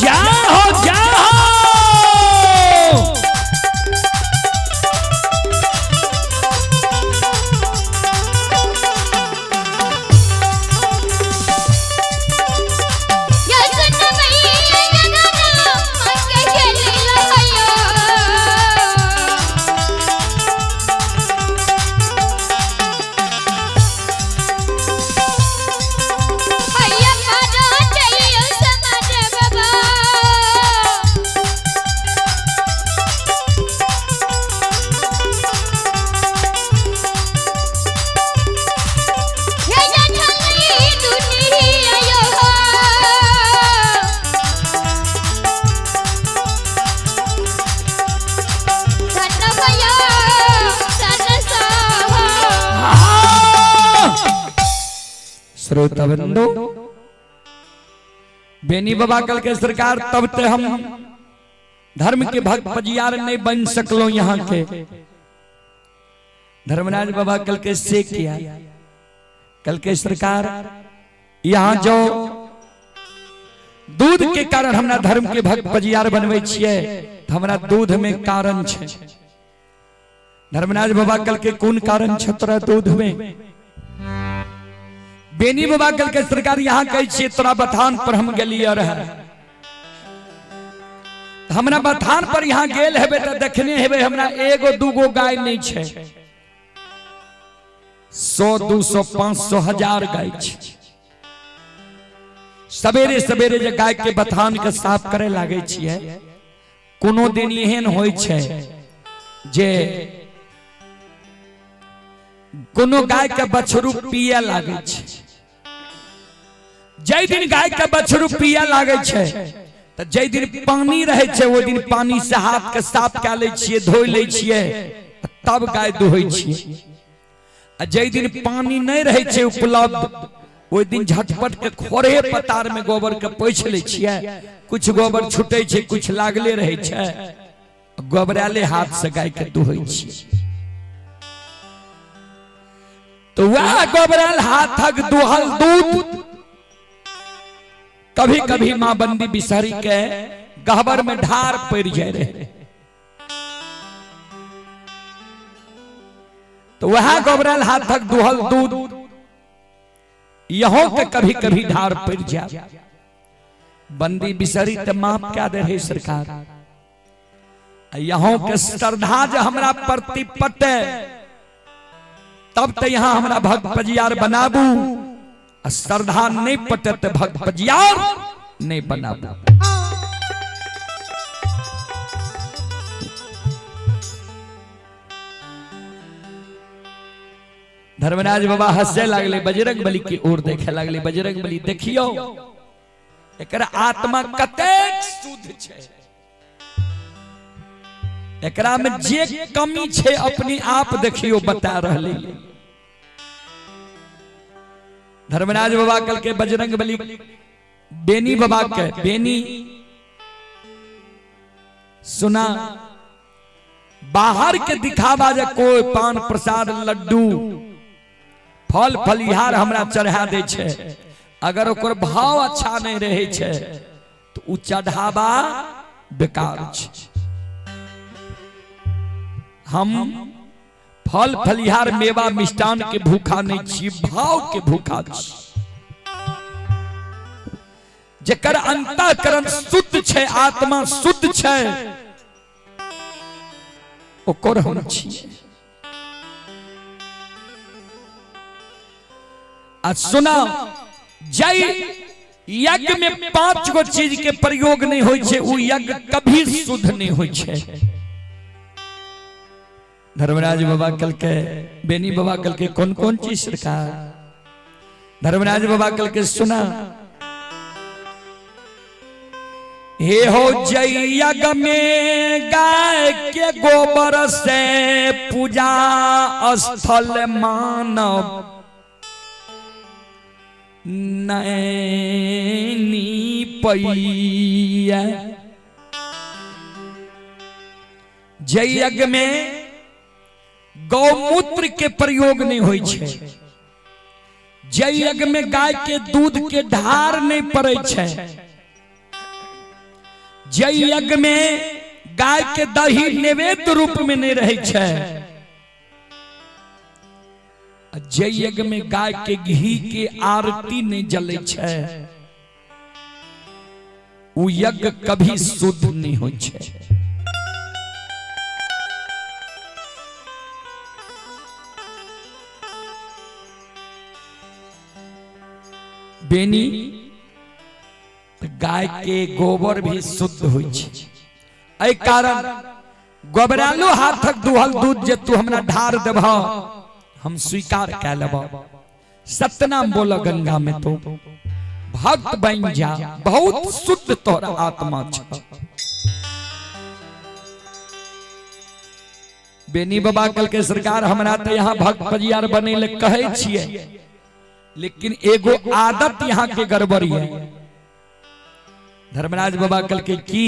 Speaker 1: जाओ जाओ। श्रोता बंधु, बेनी बाबा कल के सरकार तब ते हम धर्म के भक्त पजियार नहीं बन सकलो यहाँ के। धर्मराज बाबा कल के से किया कल के सरकार यहाँ जो दूध के कारण हमरा धर्म के भक्त पजियार बनवे छियै, हमरा दूध में कारण छे। धर्मराज बाबा कल के कोन कारण छे तोरा दूध में? बेनी बाबा कल के सरकार यहाँ कहै छियै तोरा बथान पर हम गेलियै रहे, हमरा बथान पर यहाँ गेल हेबे त देखने हेबे हमरा एगो दूगो गाय नहीं छे, 100 200 500 1000 गाय छे। सवेरे सवेरे जे गाय के बथान के साफ करे लागे छियै, कोनो दिन एहन होइ छै जे कोनो गाय के बछरू पिए लागे छै। जै दिन गाय के बछरू पिए लागे छै त जै दिन पानी रहै छै ओहि दिन पानी से हाथ के साफ कए लै छियै, धोइ लै छियै, तब गाय दुहै छियै। आ जै दिन पानी नहि रहै छै उपलब्ध ओहि दिन झटपट के खोरे पतार में गोबर के पोछि लै छियै, कुछ गोबर छूटै छै कुछ लागले रहै छै, गोबराले हाथ से गाय के दुहै छियै। तो वह गोबराल हाथक दुहल दूध कभी कभी मां बंदी बिसहरी के गहबर में ढार पड़ जाए रहे, तो वह गोबराल हाथक दुहल दूध यहों के कभी कभी ढार पड़ जाए। बंदी बिसहरी तो माफ क्या दे रहे सरकार, यहों के श्रद्धा जो हमरा प्रति पटे तब तो यहाँ हमरा भक्त पजियार बनाबू, श्रद्धा नहीं पटे तो भक्त पजियार नहीं बनाबू। धर्मराज बाबा हंसे लागले, बजरंग बली की ओर देखे लागले। बजरंग बली देखियो एकर आत्मा कतेक शुद्ध छे, एकरा में जे कमी छे अपने आप देखियो बता रहले। धर्मराज बाबा कल के बजरंग बली बेनी बाबा के बेनी सुना, बाहर के दिखावा जे कोई पान प्रसाद लड्डू फल फलिहार हमरा चढ़ा दे छे, अगर ओकर भाव अच्छा नहीं रहे छे तो उ चढ़ावा बेकार छे। हम फल फलिहार मेवा मिष्टान के भूखा नहीं छी, भाव के भूखा छी। जकर अंतःकरण शुद्ध छै, आत्मा शुद्ध छै, ओकर हम छी। आ सुना, जय यज्ञ में 5 गो चीज के प्रयोग नहीं होय छै, उ यज्ञ कभी शुद्ध नहीं होय छै। धर्मराज बाबा कल के, बेनी बाबा कल के, कौन कौन चीज सरकार? धर्मराज बाबा कल के सुना, हे हो जय यज्ञ में गाय के गोबर से पूजा स्थल मानव नैनी पैया। जय यज्ञ में गौमूत्र के प्रयोग नहीं होय छै, जय यज्ञ में गाय के दूध के ढार नहीं पड़े छै, जय यज्ञ में गाय के दही नैवेद्य रूप में नहीं रहे छै, जय यज्ञ में गाय के घी के आरती नहीं जले छै, उ यज्ञ कभी शुद्ध नहीं होय छै। बेनी गाय के गोबर भी शुद्ध होय छै, एहि कारण गोबरालो हाथक दुहल दूध जे तू हमरा ढार देबह, हम स्वीकार कै लेबह। सत्यनाम बोल गंगा में तो भक्त बन जा, बहुत शुद्ध तोहर आत्मा छ। बेनी बाबा कल के सरकार हमरा तो यहाँ भक्त पजियार बने ले कहे छिए, लेकिन एगो आदत यहाँ के गड़बड़ी है। धर्मराज बाबा कल के की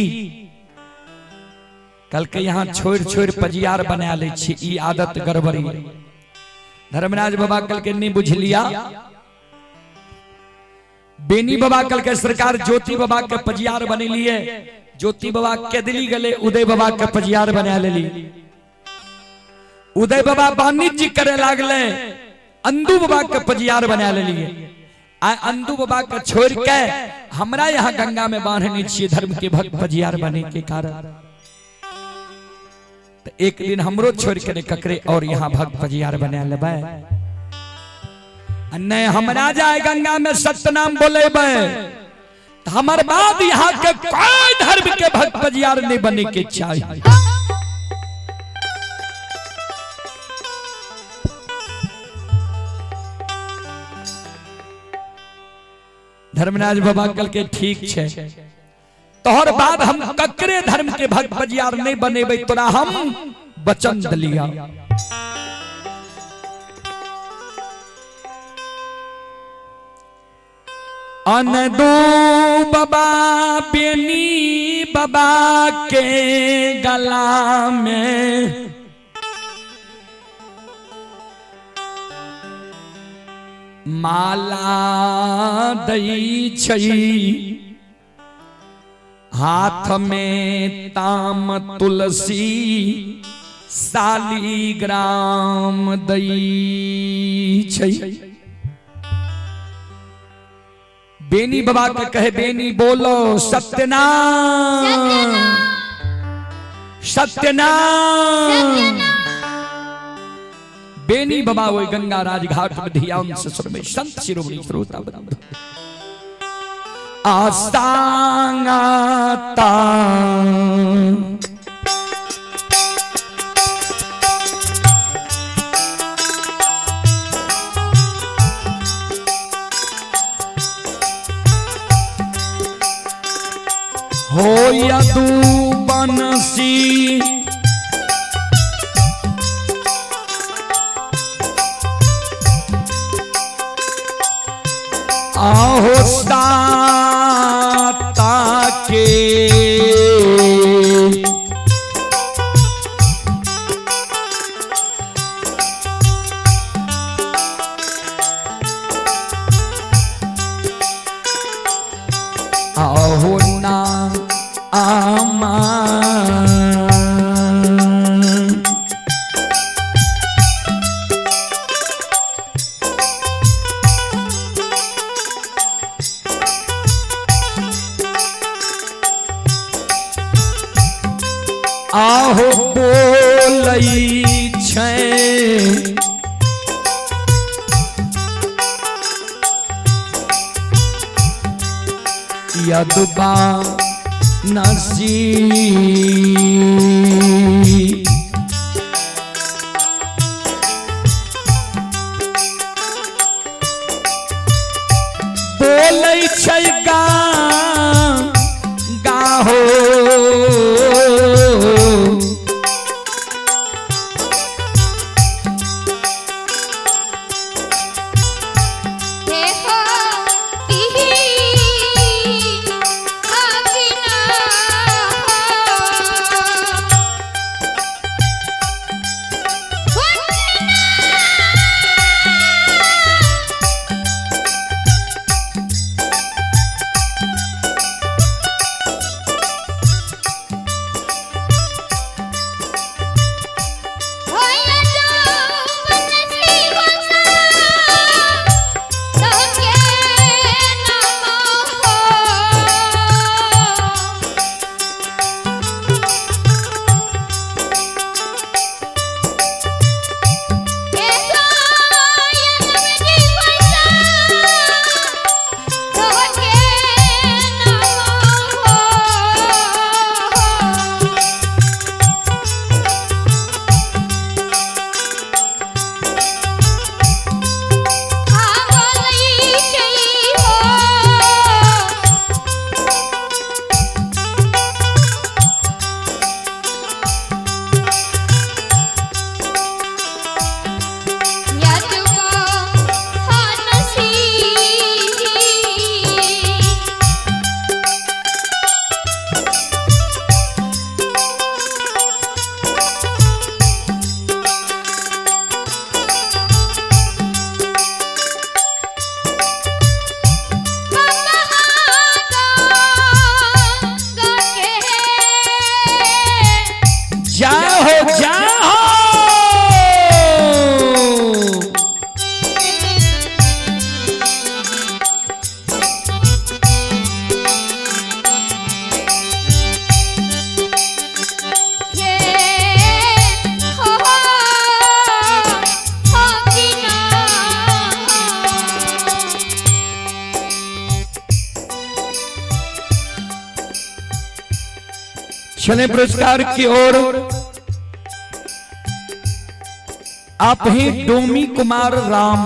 Speaker 1: कल के यहाँ छोड़ छोड़ पजियार बना ले छी, ई आदत गड़बड़ी है। धर्मराज बाबा कल के नहीं बुझ लिया। बेनी बाबा कल के सरकार ज्योति बाबा के पजियार बने लिए, ज्योति बाबा के दिली गले उदय बाबा के पजियार बना लेली। उदय बाबा वाणिज्य करे लागले, अंदू बाबा के पजियार बना लेलिए। आ अंदू बाबा के छोड़ के हमरा यहाँ गंगा में बांधने छिए धर्म के भक्त पजियार बने के कारण। तो एक दिन हमरो छोड़ के नहीं ककरे और यहाँ भक्त पजियार बना लेबै, नहीं हमरा जाए गंगा में सत्यनाम बोलेबै तो हमर बाद यहाँ के कोई धर्म के भक्त पजियार नहीं बने के चाहिए। धर्मराज बाबा कल के ठीक छे, तोहर बाद हम ककरे धर्म के भक्त पजियार नहीं बनेबै, तोरा हम वचन दलिया। अनदू बाबा बेनी बाबा के गला में माला दई छई, हाथ में ताम तुलसी शालिग्राम दई छई। बेनी बाबा के कहे बेनी बोलो सत्यनाम सत्यनाम। बेनी बाबा वो गंगा राजघाट में ध्यान से सुन में संत शिरोमणि श्रोता बंधु आसांगाता हो यदु बनसी आहो साता के आहो ना आमा। बोलै छै। यदुबा नसी बोलै छै गा गाहो
Speaker 2: हे हो तिही अगिना हो
Speaker 1: जाओ जाओ। चले पुरस्कार की ओर। आप ही डोमी कुमार राम,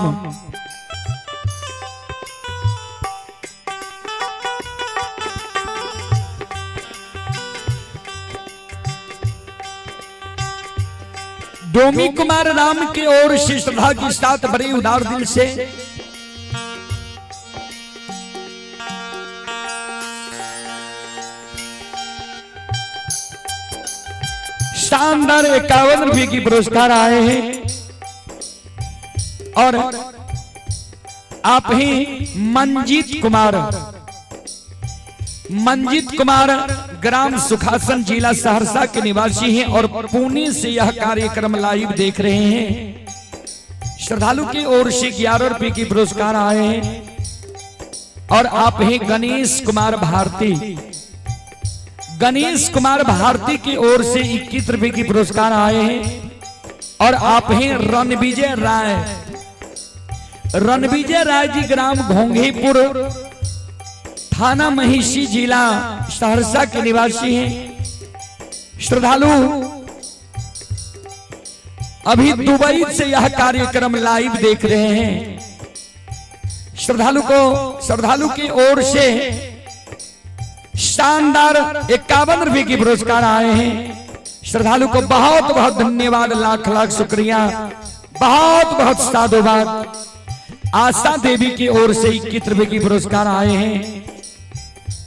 Speaker 1: डोमी कुमार राम की ओर से श्रद्धा के साथ बड़े उदार दिल से शानदार 51 रुपए की पुरस्कार आए हैं। और आप ही मंजीत कुमार, मंजीत कुमार ग्राम सुखासन जिला सहरसा के निवासी हैं और पुणे से यह कार्यक्रम लाइव देख रहे हैं। श्रद्धालु की ओर से 11 रुपए की पुरस्कार आए हैं। और आप ही गणेश कुमार भारती, गणेश कुमार भारती की ओर से 21 रुपए की पुरस्कार आए हैं। और आप हैं रणविजय राय, रणविजय राय जी ग्राम घोंघीपुर थाना महिषी जिला सहरसा के निवासी हैं। श्रद्धालु अभी दुबई से यह कार्यक्रम लाइव देख रहे हैं। श्रद्धालु को, श्रद्धालु की ओर से शानदार 51 रुपए की पुरस्कार आए हैं। श्रद्धालु को बहुत बहुत धन्यवाद, लाख लाख शुक्रिया, बहुत बहुत साधुवाद। आशा देवी की ओर से 21 रुपए की पुरस्कार आए हैं।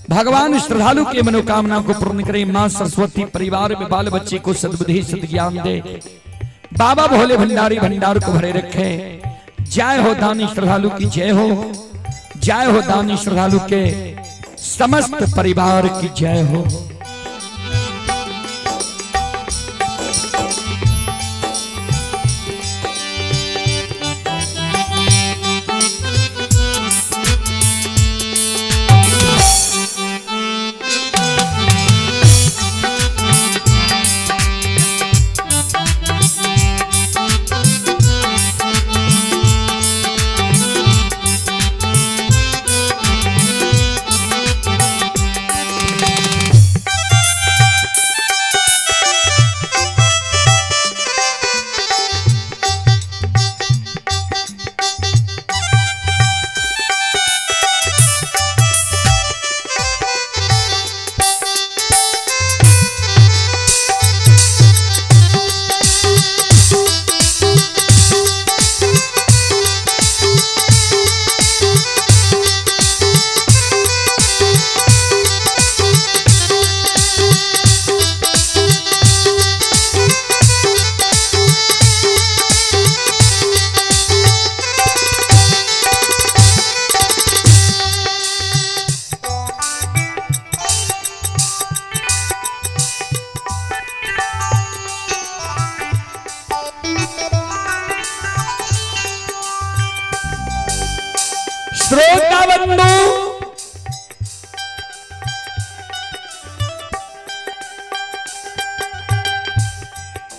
Speaker 1: भगवान श्रद्धालु की मनोकामना को पूर्ण करे। मां सरस्वती परिवार में बाल बच्चे को सद्बुद्धि सद्ज्ञान दे। बाबा भोले भंडारी भंडार को भरे रखे। जय हो दानी श्रद्धालु की जय हो, जय हो दानी श्रद्धालु के समस्त परिवार की जय हो। बंधु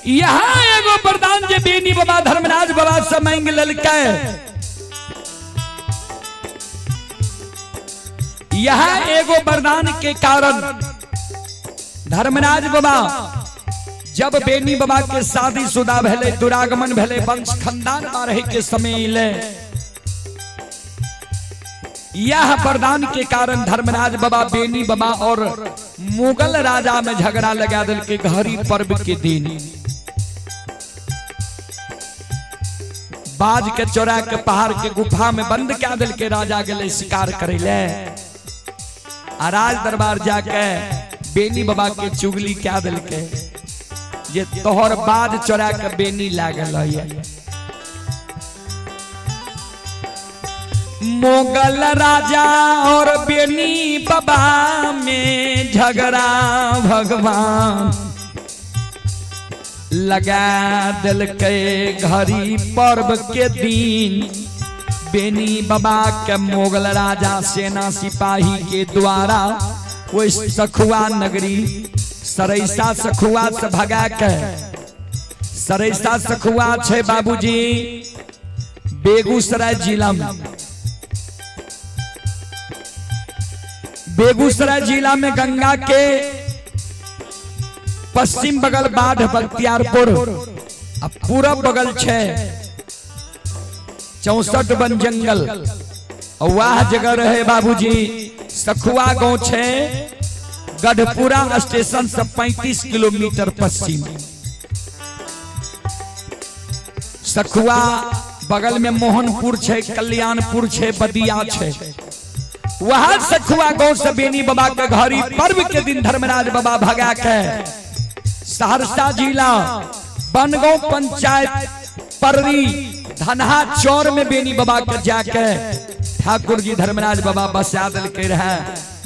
Speaker 1: यहाँ एगो वरदान जे बेनी बाबा धर्मराज बाबा से मांग ललकै, यहाँ एगो वरदान के कारण धर्मराज बाबा जब बेनी बाबा के शादी शुदा भेले, दुरागमन भेले, वंश खानदान बारहे के समय अयलै, यह वरदान के कारण धर्मराज बाबा बेनी बाबा और मुगल राजा में झगड़ा लगा दिल के घड़ी पर्व के दिन बाज के चोरा के पहाड़ के गुफा में बंद क्या दिल के राजा गेले शिकार करे ले आ राज दरबार जाके बेनी बाबा के चुगली क्या दिल के जे तोहर बाज चोरा के बेनी लागल है। मुगल राजा और बेनी बाबा में झगड़ा भगवान लगा दिलकै घड़ी पर्व के दिन। बेनी बाबा के मुगल राजा सेना सिपाही के द्वारा वो सखुआ नगरी सरैसा सखुआ से भगा के, सरैसा सखुआ छे बाबूजी बेगूसराय जिला में, बेगूसराय जिला में गंगा के पश्चिम बगल बाढ़ बख्तियारपुर आ पूरब बगल छे 64 वन जंगल, वह जगह रहे बाबूजी सखुआ गांव छे गढ़पुरा स्टेशन से 35 किलोमीटर पश्चिम। सखुआ बगल में मोहनपुर छे, कल्याणपुर छे, बदिया छे। वहां सखुआ गांव से बेनी बाबा के घड़ी पर्व के दिन धर्मराज बाबा भगा के सहरसा जिला बनगांव पंचायत पररी धनहा चौर में बेनी बाबा के जाके ठाकुर जी धर्मराज बाबा बसा दिलके रहे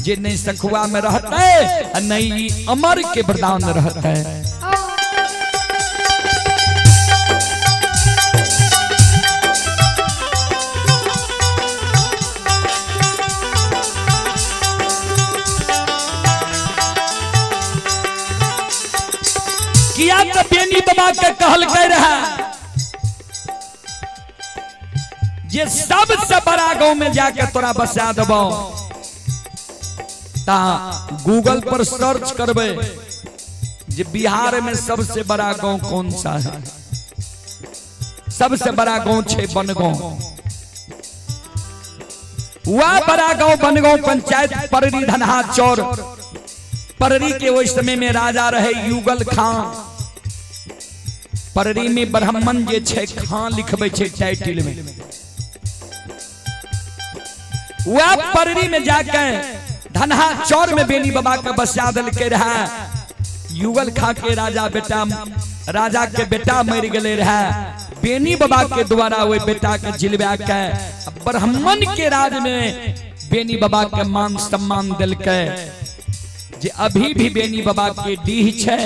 Speaker 1: जे नहीं सखुआ में रहते नहीं अमर के वरदान रहते। किया तो बेनी बाबा के कहलकै रहे जे सबसे बड़ा गांव में जाके तोरा बसा देबो ता गूगल पर सर्च करबे जे बिहार में सबसे बड़ा गांव कौन सा है। सबसे बड़ा गांव छे बनगांव। वह बड़ा गांव बनगांव पंचायत पररी धनहा चौर। पररी के उस समय में राजा रहे युगल खान। पररी में ब्राह्मण जे छे खान लिखबे छे टाइटल में। वह पररी में जाके धनहा चौर में बेनी बाबा के बसा दिलके रहे। युगल खां के राजा बेटा, राजा के बेटा मर गए रहे। बेनी बाबा के द्वारा वह बेटा के जिलवा के ब्राह्मण के राज में बेनी बाबा के मान सम्मान दिलके जे अभी भी बेनी बाबा के डीह छे।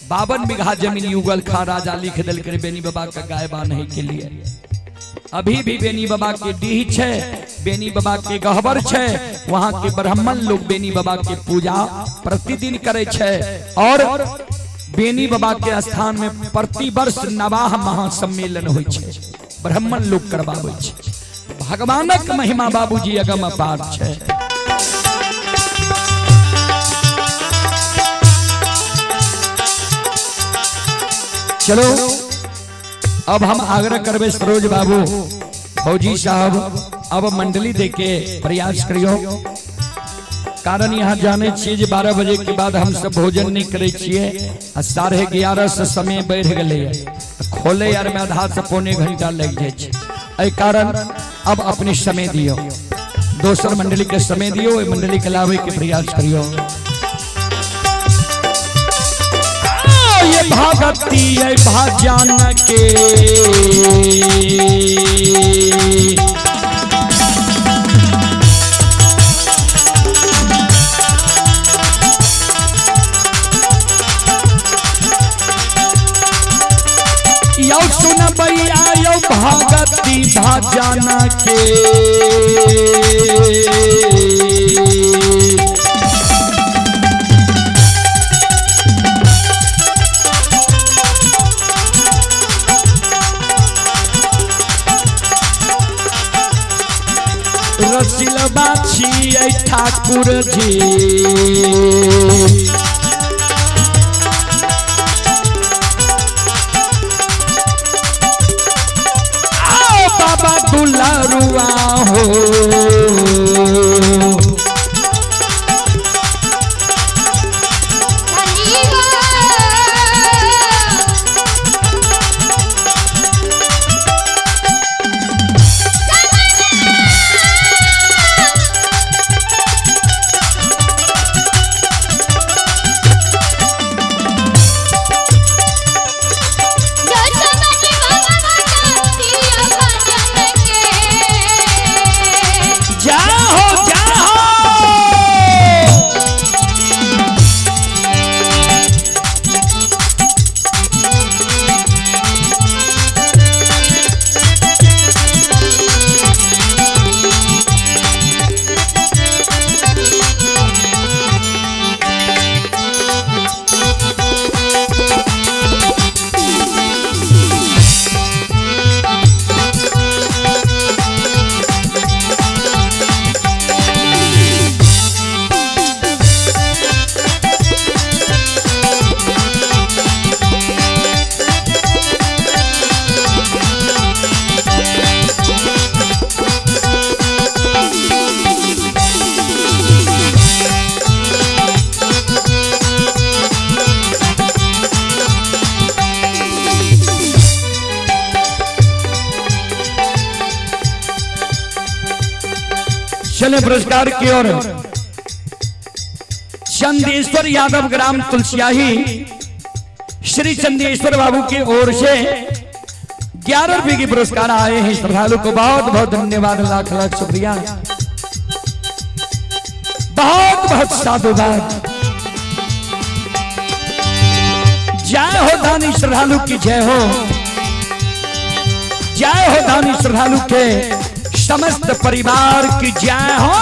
Speaker 1: 52 बीघा जमीन युगल खां राजा लिख दिलके बेनी बाबा के गाय बान्हे के लिए। अभी भी बेनी बाबा के डीह छे, बेनी बाबा के गहबर छे। वहां के ब्राह्मण लोग बेनी बाबा के पूजा प्रतिदिन करे छे और बेनी बाबा के स्थान में प्रतिवर्ष नवाह महासम्मेलन होय छे, ब्राह्मण लोग करवाबै छे। भगवानक महिमा बाबूजी अगम अपार छे। चलो अब हम आग्रह करबे सरोज बाबू फौजी साहब अब मंडली देके प्रयास करियो, कारण यहाँ जाने छियै जे 12 बजे के बाद हम सब भोजन नहीं करे छियै आ 11:30 से समय बढ़ गए, खोले यार में आधा से पौने घंटा लग जाए छै। एहि कारण अब अपने समय दियो, दोसर मंडली के समय दियो, ओहि मंडली के लावे के प्रयास करियो। ये भगती ये भजन के यौ सुनबैया यौ भगति भजन के। रसिलबा छियै ठाकुर जी। आओ बाबा दुलारुआ हो। जाओ जाओ। चले पुरस्कार की ओर। चंदेश्वर यादव ग्राम तुलसियाही श्री चंदेश्वर बाबू की ओर से 11 रुपए की पुरस्कार आए हैं। श्रद्धालु को बहुत बहुत धन्यवाद, लाख लाख शुक्रिया, बहुत बहुत साधुवाद। जय हो दानी श्रद्धालु की जय हो, जय हो दानी श्रद्धालु के समस्त परिवार की जय हो।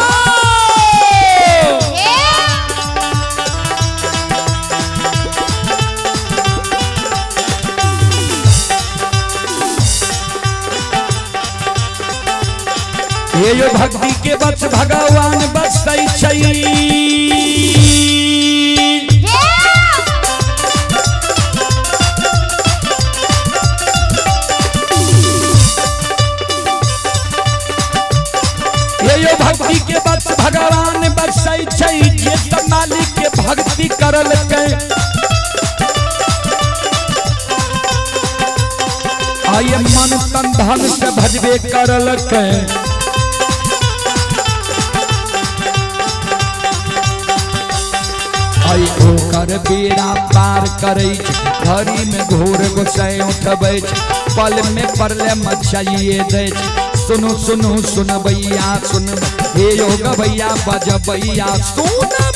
Speaker 1: ये यो भक्ति के बस भगवान बसै छै। ये यो भक्ति के बस भगवान बसै छै, जे सब मालिक के भक्ति करल के आये मन तन धन से भजबे करल के। आई ओकर बेड़ा पार करै छै, घड़ी में घोर गोसाई उठबै छै, पल में परले मचाइए दै छै। सुनु सुनु सुनबैया सुन, हे यो गबैया बजबैया सुनबै।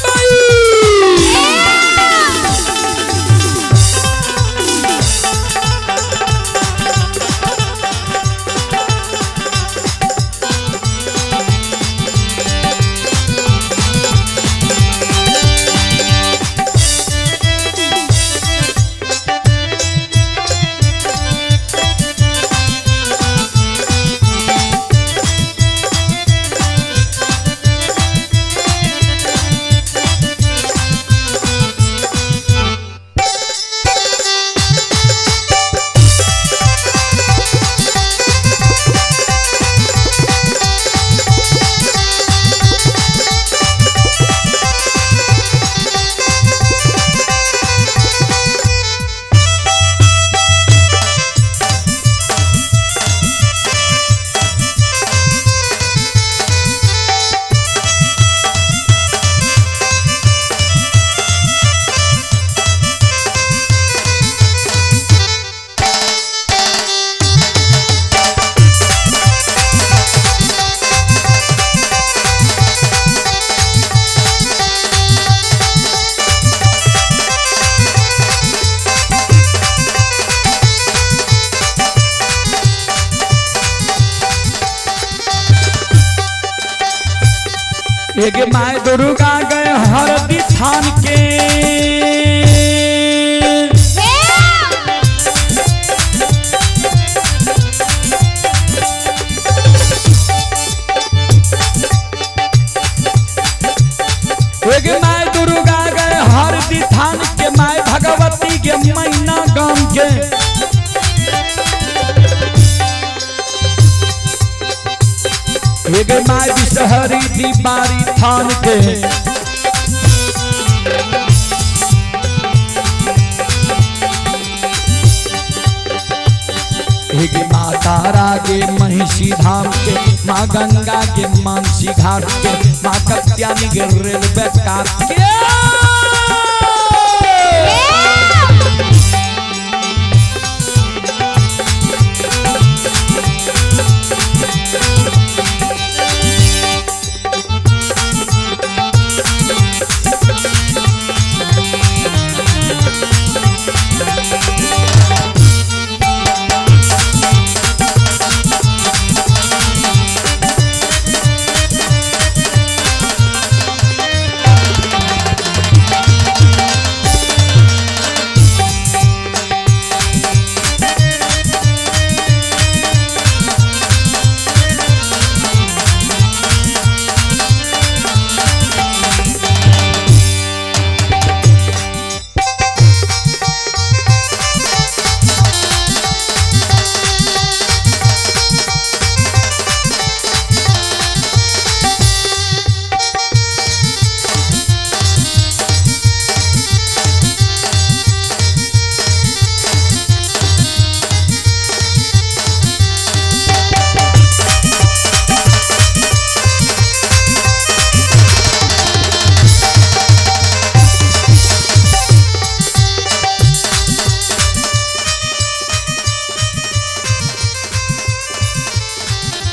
Speaker 1: एक my Durga गए हरदी थान के। एक my Durga गए हरदी थान के, my Bhagwati के मैना गाम के। एक my Bishahari दीवारी थान के। एक माँ तारा के महिषी धाम के, माँ गंगा के मानसी घाट के, माँ कत्यानी के रेलवे काट के।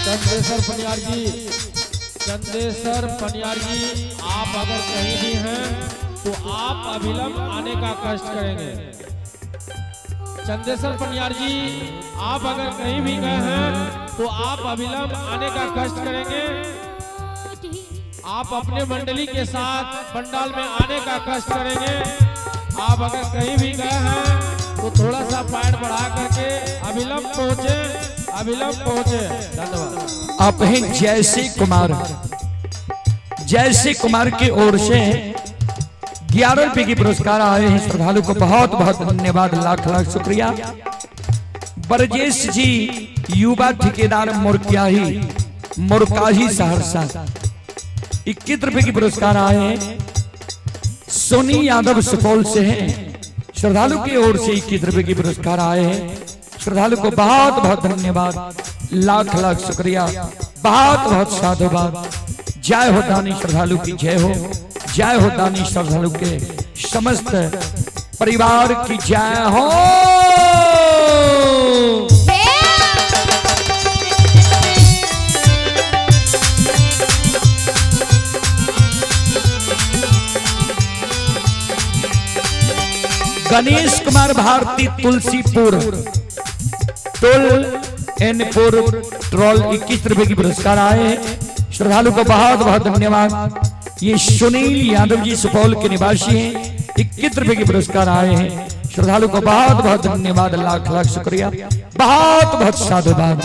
Speaker 4: चंदेश्वर पनियार जी, चंदेश्वर पनियार जी, आप अगर कहीं भी हैं तो आप अविलंब आने का कष्ट करेंगे। चंदेश्वर पनियार जी, आप अगर कहीं भी गए हैं तो आप अविलंब आने का कष्ट करेंगे। आप अपने मंडली के साथ पंडाल में आने का कष्ट करेंगे। आप अगर कहीं भी गए हैं तो थोड़ा सा पैर बढ़ा करके अविलंब पहुंचे, अविलंब पहुंचे। धन्यवाद।
Speaker 1: आप हैं जयसी कुमार, जयसी कुमार की ओर से 11 रुपए की पुरस्कार आए हैं। श्रद्धालु को बहुत बहुत धन्यवाद, लाख लाख शुक्रिया। ब्रजेश जी युवा ठेकेदार मुरक्याही मुरकाही सहरसा 21 रुपए की पुरस्कार आए हैं। सोनी यादव सुपौल से हैं, श्रद्धालु की ओर से 21 रुपए की पुरस्कार आए हैं। श्रद्धालु को बहुत बहुत धन्यवाद, लाख लाख शुक्रिया, बहुत बहुत साधुवाद। जय हो दानी श्रद्धालु की जय हो, जय हो दानी श्रद्धालु के समस्त परिवार की जय हो। गणेश कुमार भारती तुलसीपुर टोल एनपुर ट्रोल 21 रुपए की पुरस्कार आए हैं। श्रद्धालु को बहुत बहुत धन्यवाद। ये सुनील यादव जी सुपौल के निवासी हैं, 21 रुपए की पुरस्कार आए हैं। श्रद्धालु को बहुत बहुत धन्यवाद, लाख लाख शुक्रिया, बहुत बहुत साधुवाद।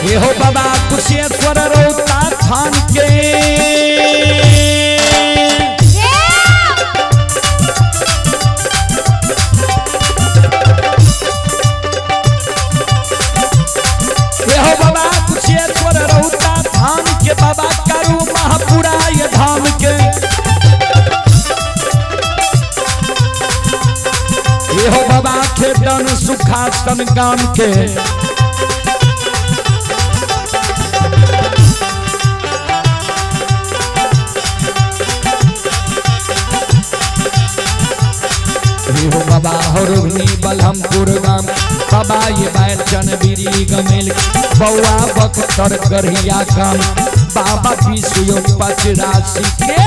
Speaker 1: ये हो बाबा कुशेश्वर रौता थान के, ये हो बाबा कुशेश्वर रौता थान के, बाबा करू महापुराय धाम के। ये हो बाबा खेतन सुखासन गाम के। हो बाबा हरुगनी बलहमपुर गाम, बाबा ये बैलचन बीरी गमेल, बउआ बख्तर गढ़िया गाम, बाबा विश्व पचरासी के।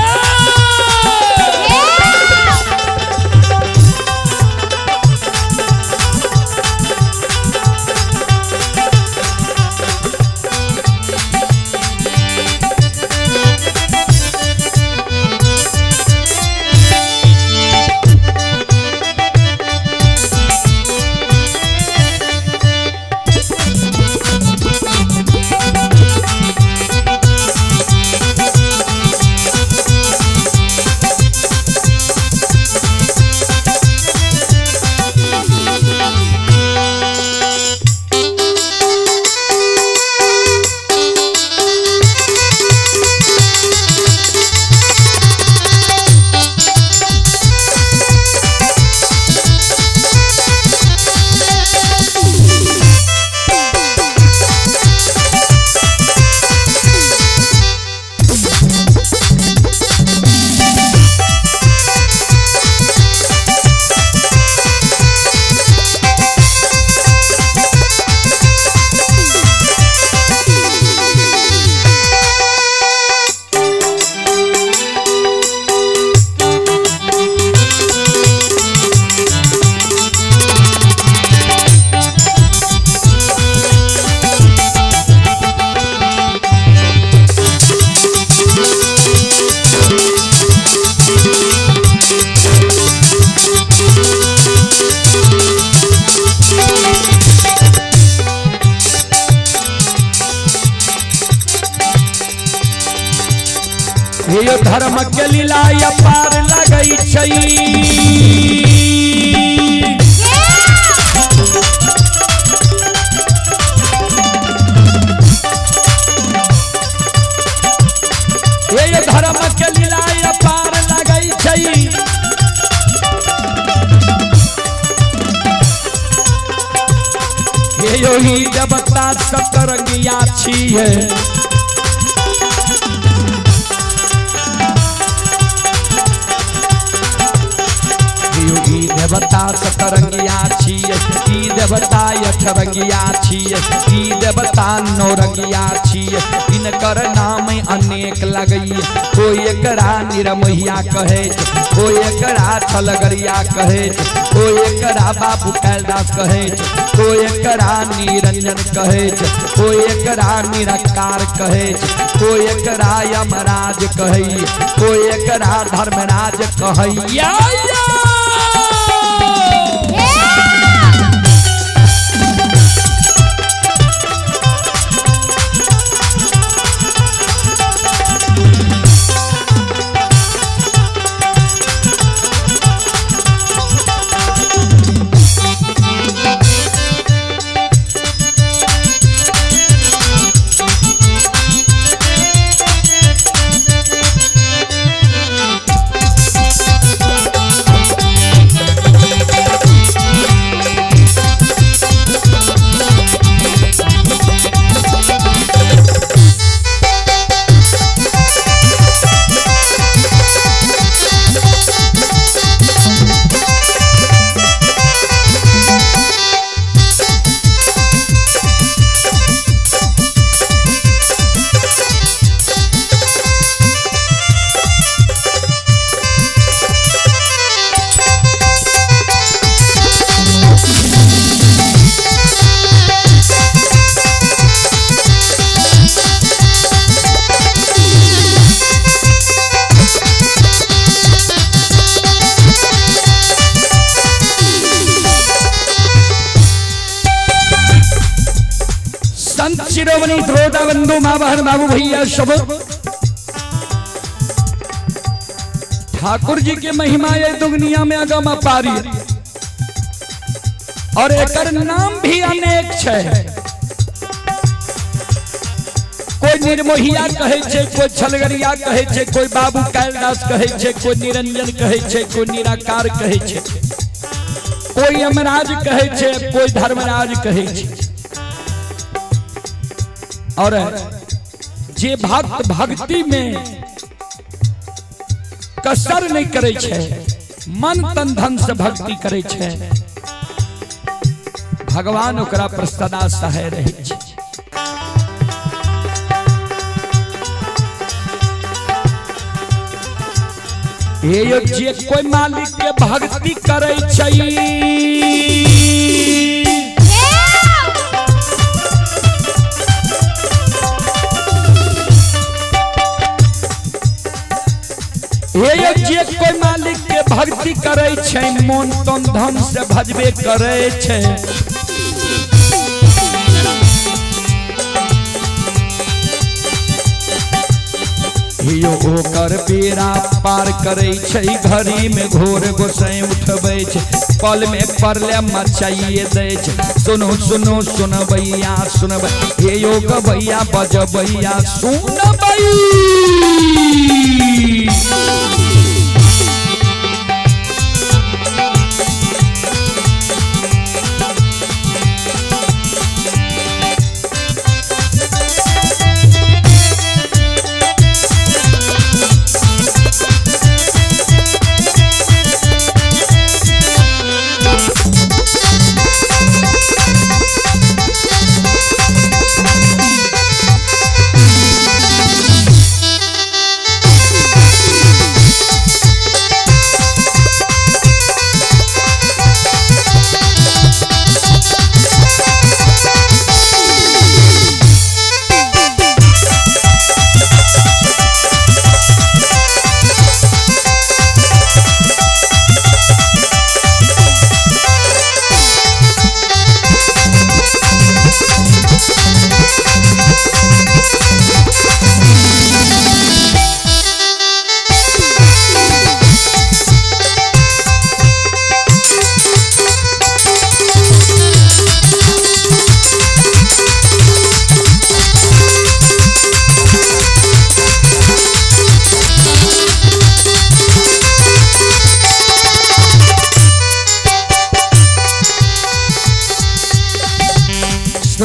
Speaker 1: हे यो धर्म के लीला अपार लगै छै। हे यो धर्म के लीला अपार लगै छै। हे यो ही देवता सतरंगिया छियै। ई देवता सतरंगिया छियै, ई देवता अठरंगिया छियै, ई देवता नौरंगिया छियै। इनकर नाम अनेक लगैये, कोई एकरा निरमहिया कहै छै, कोई एकरा छलगरिया कहै छै, कोई एकरा बाबू कैलदास कहै छै, कोई एकरा निरंजन कहै छै, कोई एकरा निराकार कहै छै, कोई एकरा यमराज कहैये, कोई एकरा धर्मराज कहैया। संत शिरोमणि श्रोता बंधु माँ बहन बाबू भैया सब, ठाकुर जी के महिमा ये दुनिया में अगम अपारी और एकर नाम भी अनेक छै। कोई निर्मोहिया कहै छै, कोई छलगरिया कहै छै, कोई बाबू कैलदास कहै छै, कोई निरंजन कहै छै, कोई निराकार कहै छै, कोई यमराज कहै छै, कोई धर्मराज कहै छै। और जे भक्त भक्ति में कसर नहीं करे छै, मन तन धन से भक्ति करे छै, भगवान ओकरा पर सदा सहाय रहै छै। हे यो जे कोई मालिक के भक्ति करे छै, हे जे कोई मालिक के भक्ति करे छै, मन तन धन से भजबे करे छै। यो ओकर बेड़ा पार करे छै, घड़ी में घोर गोसाई उठबै छै, पल में परले मचाइए दै छै। सुनो सुनो सुनबैया सुनबै, हे यो गबैया बजबैया सुनबै।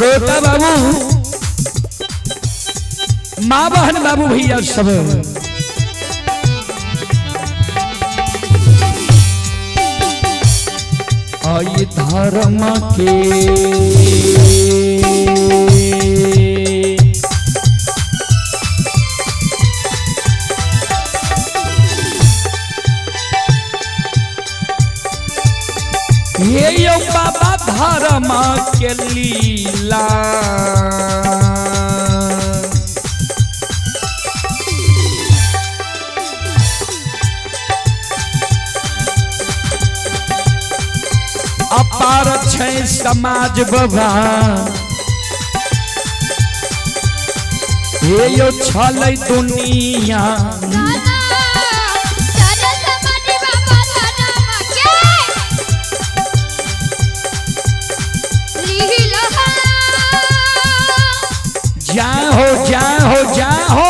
Speaker 1: श्रोता बाबू, माँ बहन बाबू भैया सब, आई धर्म के ये यो बाबा धर्म के लीला, अपार छै समाज बाबा, ये यो छलै दुनिया। जय हो जय हो जय हो।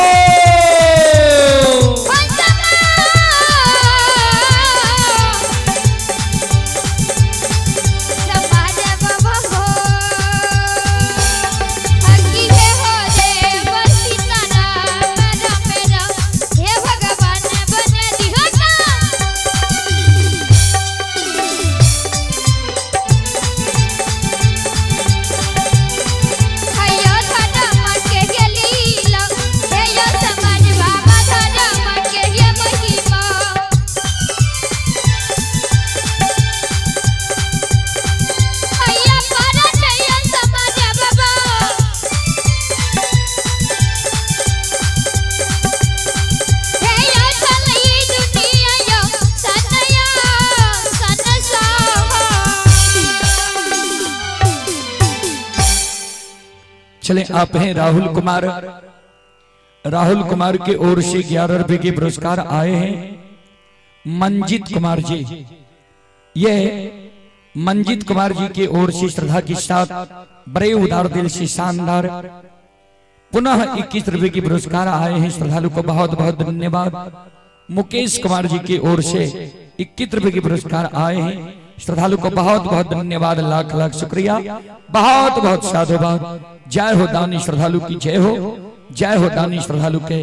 Speaker 1: चले आप हैं राहुल कुमार, राहुल कुमार के ओर से 11 रुपए के पुरस्कार आए हैं। मंजीत कुमार जी, ये मंजीत कुमार जी के ओर से श्रद्धा के साथ बड़े उदार दिल से शानदार पुनः 21 रुपए के पुरस्कार आए हैं। श्रद्धालु को बहुत बहुत धन्यवाद। मुकेश कुमार जी की ओर से 21 रुपए के पुरस्कार आए हैं। श्रद्धालु को बहुत बहुत धन्यवाद, लाख लाख शुक्रिया, बहुत बहुत साधुवाद। जय हो दानी श्रद्धालु की जय हो, जय हो दानी श्रद्धालु के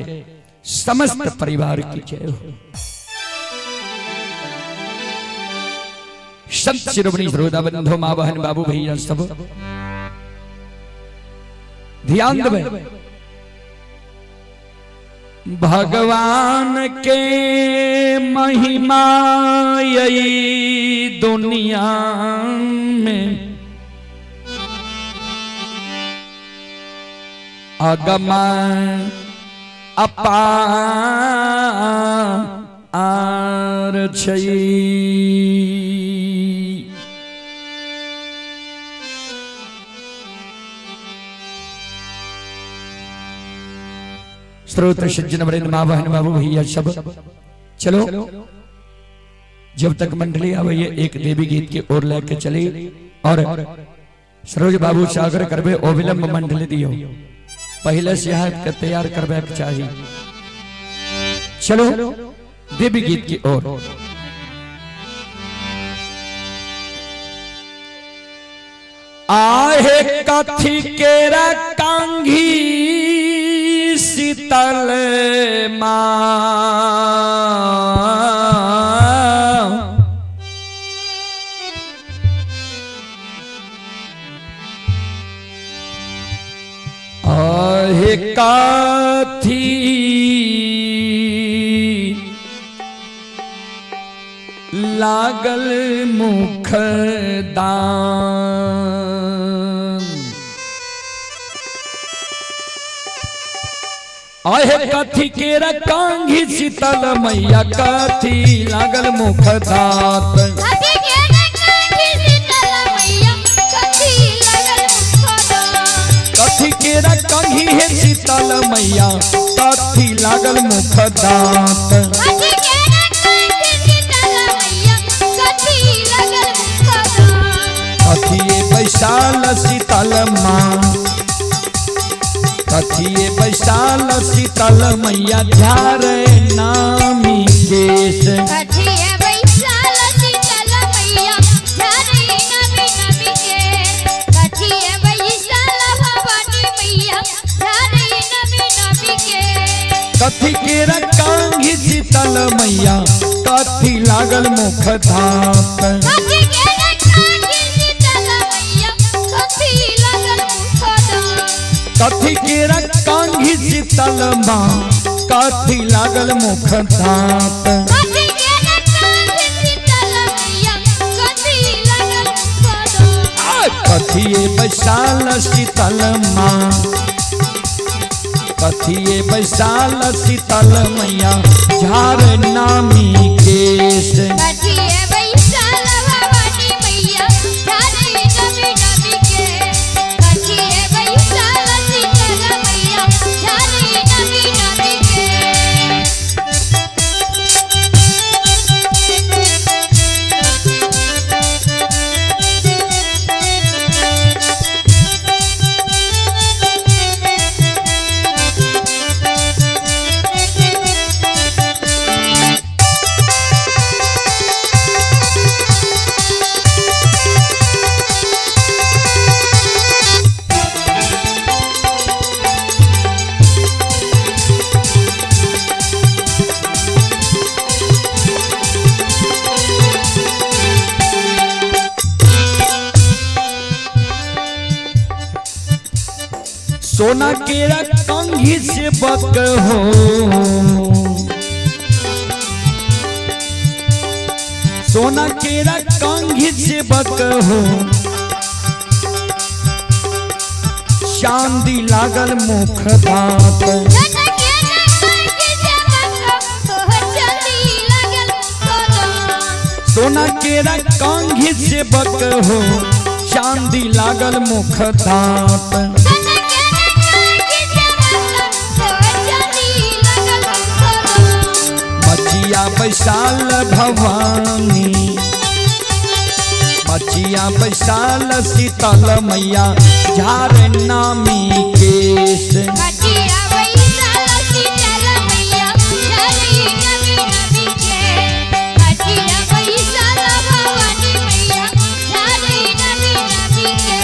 Speaker 1: समस्त परिवार की जय हो। संत शिरोमणि श्रोता बंधु, माँ बहन बाबू भैया सब ध्यान देवे। भगवान के महिमा यही दुनिया में अगम अपार छै। स्रोत सज्जन वृंद माँ बहन बाबू भैया सब, चलो जब तक मंडली आवे ये एक देवी गीत की ओर लेके चली और सरोज बाबू सागर करबे अविलंब मंडली दियो, पहले से हाथ के तैयार करबे के चाहिए। चलो देवी गीत की ओर। आहे कथी केरा कांघी शीतल माँ, आहे काथी लागल मुख दान, आहे कथी केरा कांघी शीतल मैया कथी लागल मुख दात। कथी केरा कांघी हे शीतल मैया कथी लागल मुख दात। कथिए बैसाल शीतल माँ, कथिए बैसाल शीतल मैया झारे नामी केश।
Speaker 2: कथिए बैसाल शीतल मैया झारे नामी नामी केश। कथिए बैसाल
Speaker 1: लागल मुख धात।
Speaker 2: कथी केरा कांघी शीतल मैया, कथी लागल मुख दाँत।
Speaker 1: कथी केरा कांघी शीतल माँ, कथी लागल मुख धात।
Speaker 2: कथी केरा कांघी शीतल मैया, कथी लागल मुख दाँत।
Speaker 1: कथिए बैसाल शीतल माँ, कथिए बैसाल शीतल मैया, झार नामी केश।
Speaker 2: कथिए बैसाल भवानी मैया, झारे नमी नमी के। कथिए बैसाल शीतल मैया, झारे नमी नमी के।
Speaker 1: सोना केरा कंघी से बक हो, सोना केरा कंघी से बक हो, चांदी लागल मुख दांत।
Speaker 2: सोना केरा कांघी से बक हो, चांदी लागल मुख दाँत।
Speaker 1: सोना केरा कंघी से बक हो, चांदी लागल मुख दांत।
Speaker 2: सोना केरा कांघी से बक हो, चांदी लागल मुख दाँत।
Speaker 1: मचिया बैसाल भवानी, मचिया बैसाल शीतल मैया, झार नामी केश।
Speaker 2: कथिया बैसाल शीतल मैया, झारे नमी नमी के। कथिया बैसाल भवानी मैया, झारे नमी नमी के।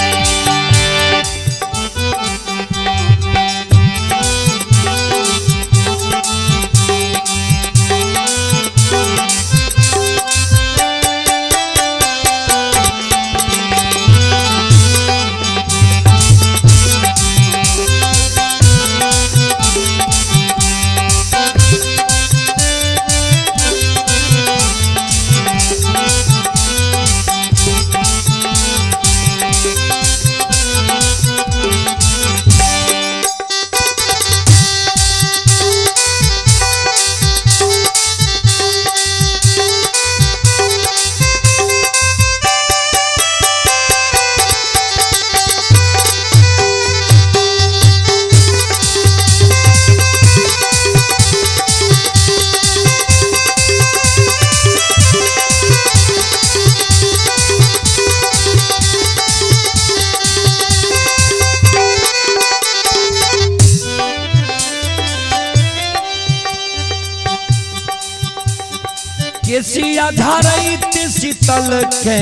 Speaker 1: केसिया झारैत शीतल के,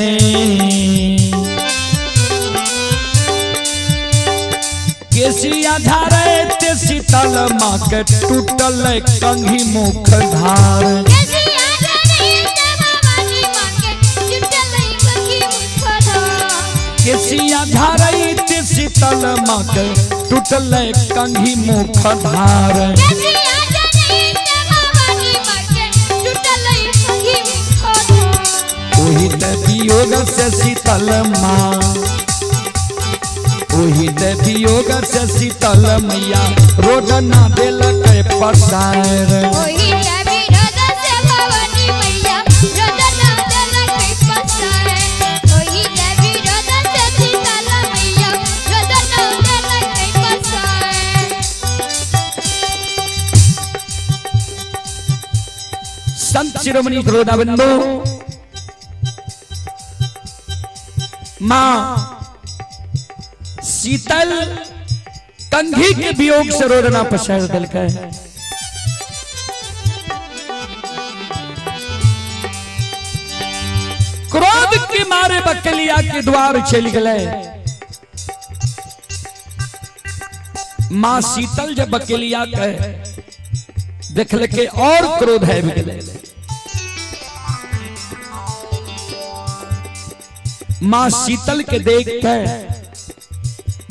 Speaker 1: केसिया झारैत शीतल माँ के टूटल कंघी मुख धार।
Speaker 2: कथिया झरैत भवानी माँ के, टूटल कंघी मुख धार।
Speaker 1: केसिया झारैत शीतल माँ के टूटल कंघी मुख धार।
Speaker 2: कथिया झरैत भवानी माँ के, टूटल कंघी मुख धार।
Speaker 1: ओही ते वियोग से शीतल माँ, ओही ते वियोग से शीतल मैया, रोड ना देलक पसार।
Speaker 2: ओही ते विरोध से भवानी मैया, रोदना देलक पसार। ओही ते विरोध से शीतल मैया, रोदना देलक पसार।
Speaker 1: संत शिरोमणि क्रोधाबंधु माँ शीतल कंघी के वियोग से रोदना पसार दिलकै। क्रोध के मारे बकलिया के द्वार चल गए। मां शीतल जब बकलिया के देखल के और क्रोध है गए। माँ शीतल के देख के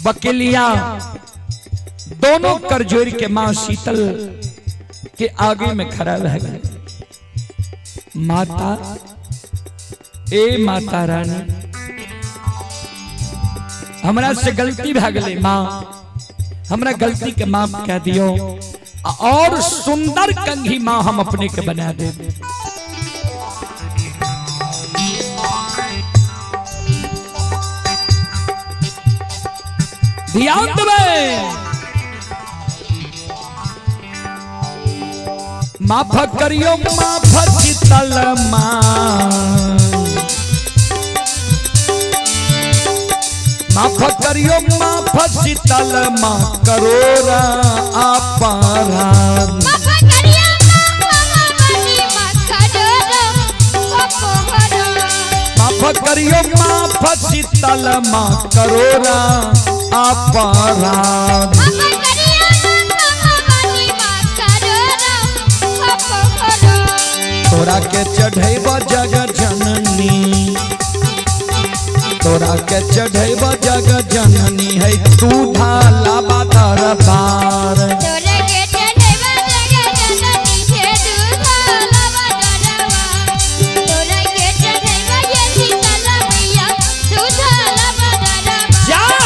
Speaker 1: बकेलिया दोनों कर जोड़ के माँ शीतल के आगे में खड़ा रह गए। माता, ए माता रानी, हमरा से गलती भए गेलै माँ, हमरा गलती के माफ कह दियो और सुंदर कंघी माँ हम अपने के बना दे। ध्यान देबै, माफ करियो माफ शीतल माँ, माफ करियो माफ शीतल माँ करोरा अपराध।
Speaker 2: माफ करियो माफ भवानी माँ करोरा अपराध।
Speaker 1: माफ करियो माफ शीतल माँ करोरा अपराध।
Speaker 2: माफ करियो माफ भवानी माँ करोरा अपराध।
Speaker 1: तोरा के चढ़ैब जग जननी, तोरा के चढ़ैब जग जननी है तू ढाला दरबार।
Speaker 2: तोरा के चढ़ैब जग जननी हे दूधाला दरबार। तोरा के चढ़ैब ये शीतल मैया दूधाला दरबार।
Speaker 1: जाओ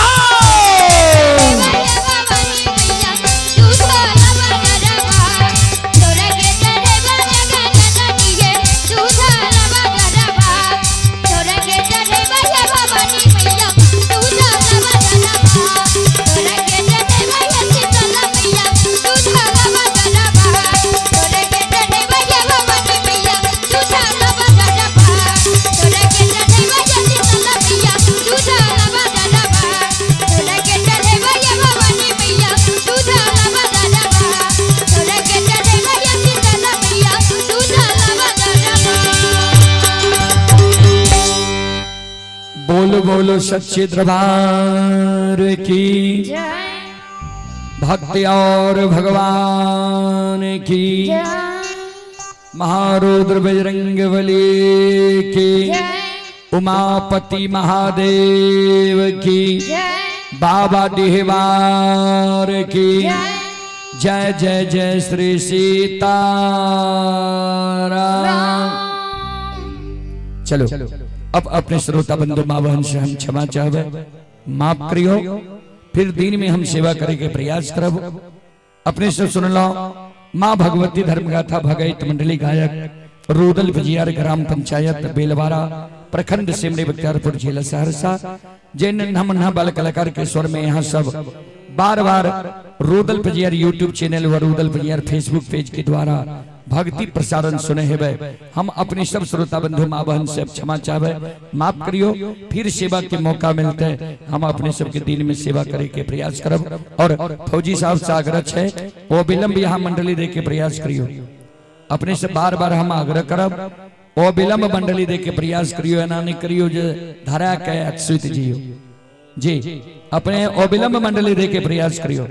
Speaker 1: बोलो बोलो सच्चे दरबार की भक्ति और भगवान की, महारुद्र बजरंग बली की, उमापति महादेव की, बाबा डिहवार की जय जय जय श्री सीताराम। चलो अब अपने श्रोता बंधु माँ बहन से हम क्षमा चाहबे, माफ करियो, फिर दिन में हम सेवा करे के प्रयास करब। अपने से सुन लो माँ भगवती धर्मगाथा भगैत मंडली गायक रुदल विजयार ग्राम पंचायत बेलवारा प्रखंड सिमरी बख्तियारपुर जिला सहरसा, जे नन्हा मन्हा बाल कलाकार के स्वर में यहाँ सब बार बार रुदल पजियार यूट्यूब चैनल व रुदल पजियार फेसबुक पेज के द्वारा भक्ति प्रसारण सुने हेबे। हम अपने सब श्रोता बंधु माँ बहन से क्षमा चाहबे, माफ करियो, फिर सेवा के मौका मिलते हम अपने सबके दिन में सेवा करे के प्रयास करब। और फौजी साहब से आग्रह है वो विलंब यहाँ मंडली दे के प्रयास करियो, अपने से बार बार हम आग्रह करब वो विलंब मंडली दे के प्रयास करियो, एना नहीं करियो जे धरा के सुत जियो जी, अपने अविलंब मंडली दे के प्रयास करियो।